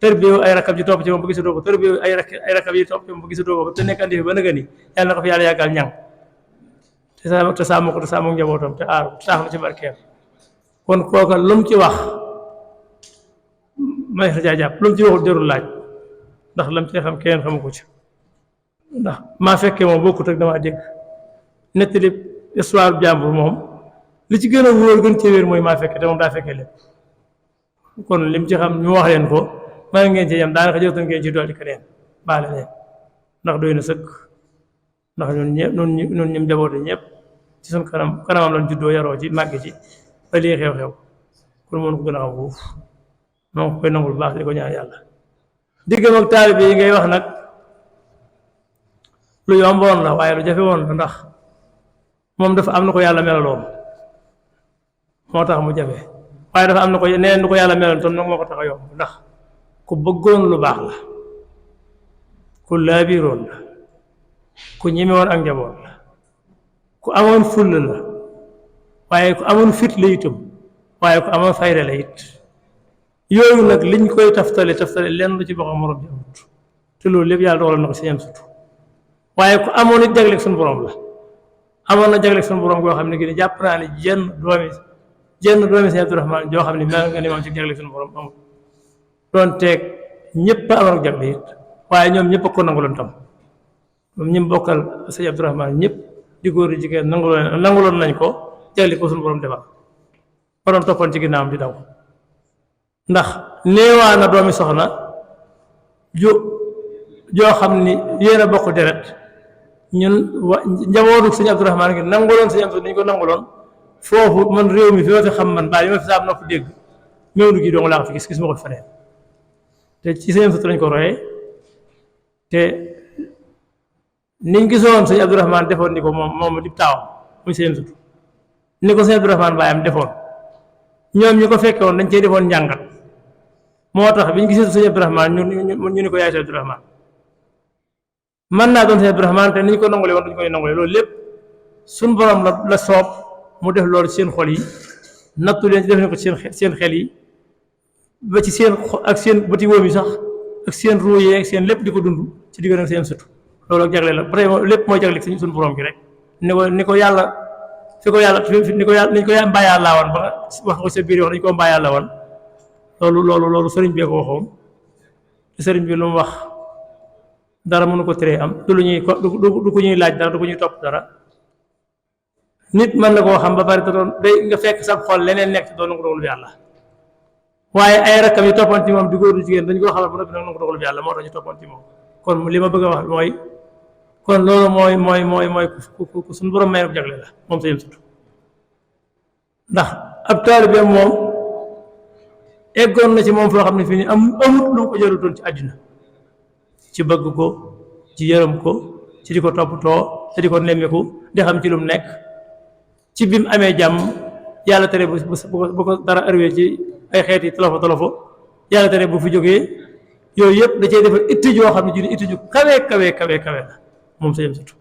tërbiyewu ay rakab ji topp ci moom ba gisatoo ko, tërbiyewu ay rakab yi topp ci moom ba gisatoo ko, te nekk andi fi ba nëga ni, yàlla na ko fi yàlla yàggal ñang te sàmm ko te sàmm njabootam te aar ko te taax na ci barkeem. kon kooka lu mu ci wax may sa jàpp, lu mu ci waxul jarul laaj, ndax lam ci xam keneen xamu ko ci. ndax maa fekkee moom bokkut ak damaa dégg nettali histoire jàmbur moom li ci gën a wóor gën ci wér mooy maa fekkee te moom daa fekkee lépp. kon lim ci xam ñu wax leen ko mën ngeen ci yem, daanaka jëwtan ngeen ci dolli keneen baale leen ndax doy na sëkk. ndax ñun ñim jaboote ñëpp ci suñ kanamam lañ juddoo yaroo ci màgg ci ba lii xew-xew kon mën ko gën a xam foofu moo ko koy nangul baax di ko ñaan yàlla diggam ak taalibe yi ngay wax nag lu yomboon la waaye lu jafe woon la ndax moom dafa am na ko yàlla melaloon moo tax mu jafe waaye dafa am na ko neen du ko yàlla melaloon tam nag moo ko tax a yomb ndax ku bëggoon lu baax la ku laabiroon la ku ñemewoon ak njaboot la ku amoon fulla la waaye ku amoon fit la itam waaye ku amoon fayda la it yooyu nag liñ koy taftale lenn lu ci bokk morom bi amut te loolu lépp yàlla dogal na ko si ñam sutu waaye ku amoon it jagleeg suñu borom la amoon na jagleeg suñu borom goo xam ne gi jàpp naa ne jenn doomi Sëñ Abdourahmane joo xam ne mel nga ni moom ci jagleeg suñu borom amut doon teeg ñëpp a amoon ak jagle it waaye ñoom ñëpp a ko nanguloon tam moom ñi bokkal Sëñ Abdourahmane ñëpp di góor di jigéen nanguloon nañ ko jagle ko suñu borom defal ba doon toppoon ci ginnaawam di daw ndax néewaa na doomi soxna joo xam ni yéen a bokk deret ñun njabootu Sëñ Abdourahmane ngi nanguloon Sëñ Abdou dañu ko nanguloon foofu man réew mi fi ma fi xam man baa yi ma fi saab nopp dégg méwnu gi dong laa ko fi gis ma ko fi feneen te ci Sëñ Abdou lañ ko royee te niñ gisoon Sëñ Abdourahmane defoon ni ko moom di taawam muy Sëñ Abdou ni ko Sëñ Abdourahmane baayam defoon ñoom ñi ko fekke woon dañ cee defoon njàngat moo tax biñ gisee Sëñ Abdourahmane ñu ni ko yaay Sëñ Abdourahmane mën naa doon Sëñ Abdourahmane te ni ñu ko nangulee woon dañu koy nangulee loolu lépp suñ borom la soob mu def loolu ci seen xol yi nattu leen ci def ne ko ci seen xel yi ba ci seen ak seen bëti wóom yi sax ak seen ruu yi ak seen lépp di ko dund ci diggante ak seen sutu loolu ak jagle la ba tey lépp mooy jagle ci suñu borom gi rek ni ko yàlla ni ko mbaa yàlla woon ba wax ko sa biir wax dañu ko mbaa yàlla woon loolu sëriñ bee ko waxoon te sëriñ bi lu mu wax dara mënu ko teree am du ko ñuy laaj dara du ko ñuy topp dara nit mën na koo xam ba bari te doon day nga fekk sa xol leneen nekk doon nangu dogalu yàlla waaye ay rakkam yi toppoon ci moom di góor du jigéen dañu koo xamal ba noppi nag nangu dogalu yàlla moo tax ñu toppoon ci moom kon li ma bëgg a wax mooy kon loolu mooy ku suñu borom may na jagle la moom Sëñ Amsatu ndax ab taalibe moom eggoon na ci moom foo xam ne fii nii amut lu mu ko jarutoon ci àddina ci bëgg ko ci yërëm ko ci di ko toppatoo te di ko nemmeeku di xam ci lu mu nekk ci bi mu amee jàmm yàlla tere bu ko dara arrivé ci ay xeeti tolofo yàlla tere bu fi jógee yooyu yëpp da cee defal itti joo xam ne ji itti ju kawe la moom Sëñ Amsatu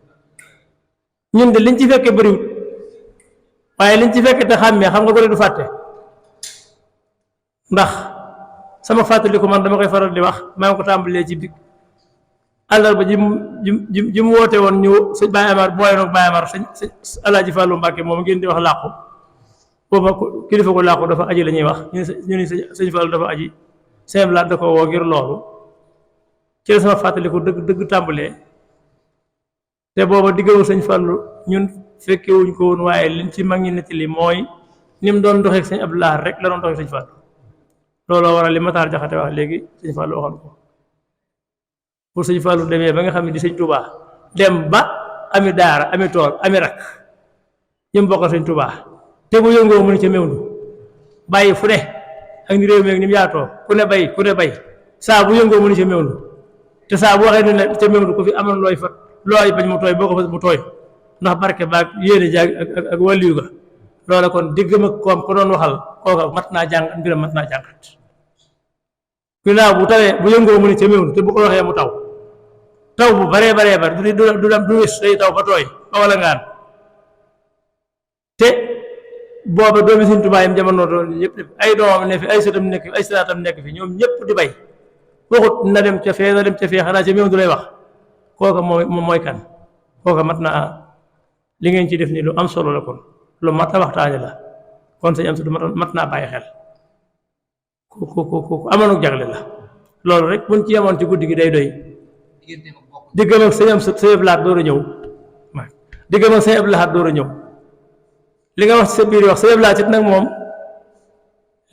ñun de liñ ci fekkee bëriwut waaye liñ ci fekkee te xàmmee xam nga ko du fàtte ndax sama fàttaliku man dama koy faral di wax maa ngi ko tàmbalee ci bi àllarba ji mu woote woon ñu sëñ Baye Amar booy noog Baye Amar sëñ Alaaji Fàllu Mbàkke moom ngeen di wax làqu booba kilifa ko làqu dafa aji la ñuy wax ñu ni sëñ Fàllu dafa aji sëñ Blaat da ko woo ngir loolu ci la sama fàttaliku dëgg tàmbalee te booba diggawu sëñ Fàllu ñun fekkewuñ ko woon waaye liñ ci mag ñi nettali mooy ni mu doon doxeek sëñ Abdou Lahad rek la doon doxeek sëñ Fàllu looloo waral li Matar Jaxate wax léegi sëñ Fàllu waxoon ko pour sëñ Fàllu demee ba nga xam ne di sëñ Touba dem ba ami daara ami tool ami rak ñëm bokkal sëñ Touba te bu yëngoo mu ne ca mewndu bàyyi fu ne ak ni réew mi ak ni mu yaatoo ku ne bay saa bu yëngoo mu ne ca mewndu te saa bu waxee ne ca mewndu ku fi amoon looy bañ mu tooy boo ko fa mu tooy ndax barke baag yéene jaag ak wàlliyu ga loola kon diggam ak koom ko doon waxal kooka mat naa jàng mbiram mat naa jàngat ginnaaw bu tawee bu yëngoo mu ne ca mewndu te bu ko waxee mu taw bu baree bari du wis day taw ba tooy ba wala ngaan te booba doomi Sëñ Tuubaa yam jamono doon ñëpp def ay doomam ne fi ay sëtam nekk fi ay sëtaatam nekk fi ñoom ñëpp di bay waxut na dem ca fee xanaa ca mewndu lay wax kooka moom mooy kan kooka mat naa li ngeen ci def nii lu am solo la kon lu mat a waxtaane la kon Sëñ Amsatu mat naa bàyyi xel ku amoon jagle la loolu rek buñ ci yemoon ci guddi gi day doy diggam ak Sëñ Amsatu Sëñ Abdou Lahad door a ñëw diggam ak Sëñ Abdou Lahad door a ñëw li nga wax ci sa biir wax Sëñ Abdou Lahad it nag moom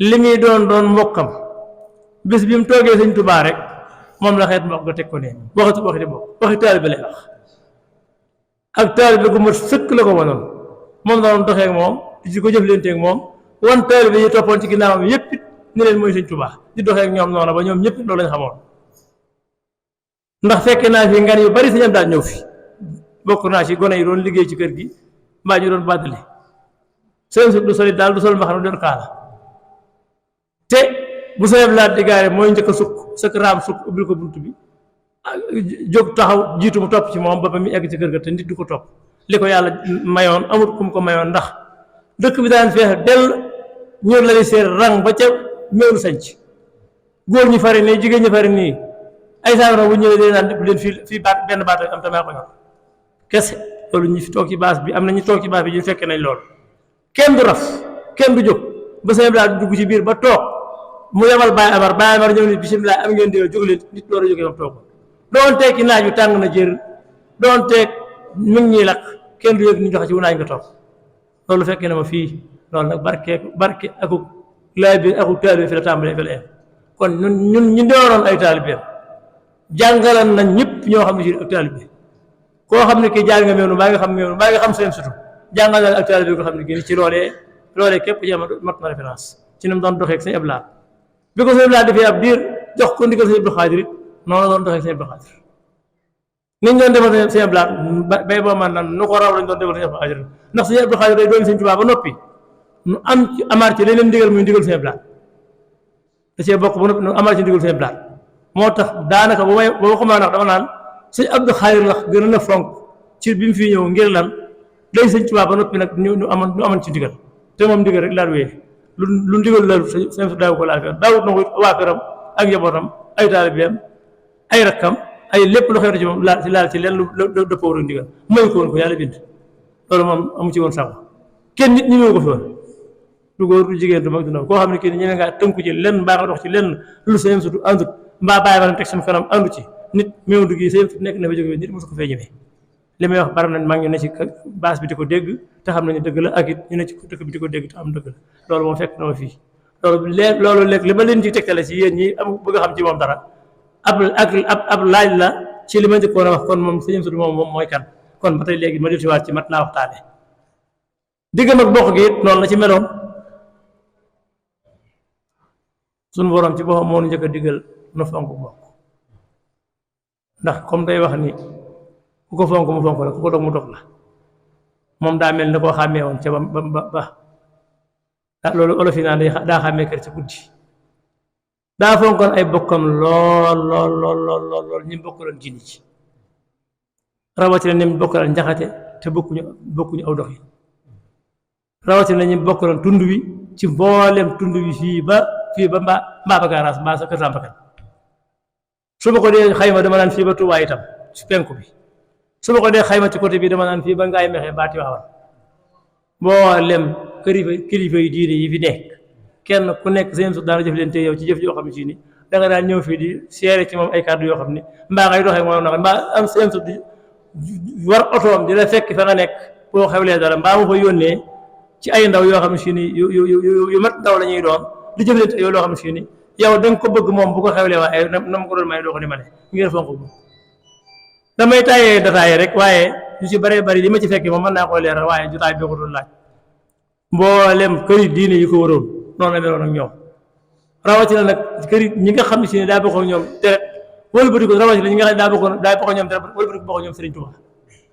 li muy doon mbokkam bis bi mu toogee Sëñ Tuubaa rek moom la xeet mbokk nga teg ko ne waxi di bokk waxi taalibe lay wax ak taalibe gu mat sëkk la ko wanoon moom la doon doxee ak moom di ko jëflante ak moom wan taalibe yi toppoon ci ginnaawam yépp it ni leen mooy Sëñ Tuubaa di doxee ak ñoom noonu ba ñoom ñëpp loolu lañ xamoon ndax fekke naa fi ngan yu bari Sëñ Abdu Lahat ñëw fi bokk naa ci gone yi doon liggéey ci kër gi mbaa ñu doon bàddali seen du soli daal du sol mbaxana doon kaala te bu Sëñ Abdu Lahat di gaare mooy njëkk a sukk sëkk raam sukk ubbil ko bunt bi jóg taxaw jiitu mu topp ci moom ba mu egg ci kër ga te nit du ko topp li ko yàlla mayoon amut kum ko mayoon ndax dëkk bi daan feex dell ñor la li seer rang ba ca meeru sanc góor ñi fari nii jigéen ñi fari nii ay saagara bu ñëwee dee naan leen fii baat benn baat am tamit ko yor kese loolu ñi fi toog ci baas bi am na ñu toog ci baas bi ñu fekke nañ loolu kenn du raf kenn du jóg ba Sëñ Abdu Lahat dugg ci biir ba toog mu yebal Baye Amar ñëw ni bisimilah am ngeen diw jóg leen nit loolu jógee moom toog doon teeg ci naaj wi tàng na jër doon teeg mi ngi ñuy lakk kenn du yëg ni joxe ci wu naaj nga toog loolu fekkee na ma fii loolu nag barke akuk laay bi akuk taalibe fi la tàmbalee fi la kon ñun ñu dooroon ay taalibe jàngalan nañ ñëpp ñoo xam ne ci ak taalibe koo xam ne kii jaar nga meewnu mbaa nga xam meewnu mbaa nga xam seen sutu jàngal na ak taalibe ko xam ne gën ci loolee képp ci mat na référence ci ni mu doon doxee ak Sëñ Abdu Lahat bi ko Sëñ Abdu Lahat defee ab diir jox ko ndigal Sëñ Abdu Xaadir it noonu la doon doxee ak Sëñ Abdu Xaadir niñ doon defal Sëñ Abdu Lahat bay boo man nan nu ko raw lañ doon defal Sëñ Abdu Xaadir ndax Sëñ Abdu Xaadir day doon Sëñ Tuubaa ba noppi nu am ci amaat ci leneen ndigal muy ndigal Sëñ Abdu Lahat da cee bokk ba noppi nu amaat ci ndigal Sëñ Abdu Lahat moo tax daanaka ba ma xamaa ndax dama naan Sëñ Abdu Xaadir la gën a fonk ci bi mu fii ñëw ngir lan day Sëñ Tuubaa ba noppi nag ñu amoon ci ndigal te moom ndigal rek laal wéy lu ndigal laal sëñ daaw ko laal fenn daawut na ko waa këram ak njabootam ay taalibeem ay rakkam ay lépp lu xew ci moom laal ci leen lu dëppoo ak ndigal mooy ko woon ko yàlla bind loolu moom amu ci woon sago kenn nit ñi ko fi woon du góor du jigéen du mag du ndaw koo xam ne kii ñeme ngaa tënku ci lenn mbaa nga dox ci lenn lu sëñ sutu àndut mbaa bàyyi ba teg sama kanam àndu ci nit méew du gi sëñ sutu nekk na fa jóge nit mosu ko fee ñemee li may wax bari nañ maa ngi ne ci baas bi di ko dégg te xam nañu dëgg la ak it ñu ne ci dëkk bi di ko dégg te am dëgg la loolu moom fekk na ma fii loolu léegi li ma leen ci tegtale ci yéen ñi am bëgg a xam ci moom dara ab laaj la ci li ma njëkkoon a wax kon moom sëñ Sutu moom mooy kan kon ba tey léegi ma def ci waat ci mat naa waxtaane diggam ak bokk gi it noonu la ci meloon suñu borom ci boppam moo nu njëkk a diggal nu fonk bokk ndax comme day wax ni ku ko fonk mu fonk la ku ko dog mu dog la moom daa mel ni koo xàmmee woon ca ba loolu olof yi naan daa xàmmee kër ca guddi daa fonkoon ay bokkam lool ñi bokkaloon diini ci rawatina ñi bokkaloon njaxate te bokkuñu aw dox yi rawatina ñi bokkaloon tund wi ci mboolem tund wi fii ba mbaa ba gaaraas mbaa sa kër Sàmbakan su ma ko dee xayma dama naan fii ba Tuubaa itam ci penku bi su ma ko dee xayma ci côté bi dama naan fii ba ngaay mexe baati waawan mboolem kilifa yi diine yi fi nekk kenn ku nekk seen su daana jëf leen te yow ci jëf joo xam ne si ni da nga daan ñëw fii di seere ci moom ay kàddu yoo xam ne mbaa ngay doxee moom nag mbaa am seen su di war otoom di la fekk fa nga nekk boo xewlee dara mbaa mu fa yónnee ci ay ndaw yoo xam ne si ni yu mat ndaw la ñuy doon di jëf leen te yow loo xam ne si ni yow da nga ko bëgg moom bu ko xewlee waaye na ma ko doon may doo ko ni ma ne ngeen fonk bu damay tàyyee dataay rek waaye yu ci bëree bëri li ma ci fekk moom mën naa koo leeral waaye jotaay bi ko doon laaj mboolem këri diine yi ko waroon noonu la meloon ak ñoom rawatina nag këri ñi nga xam ne si ne daa bokk ak ñoom deret wëlbati ko rawatina ñi nga xam ne daa bokk ak ñoom deret wëlbati ko bokk ak ñoom Serigne Touba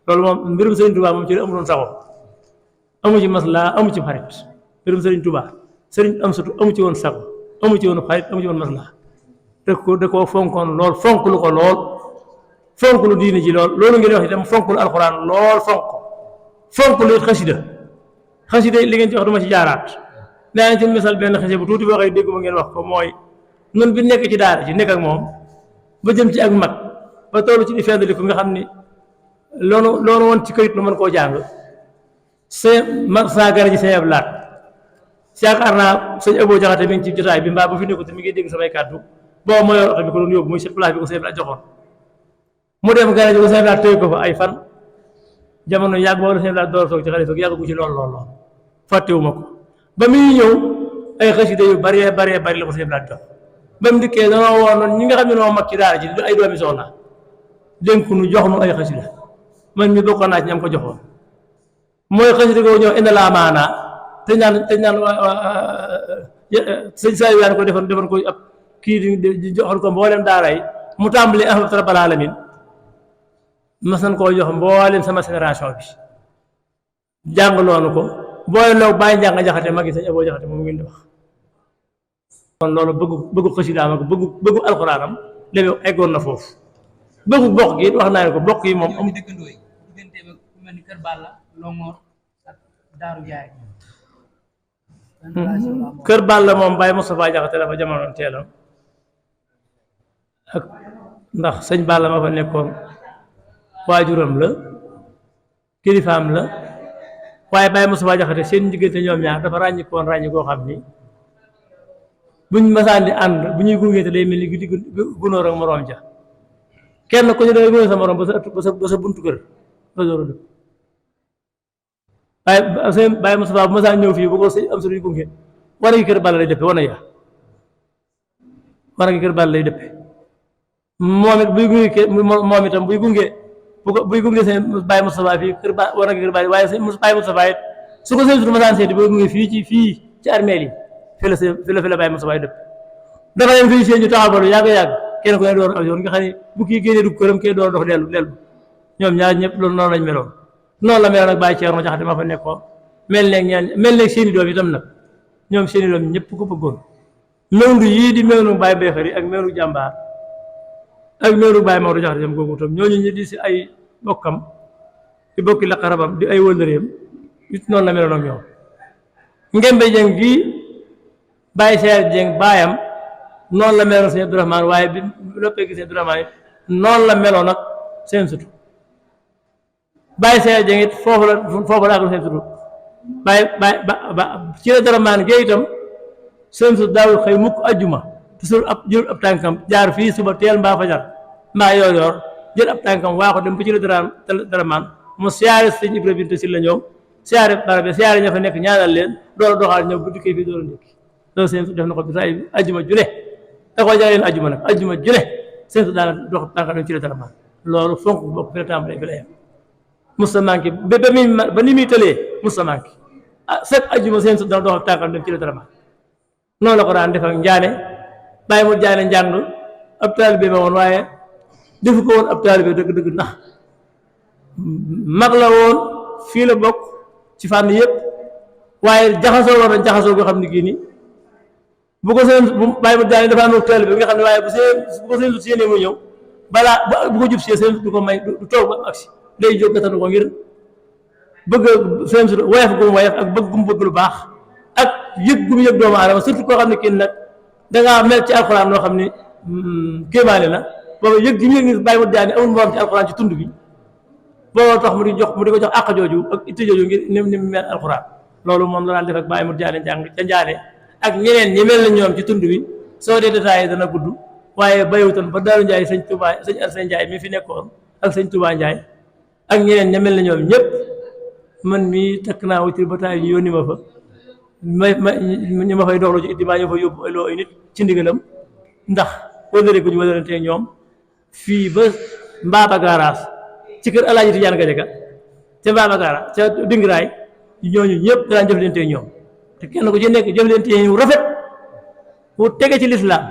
loolu moom mbirum Serigne Touba moom ci la amuloon saxoo amu ci maslaa amu ci xarit mbirum Serigne Touba Serigne am sutu amu ci woon sago amu ci woon xarit amu ci woon maslaa da koo fonkoon lool fonk lu ko lool fonk lu diine ji lool loolu ngeen wax itam fonk lu alxuraan lool fonk lu xasida li ngeen ci wax duma ci jaaraat daa ci misal benn xasida bu tuuti boo xëy dégguma ngeen wax ko mooy nun bi nekk ci daara ci nekk ak moom ba jëm ci ak mag ba tollu ci di feddali ko nga xam ni loolu woon ci këyit lu mën koo jàng saa gara ji Sëñ Abdu Lahat yaakaar naa sëñ Abo Jaxate mi ngi ci jotaay bi mbaa bu fi nekku te mi ngi dégg samay kàddu boobu moo yor oto bi ko doon yóbbu muy cette place bi ko Sëñ Abdu Lahat joxoon mu dem gara ji ko Sëñ Abdu Lahat téye ko fa ay fan jamono yàgg boobu la Sëñ Abdu Lahat door a toog ci xalifa yàgg gu ci lool fàttewuma ko ba muy ñëw ay xasida yu bari la ko Sëñ Abdu Lahat jox ba mu dikkee danoo woon noonu ñi nga xam ne noo mag ci daara ji ay doomi soxna dénk nu jox nu ay xasida man mi bokkoon naa ci ñam ko joxoon mooy xasida ko ñëw indi laa maanaa te ñaan sëñ saa yaan ko defoon ko ab kii di joxoon ko mboolem daara yi mu tàmbali ahmad rabbil alamin mas nañ koo jox mboolem sama génération bi jàng loonu ko booy loog bàyyi njàng jaxate mag yi sëñ Aboo jaxate moom ngeen di wax kon loolu bëggu xasidaam ak bëggu alxuraanam léegi eggoon na foofu bëggu bokk gi wax naa ne ko bokk yi moom amul dëkkandoo yi diggante ba ku mel ni Kër Balla Longoor ak Daaru Jaay Kër Balla moom Baye Moustapha Jaxate dafa jamonoon teelam ak ndax sëñ Balla ma fa nekkoon waajuram la kilifaam la waaye Baye Moustapha Jaxate seen diggante ñoom ñaar dafa ràññikoon ràññi koo xam ni buñ masaan di ànd bu ñuy gunge te day mel ni guddi gunóor ak moroom ja kenn ku ñu day gunge sa moroom ba sa buntu kër ba door a dëpp waaye sëñ Baye Moustapha bu masaan ñëw fii bu ko am sa duy gunge war a gi Kër Balla lay dëppe wana ya war a gi Kër Balla lay dëppe moom it buy gunge moom itam buy gunge seen Baye Moustapha fii Kër Ba war a gi Kër Balla waaye seen Baye Moustapha it su ko seen sutu masaan seeti buy gunge fii ci armeel yi fi la Baye Moustapha dëpp dafa leen fii seen ñu taxawalu yàgg kenn ku ne door aw yoon nga xam ne bu kii génnee dugg këram kii door dox dellu ñoom ñaar ñëpp loolu noonu lañ meloon noonu la meloon nag Baye Thierno Jaxate ma fa nekkoon mel ne seeni doom itam nag ñoom seeni doom ñëpp ko bëggoon mewndu yii di mewndu Baye Béxari ak mewndu jàmbaar ak mewndu Baye Maodo Jaxate jam googu tam ñooñu ñi di si ay bokkam di bokki la xarabam di ay wëllëreem it noonu la meloon ak ñoom Ngembe Jeng gi Baye Seer Jeng baayam noonu la meloon sëñ Abdourahmane waaye bi loppee gi sëñ Abdourahmane noonu la meloon nag seen sutu Baye Seer Jeng it foofu la ak seen sutu Baye ci la Abdourahmane gi itam seen sutu daawul xëy mukk ajjuma te sul jël ab tànkam jaar fii suba teel mbaa fajar mbaa yoor jël ab tànkam waa ko dem ba ci la Abdourahmane mu siyaare sëñ Ibra Binta si la ñëw siyaare barab bi siyaare ña fa nekk ñaanal leen doolu doxaal ñëw bu dikkee fii doolu ndékki loolu seen su def na ko bi say ajjuma june da koo jaay leen ajjuma nag ajjuma june seen su daana dox tànka dem ci la Abdourahmane loolu fonk bokk fi la tàmbalee fi la yem musta manqué ba ni muy tëlee musta manqué chaque ajjuma seen su dana dox tànkam dem ci la Abdourahmane noonu la ko daan def ak njaane bàyyi mu jaane njàng ab taalibe ma woon waaye defu ko woon ab taalibe dëgg ndax mag la woon fii la bokk ci fànn yëpp waaye jaxasoo woon nañ jaxasoo goo xam ne kii nii bu ko seen bu bàyyi mu jaane dafa am ak taalibe bi nga xam ne waaye bu ko seen sut séenee mu ñëw balaa bu ko jub see seen du ko may du toog ba agsi day jóg gatanu ko ngir bëgg seen sut woyof gu mu woyof ak bëgg gu mu bëgg lu baax ak yëg gu mu yëg doomu aadama surtout koo xam ne kii nag dangaa mel ci alxuraan loo xam ne kéemaane la booba yëg gi mu yëg ni bàyyi mu jaane amul morom ci alxuraan ci tund bi looloo tax mu di ko jox àq jooju ak itte jooju ngir ni mu mel alxuraan loolu moom la daan def ak bàyyi mu jaane jàng ca njaane ak ñeneen ñi mel na ñoom ci tund bi soo dee détaillé dana gudd waaye bayutoon ba Daaru Njaay sëñ Touba sëñ Arsène Njaay mi fi nekkoon ak sëñ Touba Njaay ak ñeneen ña mel na ñoom ñëpp man mii takk naa wutir ba taay ñu yónni ma fa ñu ma fay doxloo ci iddi maa ñu fa yóbbu loo ay nit ci ndigalam ndax wëlëre gu ñu wëlërante ñoom fii ba Mbaaba Garaas ci kër Alaaji Tijaan Gajaga ca Mbaaba Garaas ca Dingiraay ñooñu ñëpp daan jëflante ñoom te kenn ku ci nekk jëflante yu rafet bu tege ci lislaam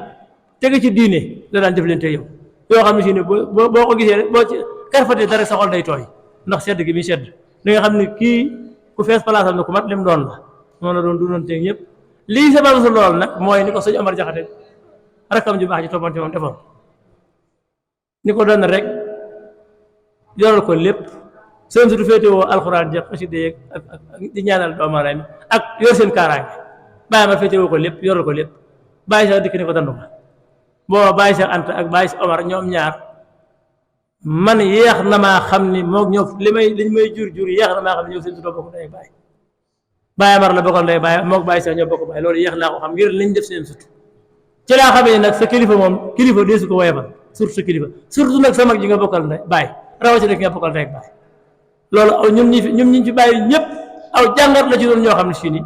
tege ci diine la daan jëflante yow yoo xam ne si ne boo ko gisee boo ci karfatee dara sa xol day tooy ndax sedd gi muy sedd da nga xam ne kii ku fees palaasam na ku mat lim doon la noonu la doon dundanteeg ñëpp lii sabab sa lool nag mooy ni ko sëñ Omar Jaxate rakkam ju baax ji toppante moom defoon ni ko doon rek yoral ko lépp seen sutu féetewoo alxuraan jëf xasida yeeg ak di ñaanal doomu aadama ak yor seen kaaraange bàyyi ma féetewoo ko lépp yoral ko lépp bàyyi sax dikk ni ko dandu ma booba bàyyi sax Anta ak bàyyi si Omar ñoom ñaar man yeex na maa xam ni moom ñoo liñ may jur yeex na maa xam ne ñëw seen sutoo bokk ndey bàyyi Amar la bokkal ndey bàyyi mook bàyyi sax ñoo bokk bàyyi loolu yeex naa ko xam ngir liñ def seen sut ci laa xamee nag sa kilifa moom kilifa dee su ko woyefal surtout sa kilifa surtout nag sa mag ji nga bokkal ndey bàyyi rawatina ki nga bokkal ndey ak bàyyi loolu aw ñun ñi fi bàyyi ñëpp aw jàngat la ci doon ñoo xam ne fii nii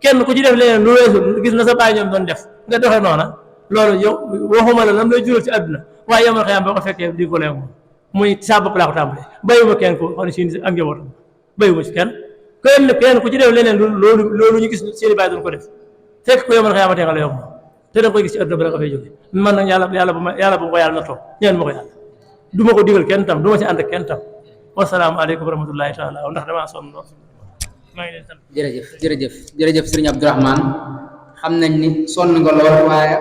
kenn ku ci def leneen lu weesu gis na sa bàyyi ñoom doon def nga doxee noona loolu yow waxuma la lam lay jural ci àdduna waaye yomal xëyam boo ko fekkee di ko leen moom muy saa bopp laa ko tàmbalee bàyyiwuma kenn ko xam ne si ak njabootam bàyyiwuma ci kenn ku ci def leneen loolu ñu gis seen i bàyyi doon ko def fekk ko yow man xëyamatee nga la yomb te da nga koy gis ci adduna ba la nga fay jóge man nag yàlla bu ma ko yàlla na toog ñaan ma ko yàlla du ma ko digal kenn tam du ma ci ànd ak kenn tam wasalaamaaleykum wa rahmatullahi taala ndax damaa sonn lool maa ngi leen sant. jërëjëf sëriñ Abdourahmane xam nañ ni sonn nga lool waaye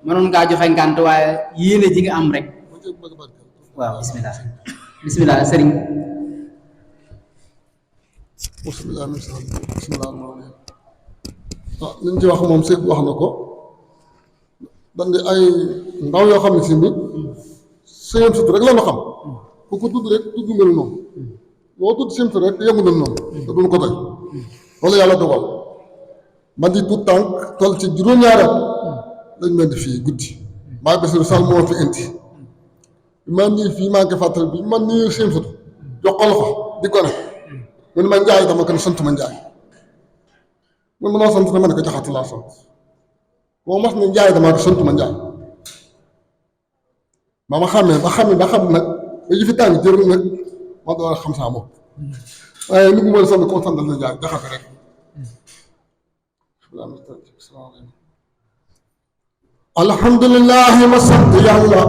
mënoon ngaa joxe ngànt waaye yéene ji nga am rek waaw bismillah sëriñ. bismillah li ñu ci wax moom Seydou wax na ko dañ di ay ndaw yoo xam ne si ni seen sut rek la ñu xam ku ko tudd rek tudd mel noonu boo tudd seen sut rek yemu mel noonu te duñ ko doy wala yàlla dogal man di tout tànk toll ci juróom-ñaari at lañ mel di fii guddi maa Basiru Sall moo fi indi man nii fii maa ngi fàttali bi man nii seen sut jox ko loxo di ko ne mu ne ma njaay dama ko ne sant ma njaay man mënoo sant ne ma ne ko jaxatu laa sant boo mas ne njaay damaa ko sant ma njaay ma xàmmee ba xam nag ba yi fi tàng jërul nag ma doon xam saa bopp waaye li mu mën a sant koo santal na njaay jaxate rek alhamdulilah ma sant yàlla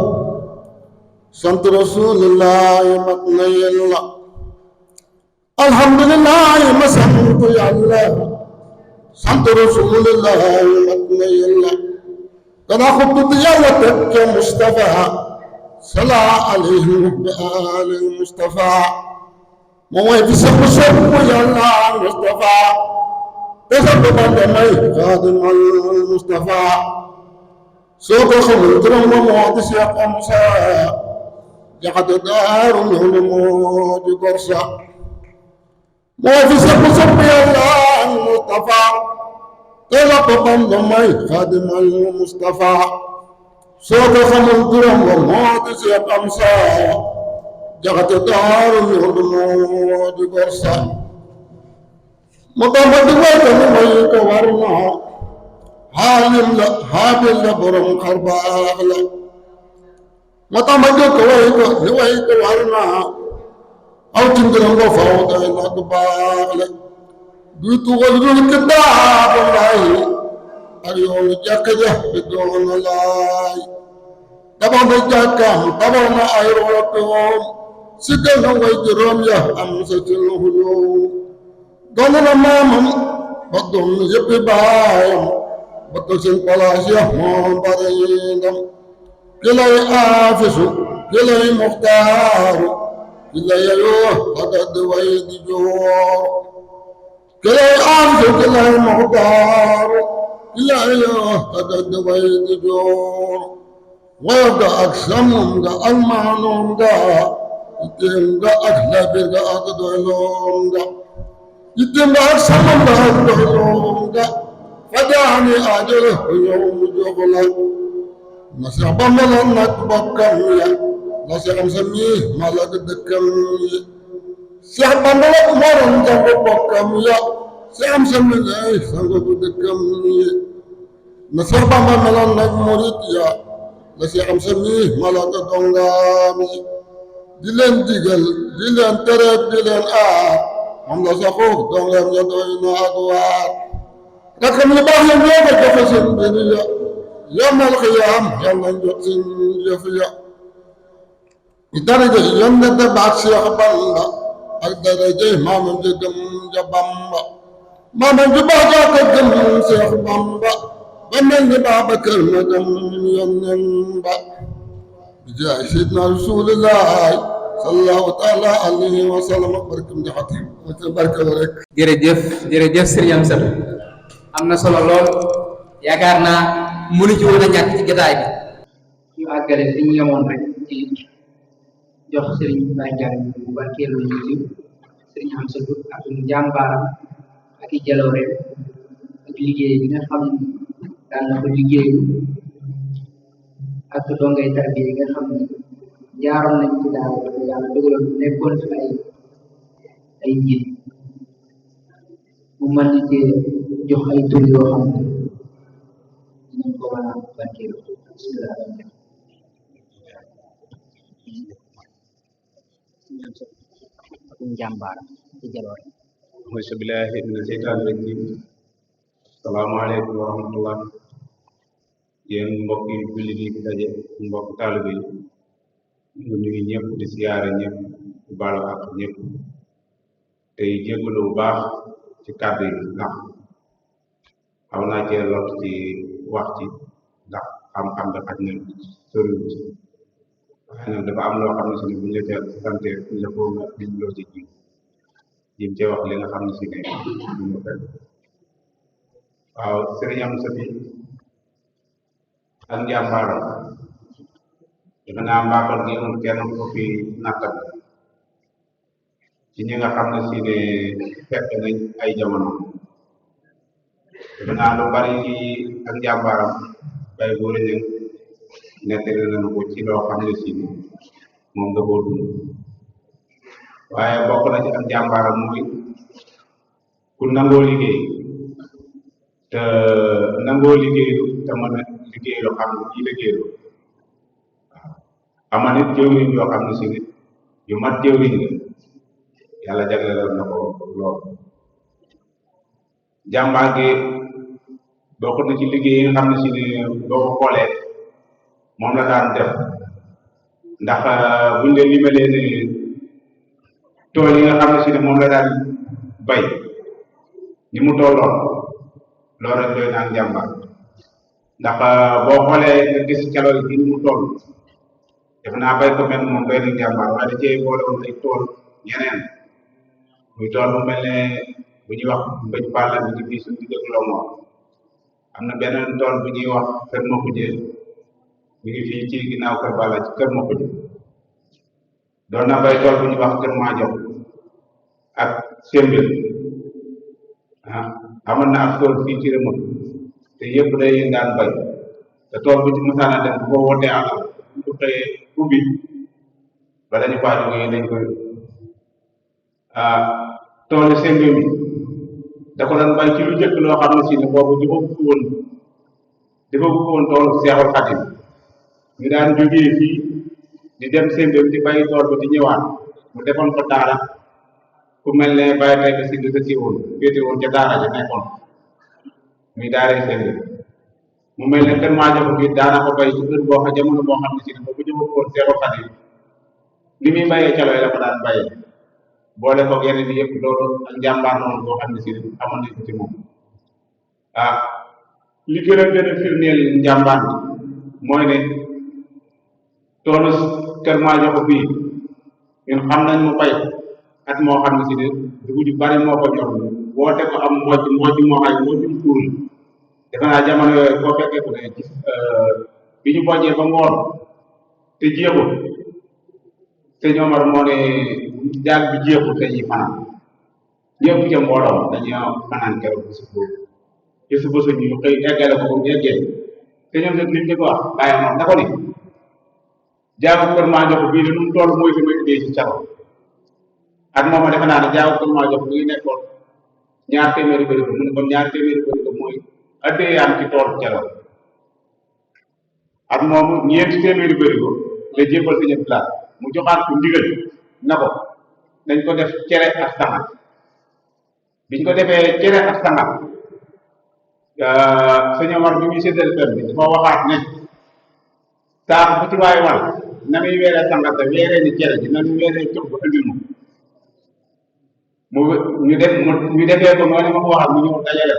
sant rasulillah mat na yàlla alhamdulilah ma sant yàlla sant rasulillah mat na yàlla danaa ko tudd yàlla teg ca Mustafa sala alayhi bi ali Mustafa moom mooy fi sëpp yàlla Mustafa te sa boppam damay xaadimal Mustafa soo ko xamul turam ma moo di Cheikh Amsa jaxate daaru ñëw na moo di gorsa moo fi sëpp yàlla Mustafa te la boppam damay xaadimal Mustafa soo ko xamul turam ma moo di Cheikh Amsa jaxate daaru ñëw na moo di gorsa mu bamba di wayta ni may ko war na xaalim la xaabil la borom xar baax la ma tax ma jóg ko ni way ko war na aw tindiram ko faw day na du baax la duy tuxal dul kitaabu laay ak yoonu jàkk ja bi doona laay tabax na jàkkaam tabax na ay rotoom si gën a way juróom ya am sa ci luxuloo doon na maamam ba doon yëppi baayam ba to seen palaas ya moom bare ndam ki lay aafisu ki lay muxtaaru ki lay yoo taga di way di joor ki lay aafisu ki lay muxtaaru ki lay yoo taga di way di joor woyof ga ak samum ga ak maanoom ga itteem ga ak labir ga ak doyloom ga yitteem nga ak samam nga ak doyloom nga fajaani aajale ko ñëw mu jox la na Seex Bamba la nag bokkam ya la Seex Amsa mi malag dëkkam yi Seex Bamba la moroon sangu bokkam ya Seex Amsa mi lay sangu dëkkam yi na Seex Bamba meloon nag murit ya la Seex Amsa mi malag dongaam yi di leen digal di leen tere di leen aar moom la saxoo dongam ya doy na ak waar rakam yu baax ya ñoo ko joxe seen mbir ya yomal xiyaam yàlla jot seen jëf ya daraja yonent ba ak Seex Bamba ak daraja maamam ji gëm ja Bamba maamam ji baax ja ko gëm Seex Bamba ba mel ni Babakar ma gëm yonent ba bi jaay Seydina Rasulullah sallallahu taala alayhi wa sallam barkam jaxati barke la rek jërëjëf sëriñ Amsa am na solo lool yaakaar naa mënu ci woon a ñàkk ci jotaay bi ñu àggale fi ñu yemoon rek ci jox sëriñ Baye Ndiaye bu barkeelu ñu ci sëriñ Amsa ak njàmbaaram ak i jaloore ak liggéey bi nga xam ne daan na ko liggéeyu ak dongay tarbiya yi nga xam ne jaaroon nañ ci daal yàlla dogaloon nekkoon fi ay njiit mu mën na cee jox ay tur yoo xam ne dinañ ko mën a barkeelu bismillah ak njàmbaaram ci jaloore. auzu billaahi mina seytaani rajiim. Salaamaaleykum wa rahmatullah. yéen mbokk yi jullit yi fi daje, mbokk taalibe yi, ñu ngi ñëpp di siyaare ñëpp di baalu ak ñëpp tey jéggalu bu baax ci kàddu yi ndax xaw naa cee lot ci wax ci ndax xam-xam da xaj na soriwul ci waaye nag dafa am loo xam ne si ne bu ñu la ca sante ñu la ko nga liñ loo ci jim cee wax li nga xam ne si ne ñu ko fekk. waaw sëriñ am sati ak njàmbaaram defe naa mbaaxal gi amul kenn ko fi nattal ci ñi nga xam ne si ne fekk nañ ay jamono. defe naa lu bari ci ak njàmbaaram bay góor ñi nettali nañu ko ci loo xam ne si ne moom da koo dund waaye bokk na ci ak njàmbaaram mooy ku nangoo liggéey te nangoo liggéeyu te mën a liggéey loo xam ne kii liggéeyloo waaw ama nit jëwriñ yoo xam ne si ne yu mat jëwriñ la yàlla jagleel na ko lool. jàmbaar gi bokk na ci liggéey yi nga xam ne si ne boo ko xoolee moom la daan def ndax buñ leen limalee ne tool yi nga xam ne si ne moom la daan bay ni mu tolloon loolu rek doy naan jàmbaar ndax boo xoolee nga gis caloor yi ni mu toll def naa bay ko mel moom doy na jàmbaar waaye da cee boole woon ay tool yeneen muy tool bu mel ne bu ñuy wax mbéj pàlla bi ci fii suñu digg ak Longhor am na beneen tool bu ñuy wax kër Mokuje mi ngi fii ci ginnaaw kër Balla ci kër Mokuje doon na bay tool bu ñuy wax kër Maajow ak Sembel amoon na ak tool fii ci Remot te yëpp day daan bay te tool bu ci mësaan a dem bu ko wootee àll bu ko xëyee ubbi ba dañu faa jógee dañ koy toolu Sembel mi da ko doon bay ci lu njëkk loo xam ne si ne boobu dafa bëgg woon toolu Seexul Xadim ñu daan jógee fii di dem Sembel di bay tool ba di ñëwaat mu defoon ko daara ku mel ne bàyyi tay ba si nga si woon féete woon ca daara ja nekkoon muy daaree Sembel mu mel ne kër maa jox bi daana ko bay ci heure boo xam jamono boo xam ne si ne boobu jëma ko woon Seexul Xadim li muy bayee calooy la ko daan bayee boole ko yeneen yi yëpp loolu ak njàmbaar noonu boo xam ne si ne amoon nañ ko ci moom. li gën a firndeel njàmbaar bi mooy ne toolu kër maa jox bii ñun xam nañ mu bay at moo xam ne si ne dugub ju bari moo ko ñor woote ko am mbojj moo xay mbojjum kuur la defe naa jamono yooyu boo fekkee ko ne gis bi ñu bojjee ba ngoon te jeexul sëñ Omar moo ne jaag bi jeexul dañuy fanaan ñëpp ca mbooloo dañuy fanaan keroog bi si boobu ci suba sa ñu xëy eggale ko comme eggee te ñoom seen liñ ko wax bàyyi moom da ko ni jaagu kër maa jox bii de nu mu toll mooy sama liggéey ci caro ak moom defe naa ne jaagu kër maa jox bii nekkoon ñaar téeméeri bëri ko mu ne kon ñaar téeméeri bëri ko mooy addeeyaan ci tool caro ak moom ñeenti téeméeri bëri ko la jébbal sa ñëpp laat mu joxaat ko ndigal na ko dañ ko def cere ak sangat biñ ko defee cere ak sangat sëñ Omar bi muy séddale fen bi dafa waxaat ne saako bu ci waay wal na muy weeree sangat te weeree ni cere ji na muy weeree cox bu andil mu ñu defee ko noonu ma ko waxaat mu ñëw dajale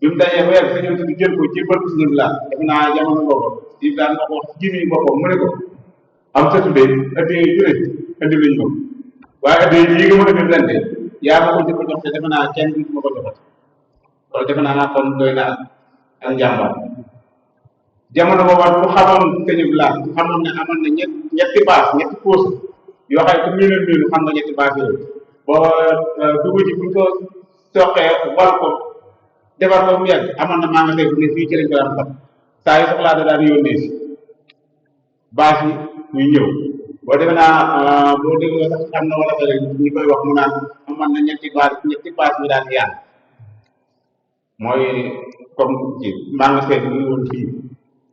bi mu dajee weer sa ñëw si jël ko jébbal ko si ñëpp laa def naa jamono boobu si daan ma ko wax jimi boppam mu ne ko am sa tuddee addee jure andi lañ ko waaye addee yi nga mën a def lente yaa ma ko jëkk jox te defe naa kenn du ma ko joxati loolu defe naa kon doy na ak njàmbaar jamono boobu ku xamoon sëñëb laa ku xamoon ne amoon na ñetti baas ñetti poos yoo xam ne ku miinu xam nga ñetti baas yooyu boo dugub ji buñ ko soqee wal ko defar ko mu yàgg amoon na maa nga tey bu ne fii ci lañ ko daan xam saa yu soxlaa da daan yónnee si baas yi muy ñëw boo defe naa boo déggoo sax xam na wala ñi koy wax mu naan amoon na ñetti baas ñu daan yaan mooy comme ci maa nga seet ñu woon fii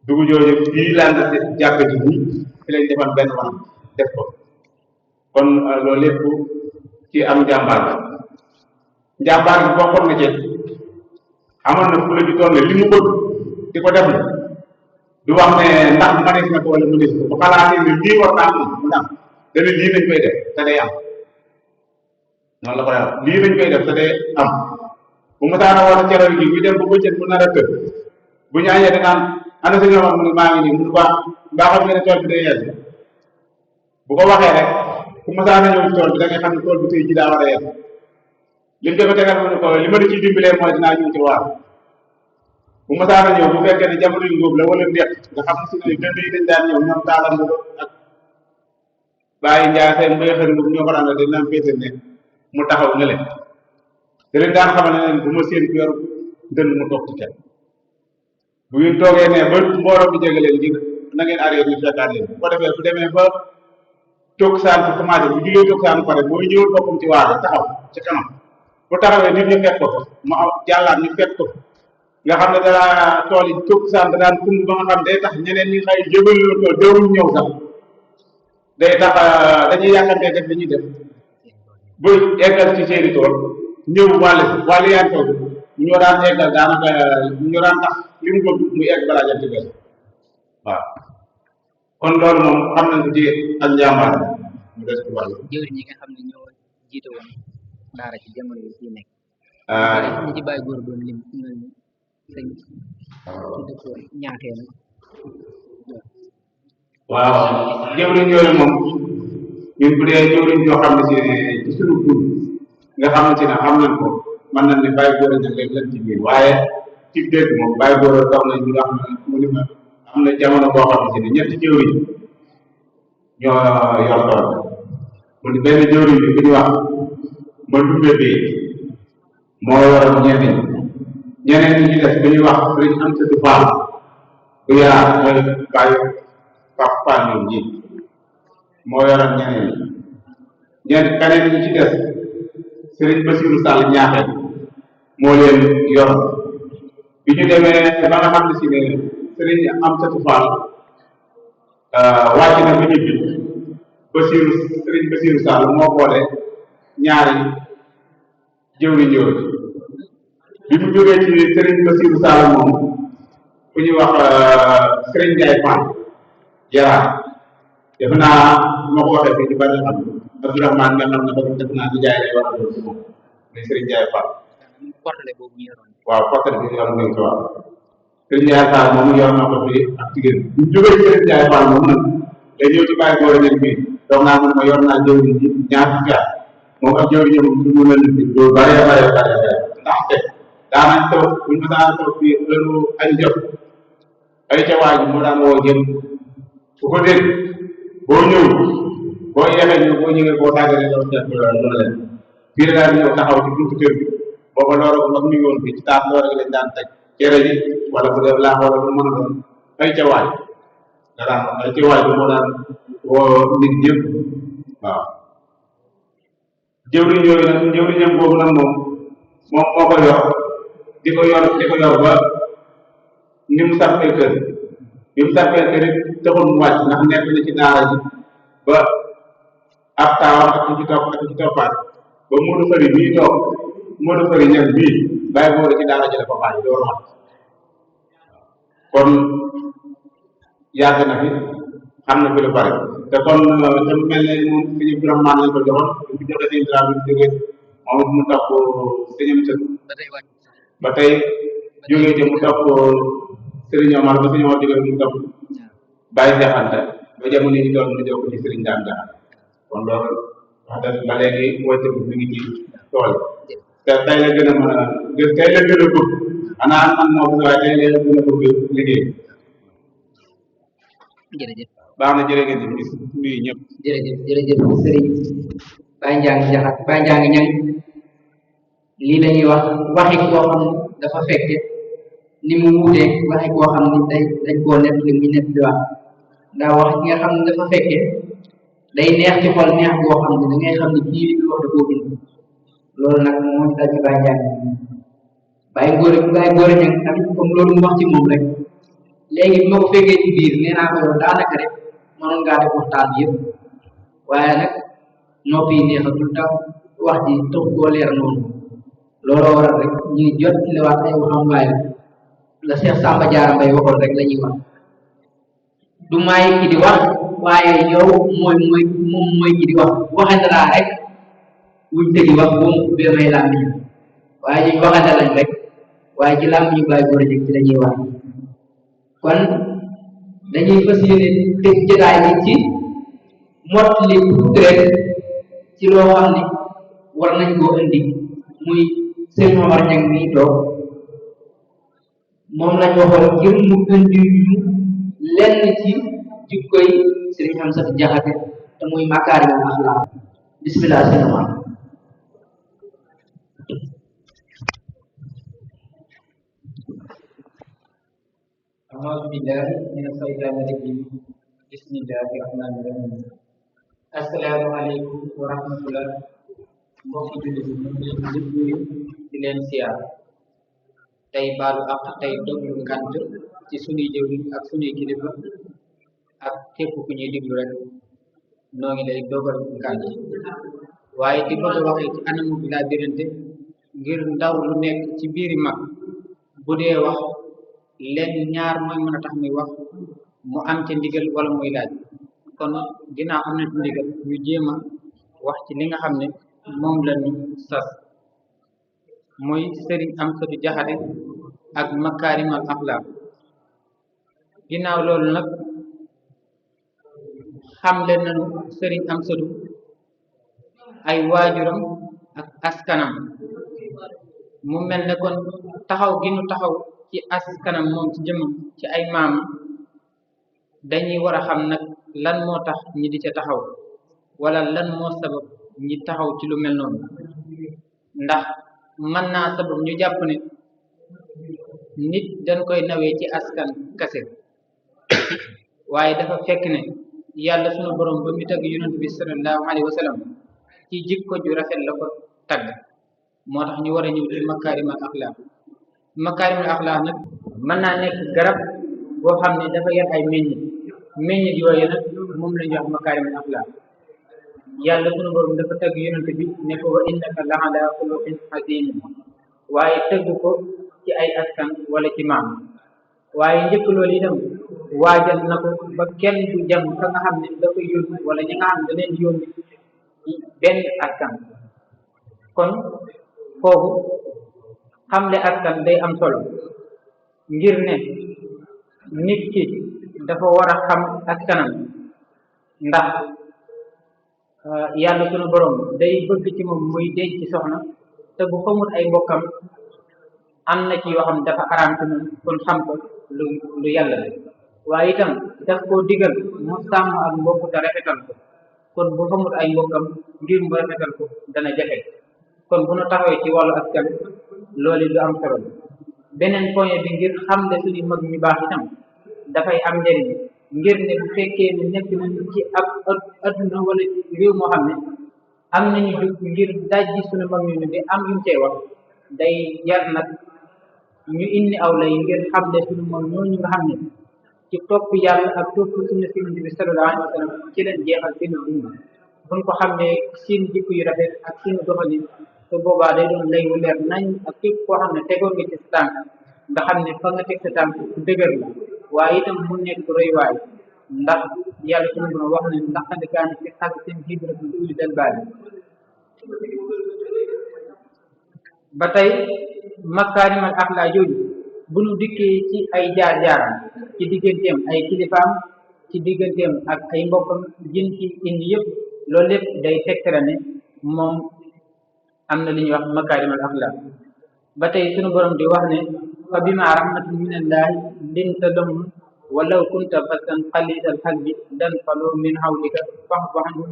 dugub jooju fii laa nga jàkk ji nii fi lañ defan benn wanam def ko kon loolu lépp ci am njàmbaar la njàmbaar bi bokkoon na ci amoon na fula ju toll ne li mu bëgg di ko def du wax ne ndax manees na ko wala mënees ko bu xalaatee ne lii war naa am mu am dana lii lañ koy def te day am noonu la ko def lii lañ koy def te day am bu mu saana woote cere gi bu dem ba bëccëg bu nar a tëdd bu ñu añee dinaan ana sa ñoom mu ne maa ngi nii mu baax mbaa xam nga ne tool bi day yegg bu ko waxee rek bu mu saana ñëw ci tool bi da ngay xam ne tool bi tey ji daa war a yegg li mu ko tegal mu ne ko li ma la ciy dimbalee mooy dinaa ñëw ci waar bu ma saana ñëw bu fekkee ne jamono yu ngóob la wala ndeq nga xam ne si ne dënd yi dañ daan ñëw ñoom taalam nga ak bàyyi njaay seen mbay xëri boobu ñoo ko daan dañ naan féete ne mu taxaw nga leen da leen daan xamal ne leen bu ma seen ku yor dënd mu toog ci kenn bu ngeen toogee ne ba mbooloo bi jege leen ngir na ngeen arrière ñu fekkaat leen bu ko defee bu demee ba toog saan bu commencé bu jugee toog saan pare booy ñëwal boppam ci waaga taxaw ci kanam bu taxawee nit ñu fekk ko mu am jàllaat ñu fekk ko nga xam ne dara tool yi toog saan da daan kumb ba nga xam day tax ñeneen ñi xëy jébal la tool déewuñ ñëw sax day tax dañuy yàkkantee def li ñuy def bu eggal ci seeni tool ñëw wàll yaan tool ñoo daan eggal daanaka ñoo daan tax li mu bëgg muy egg balaa jant bel waaw kon loolu moom xam nañ ko ci ak njàmbaar mu des ci wàll jëwriñ ñi nga xam ne ñoo jiite woon daara ci jamono yi fii nekk ñi ci bàyyi góor doon lim ñu mel ni sëñ ci dëkkoon ñaaxee nag waaw jëwriñ yooyu moom ñun bu dee jëwriñ yoo xam ne si ci suñu tur nga xamante ne xam nañ ko mën nañ ne bàyyi góor a ñag leen lan ci biir waaye ci dégg moom bàyyi góor a dox nañ ñu nga xam ne mu ni ma am na jamono boo xam ne si ne ñetti jëwriñ ñoo yor tool mu ni benn jëwriñ bi bu ñu wax ma dumbe bee moo yoroon ñeneen ñi ci des bu ñuy wax sëriñ am sëtu Faal bu yaa mooy bàyyi papa ñoom ji moo yoroon keneen ñi ci des sëriñ Basiru Sall ñaaxee moo leen yor bi ñu demee ba nga xam ne si ne sëriñ am sëtu Faal wàcc na ba ñibbi sëriñ Basiru Sall moo boole ñaari jëwriñ yooyu bi mu jógee ci sëriñ Basiru Sall moom ku ñuy wax sëriñ Njaay Fall Yara defe naa moo ko waxee fii ci bari xam Abdourahmane nga xam ne ba def naa di jaay lay wax loolu si moom muy sëriñ Njaay Fall portale boobu ñu yoroon waaw portale bi yor nañ ci waaw sëriñ Njaay Fall moom yor na ko fii ak jigéen bi ñu jógee ci sëriñ Njaay Fall moom nag day ñëw ci bàyyi góor nekk bii donc naa mun ma yor naa jëwriñ ji ñaar fukki at moom ak jëwriñ ñoom suñu mel ni loolu bare ndaxte daanañ toog buñ ma daan toog fii heure añ jot ay ca waaj moo daan woo jëm su ko dégg boo ñëw boo yeexee ñëw boo ñëwee boo tàggalee doon def loolu leen fii daal di ñëw taxaw ci buntu kër bi booba loolu ko mag ñu yoon bi ci taat loolu lañ daan teg cere ji wala bu dee laax wala bu mën a doon ay ca waaj da daan ay ca waaj bi moo daan woo nit ñëpp waaw jëwriñ yooyu nag jëwriñam boobu nag moom moo ko yor di ko yor ba ni mu sàppee kër bi mu sàppee kër it taxul mu wàcc ndax nekk na ci daara ji ba ab taawam ak ci topp ak ci toppaat ba Modou Fari bii toog Modou Fari ñag bii bàyyi boole ci daara ji la ko bàyyi door wàcc kon yàgg na fi xam na fi lu bari te kon te mu mel ne moom sëñ Abdourahmane lañ ko joxoon bu joxe sëñ Dramé bi jógee moom mu topp sëñam sën ba tey jógee ci mu topp Sëriñ Omar ba Sëriñ Omar jógee mu topp bàyyi jaxante ba jamono yi doon mu jox ko ci Sëriñ Daan Jaxante kon loolu wax dëgg ba léegi woote bi mi ngi ci tool te tey la gën a mën a tey la gën a bëgg xanaa man moo ko waaye tey la gën a bëgg liggéey jërëjëf baax na jërë ngeen di nuyu ñëpp jërëjëf sëriñ Baye Ndiang Jaxate Baye Ndiang ñang lii la ñuy wax waxi koo xam ne dafa fekke ni mu wuutee waxi koo xam ne dañ koo nett li muy nett di wax ndax wax ki nga xam ne dafa fekke day neex ci xol neex boo xam ne da ngay xam ne kii li muy wax da koo bind loolu nag moo dal ci Baye Ndiang Baye Ngor ñang tamit comme loolu mu wax ci moom rek léegi bi ma ko fekkee ci biir nee naa ko yow daanaka rek mënoon ngaa def waxtaan bi yëpp waaye nag noppi neexatul tax wax ji tax koo leer noonu looloo waral rek ñuy jot li wax ay waxam waaye la Cheikh Samba Diarra Mbaye waxoon rek la ñuy wax du maay ki di wax waaye yow mooy ki di wax waxante laa rek wuñ tëgi wax boomu ubbee may làmmiñ waaye ñuy waxante lañ rek waaye ci làmmiñu bàyyi góor a jëg ci la ñuy wax kon dañuy fas yéene tëj jotaay bi ci mot li tuuti rek ci loo xam ne war nañ koo indi muy Serigne Omar Niang mii toog moom lañ waxoon ngir mu indi ñu lenn ci jikkoy Serigne Amsatou Diakhaté te muy makaarimul axlaaq bismillah Serigne Omar. أعوذ بالله من الشيطان الرجيم بسم الله الرحمن الرحيم السلام عليكم ورحمة الله mbokki jullit yi ñu ngi leen di nuyu di leen siyaar tey baalu ak tey doglu ngant ci suñuy jëwriñ ak suñuy kilifa ak képp ku ñuy diglu rek noo ngi lay dogal ngant waaye di bëgg a waxee ci anamu bi laa birante ngir ndaw lu nekk ci biiri mag bu dee wax leen ñaar mooy mën a tax muy wax mu am ca ndigal wala muy laaj kon ginnaaw am na ci ndigal ñu jéem a wax ci li nga xam ne moom la ñu sas muy Serigne Amsatou Diakhaté ak makaarimal axlaaq ginnaaw loolu nag xamle nañu Serigne Amsatou ay waajuram ak askanam mu mel ne kon taxaw gi nu taxaw ci askanam moom ci jëmmam ci ay maam dañuy war a xam nag lan moo tax ñi di ca taxaw wala lan moo sabab ñi taxaw ci lu mel noonu ndax mën naa sabab ñu jàpp ne nit dañ koy nawee ci askan kase waaye dafa fekk ne yàlla sunu borom ba mu tagg yonent bi sallallahu alayhi wa sallam ci jikko ju rafet la ko tagg moo tax ñu war a ñëw ci makaarimal axlaaq makaarimal axlaaq nag mën naa nekk garab boo xam ne dafa yar ay meññit yooyu nag moom la ñuy wax makaarimal axlaaq yàlla sunu borom dafa tagg yonent bi ne ko wa innaka la ala xuluqin aziim waaye tëgg ko ci ay askan wala ci maam waaye njëkk loolu itam waajal na ko ba kenn du jam ka nga xam ne da koy yónni wala ñi nga xam ne da leen yónni benn askan kon foofu xamle askan day am solo ngir ne nit ki dafa war a xam askanam ndax yàlla sunu borom day bëgg ci moom muy denc ci soxna te bu xamul ay mbokkam am na ci yoo xam ne dafa araam ci moom kon xam ko lu yàlla la waaye itam daf koo digal mu sàmm ak mbokk te rafetal ko kon bu xamul ay mbokkam ngir mu rafetal ko dana jafe kon bu nu taxawee ci wàllu askan loolu du am solo beneen point bi ngir xamle suñu mag ñu baax itam dafay am njëriñ ngir ne bu fekkee ne nekk nañu ci ab adduna wala réew moo xam ne am nañu jug ngir dajji suñu mag ñu di am yuñ cey wax day jar nag ñu indi aw lay ngir xamle suñu mag ñooñu nga xam ne ci topp yàlla ak topp sunna si Yonent bi sallallahu alayhi wa sallam ci leen jeexal seen dund buñ ko xam ne seen jikko yu rafet ak seen doxalin te boobaa day doon lay wu leer nañ ak képp koo xam ne tegoon nga ci sa tànk nga xam ne fa nga teg sa tànk dëgër la waaye itam mu nekk roywaay ndax yàlla sunu borom wax ne ndax xad kaana fi qasasihim ibratun li ulil albaab ba tey makaarimal axlaaq jooju bu nu dikkee ci ay jaar-jaaram ci digganteem ay kilifaam ci digganteem ak ay mbokkam jën ci indi yëpp loolu lépp day tegtale ne moom am na li ñuy wax makaarimal axlaaq ba tey sunu borom di wax ne fa bima rahmatin min allahi linta lahum walaw kunta fassan xalisal qalbi lanfaddu min hawlika fa'fu anhum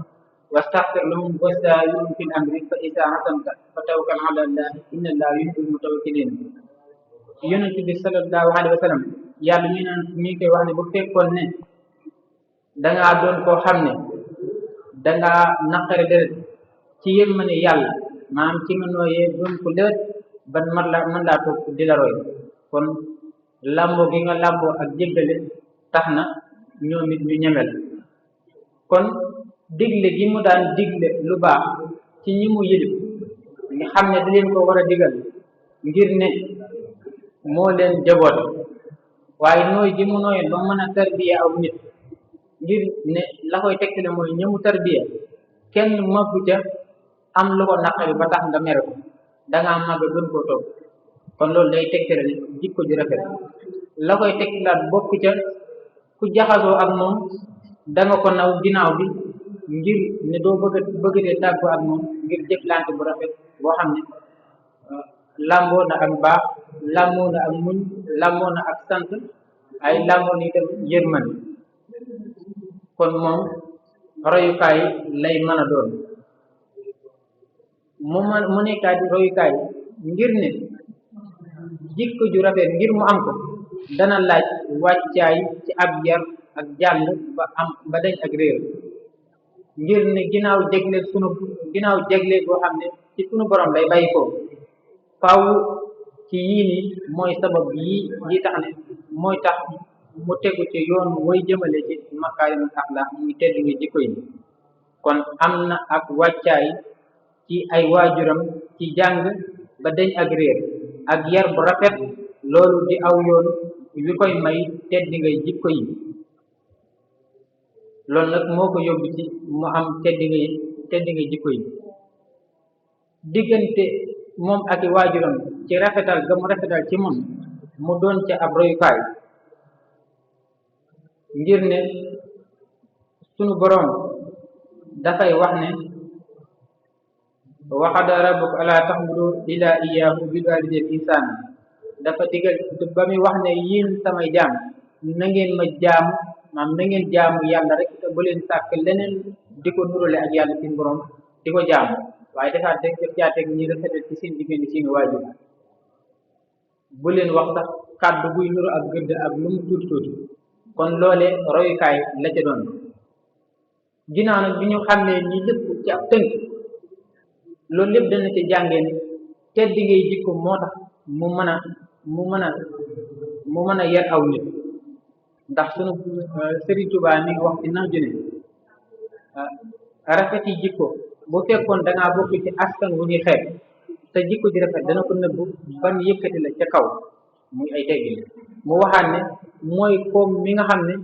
wastaghfir lahum wastaa'irhum fil amri fa izaa azamta fatawakkal ala allahi inna allaha yuhibbul mutawakkilin yonent bi sallallahu alayhi wa sallam yàlla mi ngi koy wax ne bu fekkoon ne dangaa doon koo xam ne dangaa naqare deret ci yërmande yàlla maanaam ci nga nooyee doon ko leer ban mën laa toog di la roy kon làmboo gi nga làmboo ak jéggale tax na ñoom it ñu ñemel kon digle gi mu daan digle lu baax ci ñi mu yilif nga xam ne da leen ko war a digal ngir ne moo leen jaboot waaye nooy gi mu nooyoon ba mën a tarbiya aw nit ngir ne la koy tegtale mooy ñëmu tarbiya kenn màggu ca am lu ko naqari ba tax nga mere ko dangaa màgg gën koo toog kon loolu day tegtale ne jikko ju rafet la koy tegtalaat bokk ca ku jaxasoo ak moom danga ko naw ginnaaw bi ngir ne doo bëggatee tàggoo ak moom ngir jëflante bu rafet boo xam ne làmboo na ak baax làmboo na ak muñ làmboo na ak sant ay làmboo na itam yërmande kon moom royukaay lay mën a doon mu nekkaat royukaay ngir ne jikko ju rafet ngir mu am ko dana laaj wàccaay ci ab yar ak jàng ba dañ ak réer ngir ne ginnaaw jegle boo xam ne ci sunu borom lay bàyyi ko faaw ci yii ni mooy sabab yi tax ne mooy tax mu tegu ci yoon way jëmale ci makaarimul axlaaq muy tedd nga jikko yi kon am na ak wàccaay ci ay waajuram ci jàng ba dañ ak réer ak yar bu rafet loolu di aw yoon wi koy may tedd ngay jikko yi loolu nag moo ko yóbbu ci mu am tedd ngay jikko yi diggante moom ak i waajuram ci rafetal ga mu rafetal ci moom mu doon ca ab royukaay ngir ne sunu boroom dafay wax ne wa qadaa rabbuka allaa ta'budu illaa iyyaahu wa bil waalidayni ihsaana dafa digal ba muy wax ne yéen samay jaam na ngeen ma jaamu maam na ngeen jaamu yàlla rek te bu leen sàkk leneen di ko nurale ak yàlla seen boroom di ko jaamu waaye def caateeg ñi rafetal ci seen diggante seeni waajur bu leen wax sax kàddu buy nuru ak gëdd ak lu mu tuuti tuuti kon loole royukaay la ca doon ginnaaw nag bi ñu xam ne ñi lépp ci ab tënk loolu lépp dana ci jàngee ne tedd ngay jikko moo tax mu mën a yar aw nit ndax sunu Sëriñ Tuubaa mi ngi wax ci nax ju ne rafet yi jikko bu fekkoon dangaa bokk ci askan wu ñuy xeeb te jikko ji rafet dana ko nëbbu ban yëkkati la ca kaw muy ay teggin mu waxaat ne mooy koom mi nga xam ne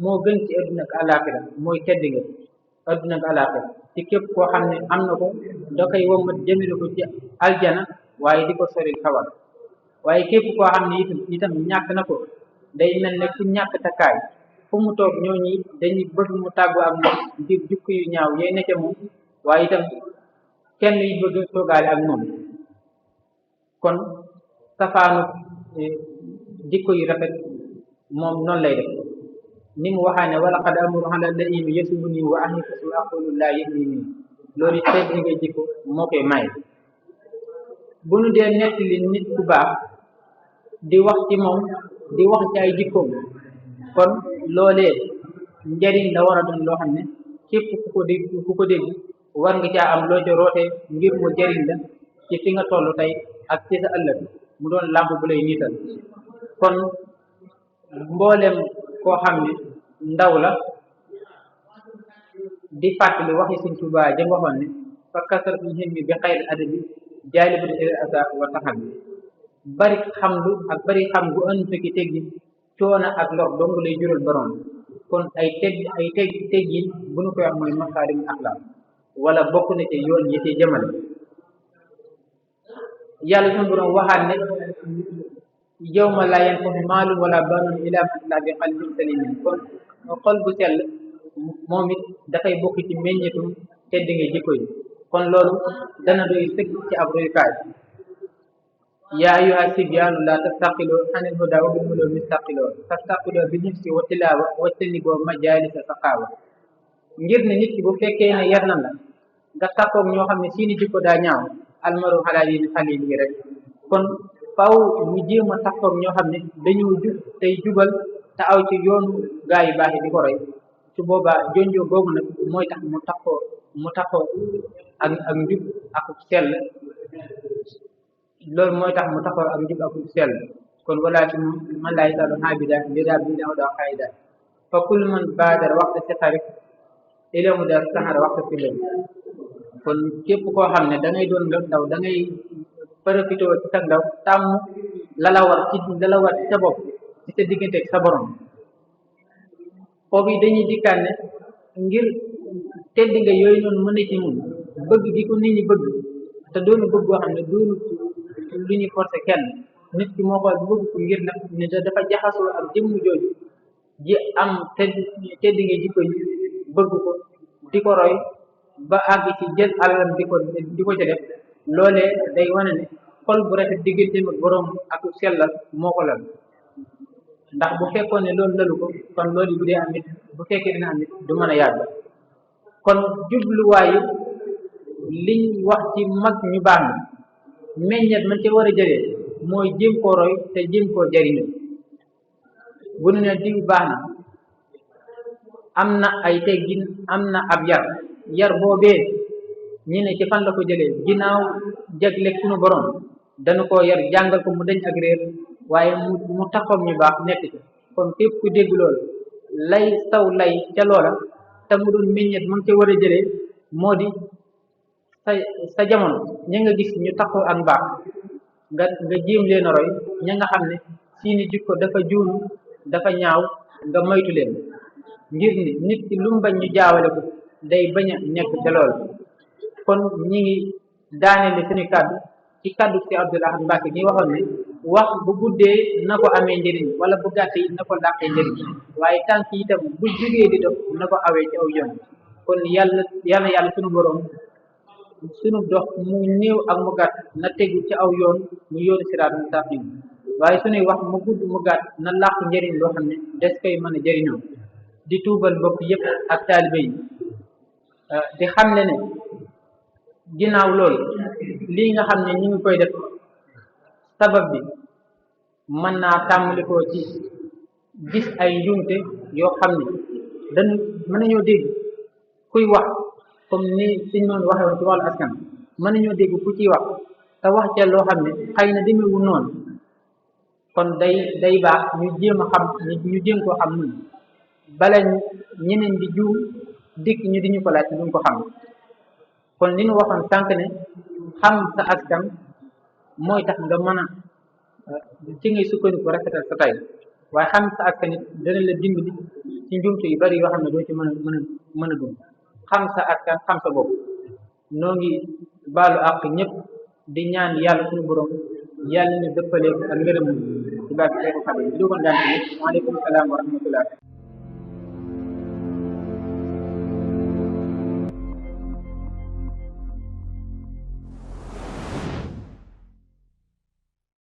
moo gën ci adduna ak àllaaxira mooy tedd nga adduna ak àllaaxira ci képp koo xam ne am na ko da koy wommat jëmale ko ci aljana waaye di ko soril xawal waaye képp koo xam ne itam ñàkk na ko day mel ne ku ñàkk takkaay fu mu toog ñooñi dañuy bëgg mu tàggu ak moom ngir jukki yu ñaaw yooyu ne ca moom waaye itam kenn yi bëgg toogaale ak moom kon safaanu jikko yu rafet moom noonu lay def ni mu waxaa ne wala qad amuru ala laimi yasubuni wa ahnifasu aqulu laa yëgni nii loolu tedd nga jikko moo koy may bu nu dee nettali nit ku baax di wax ci moom di wax ci ay jikkoom kon loolee njariñ la war a doon loo xam ne képp ku ko dégg war nga caa am loo ca roote ngir mu jariñ la ci fi nga toll tey ak ci sa ëllëg mu doon làmp bu lay niital kon mboolem koo xam ne ndaw la di fàttali waxi Sëriñ Tuubaa ja waxoon ne fa kasratul hilmi bi xayril adabi jaalibun ilal asaa wa taxabi bari xam lu ak bari xam gu ënd ki teggi coono ak lor dong lay jural borom kon ay teggin bu nu koy wax mooy makaarimul axlaaq wala bokk na ci yoon yi ci jëmale yàlla sunu borom waxaat ne yawma laa yanfa'u maalun wala banuun illaa man ataa bi qalbin saliim kon xol bu sell moom it dafay bokk ci meññetum tedd nga jikko yi kon loolu dana doy sëkk ci ab royukaay yaa ayyuhaa sibyaanu laa tastaqiloo anil hudaa wa bil ulumi istaqiloo tastaqiloo bil hifzi wa tilaawa wajtaniboo majaalisa saqaawa ngir ne nit ki bu fekkee ne yar na la nga takkoog ñoo xam ne seeni jikko daa ñaaw almaru alaa diini xaliilihi rek kon faw ñu jéem a takkoog ñoo xam ne dañoo jub tey jubal te aw ci yoonu gaa yu baax yi di ko roy su boobaa jonjoo boobu nag mooy tax mu takkoo ak njub ak sell loolu mooy tax mu taxaw ak njub ak sell kon wala ci man laa yasaalu xaabida li daa bi daa daa xaayida fa kullu man baadara waxta si xarit ilmu dar sahara waxtu fi leen kon képp koo xam ne da ngay doon ndaw da ngay profité ci sa ndaw tàmm la la war ci sa bopp ci sa diggante ak sa borom foofu yi dañuy dikkaat ne ngir tedd nga yooyu noonu mën a ci ñun bëgg gi ko nit ñi bëgg te doonu bëgg goo xam ne doonu lu ñuy forcé kenn nit ki moo xool bëgg ko ngir nag ne dafa jaxasoo ak jëmm jooju ji am tedd nga jikko yi bëgg ko di ko roy ba àgg ci jël alalam di ko ca def loolee day wane ne xol bu rafet digganteem ak borom ak sellal moo ko lal ndax bu fekkoon ne loolu lalu ko kon loolu bu dee am it bu fekkee dina am it du mën a yàgg kon jubluwaayu liñ wax ci mag ñu baax na meññet man ca war a jëlee mooy jéem koo roy te jéem koo jariñu bu nu ne diw baax na am na ay teggin am na ab yar boobee ñi ne ci fan la ko jëlee ginnaaw jagleeg sunu borom dañu koo yar jàngal ko mu dañ ak réer waaye mu taxoom ñu baax nekk ci kon képp ku dégg loolu lay saw lay ca loola te mu doon meññet mën ca war a jëlee moo di sa jamono ña nga gis ñu taxoo ak mbaax nga jéem leen a roy ña nga xam ne seeni jikko dafa juunu dafa ñaaw nga moytu leen ngir ni nit ki lu mu bañ ñu jaawale ko day bañ a nekk ca loolu kon ñi ngi daaneele suñu kàddu ci kàddu si Abdoul Ahad Mbacké ñi waxoon ne wax bu guddee na ko amee njëriñ wala bu gàttee na ko dàqee njëriñ waaye tànk yi itam bu jógee di dox na ko awee ci aw yoon kon yàlla suñu borom suñu dox mu néew ak mu gàtt na tegu ci aw yoon mu yoonu siraat mustaqim waaye suñuy wax mu gudd mu gàtt na làq njëriñ loo xam ne des koy mën a jëriñoo di tuubal mbokk yëpp ak taalibe yi di xam ne ginnaaw loolu lii nga xam ne ñu ngi koy def sabab bi mën naa tàmbalikoo ci gis ay njuumte yoo xam ne dañu mën nañoo dégg kuy wax comme ni suñ noonu waxee woon ci wàllu askan mën nañoo dégg ku ciy wax te wax ca loo xam ne xëy na demewu noonu kon day baax ñu jéem a xam ñu jéem koo xam nun bala ñeneen di juum dikk ñu di ñu ko laaj duñ ko xam kon li ñu waxoon sànq ne xam sa askan mooy tax nga mën a ci ngay sukkandiku rafetal sa tay waaye xam sa askan it dana la dimbali ci njumte yu bari yoo xam ne doo ci mën a dund xam sa askan xam sa bopp noo ngi baalu àq ñëpp di ñaan yàlla suñu borom yàlla ñu dëppale ak ngërëm ci baax Seexul Xadiim di dogon daan waaleykum salaam wa rahmatullah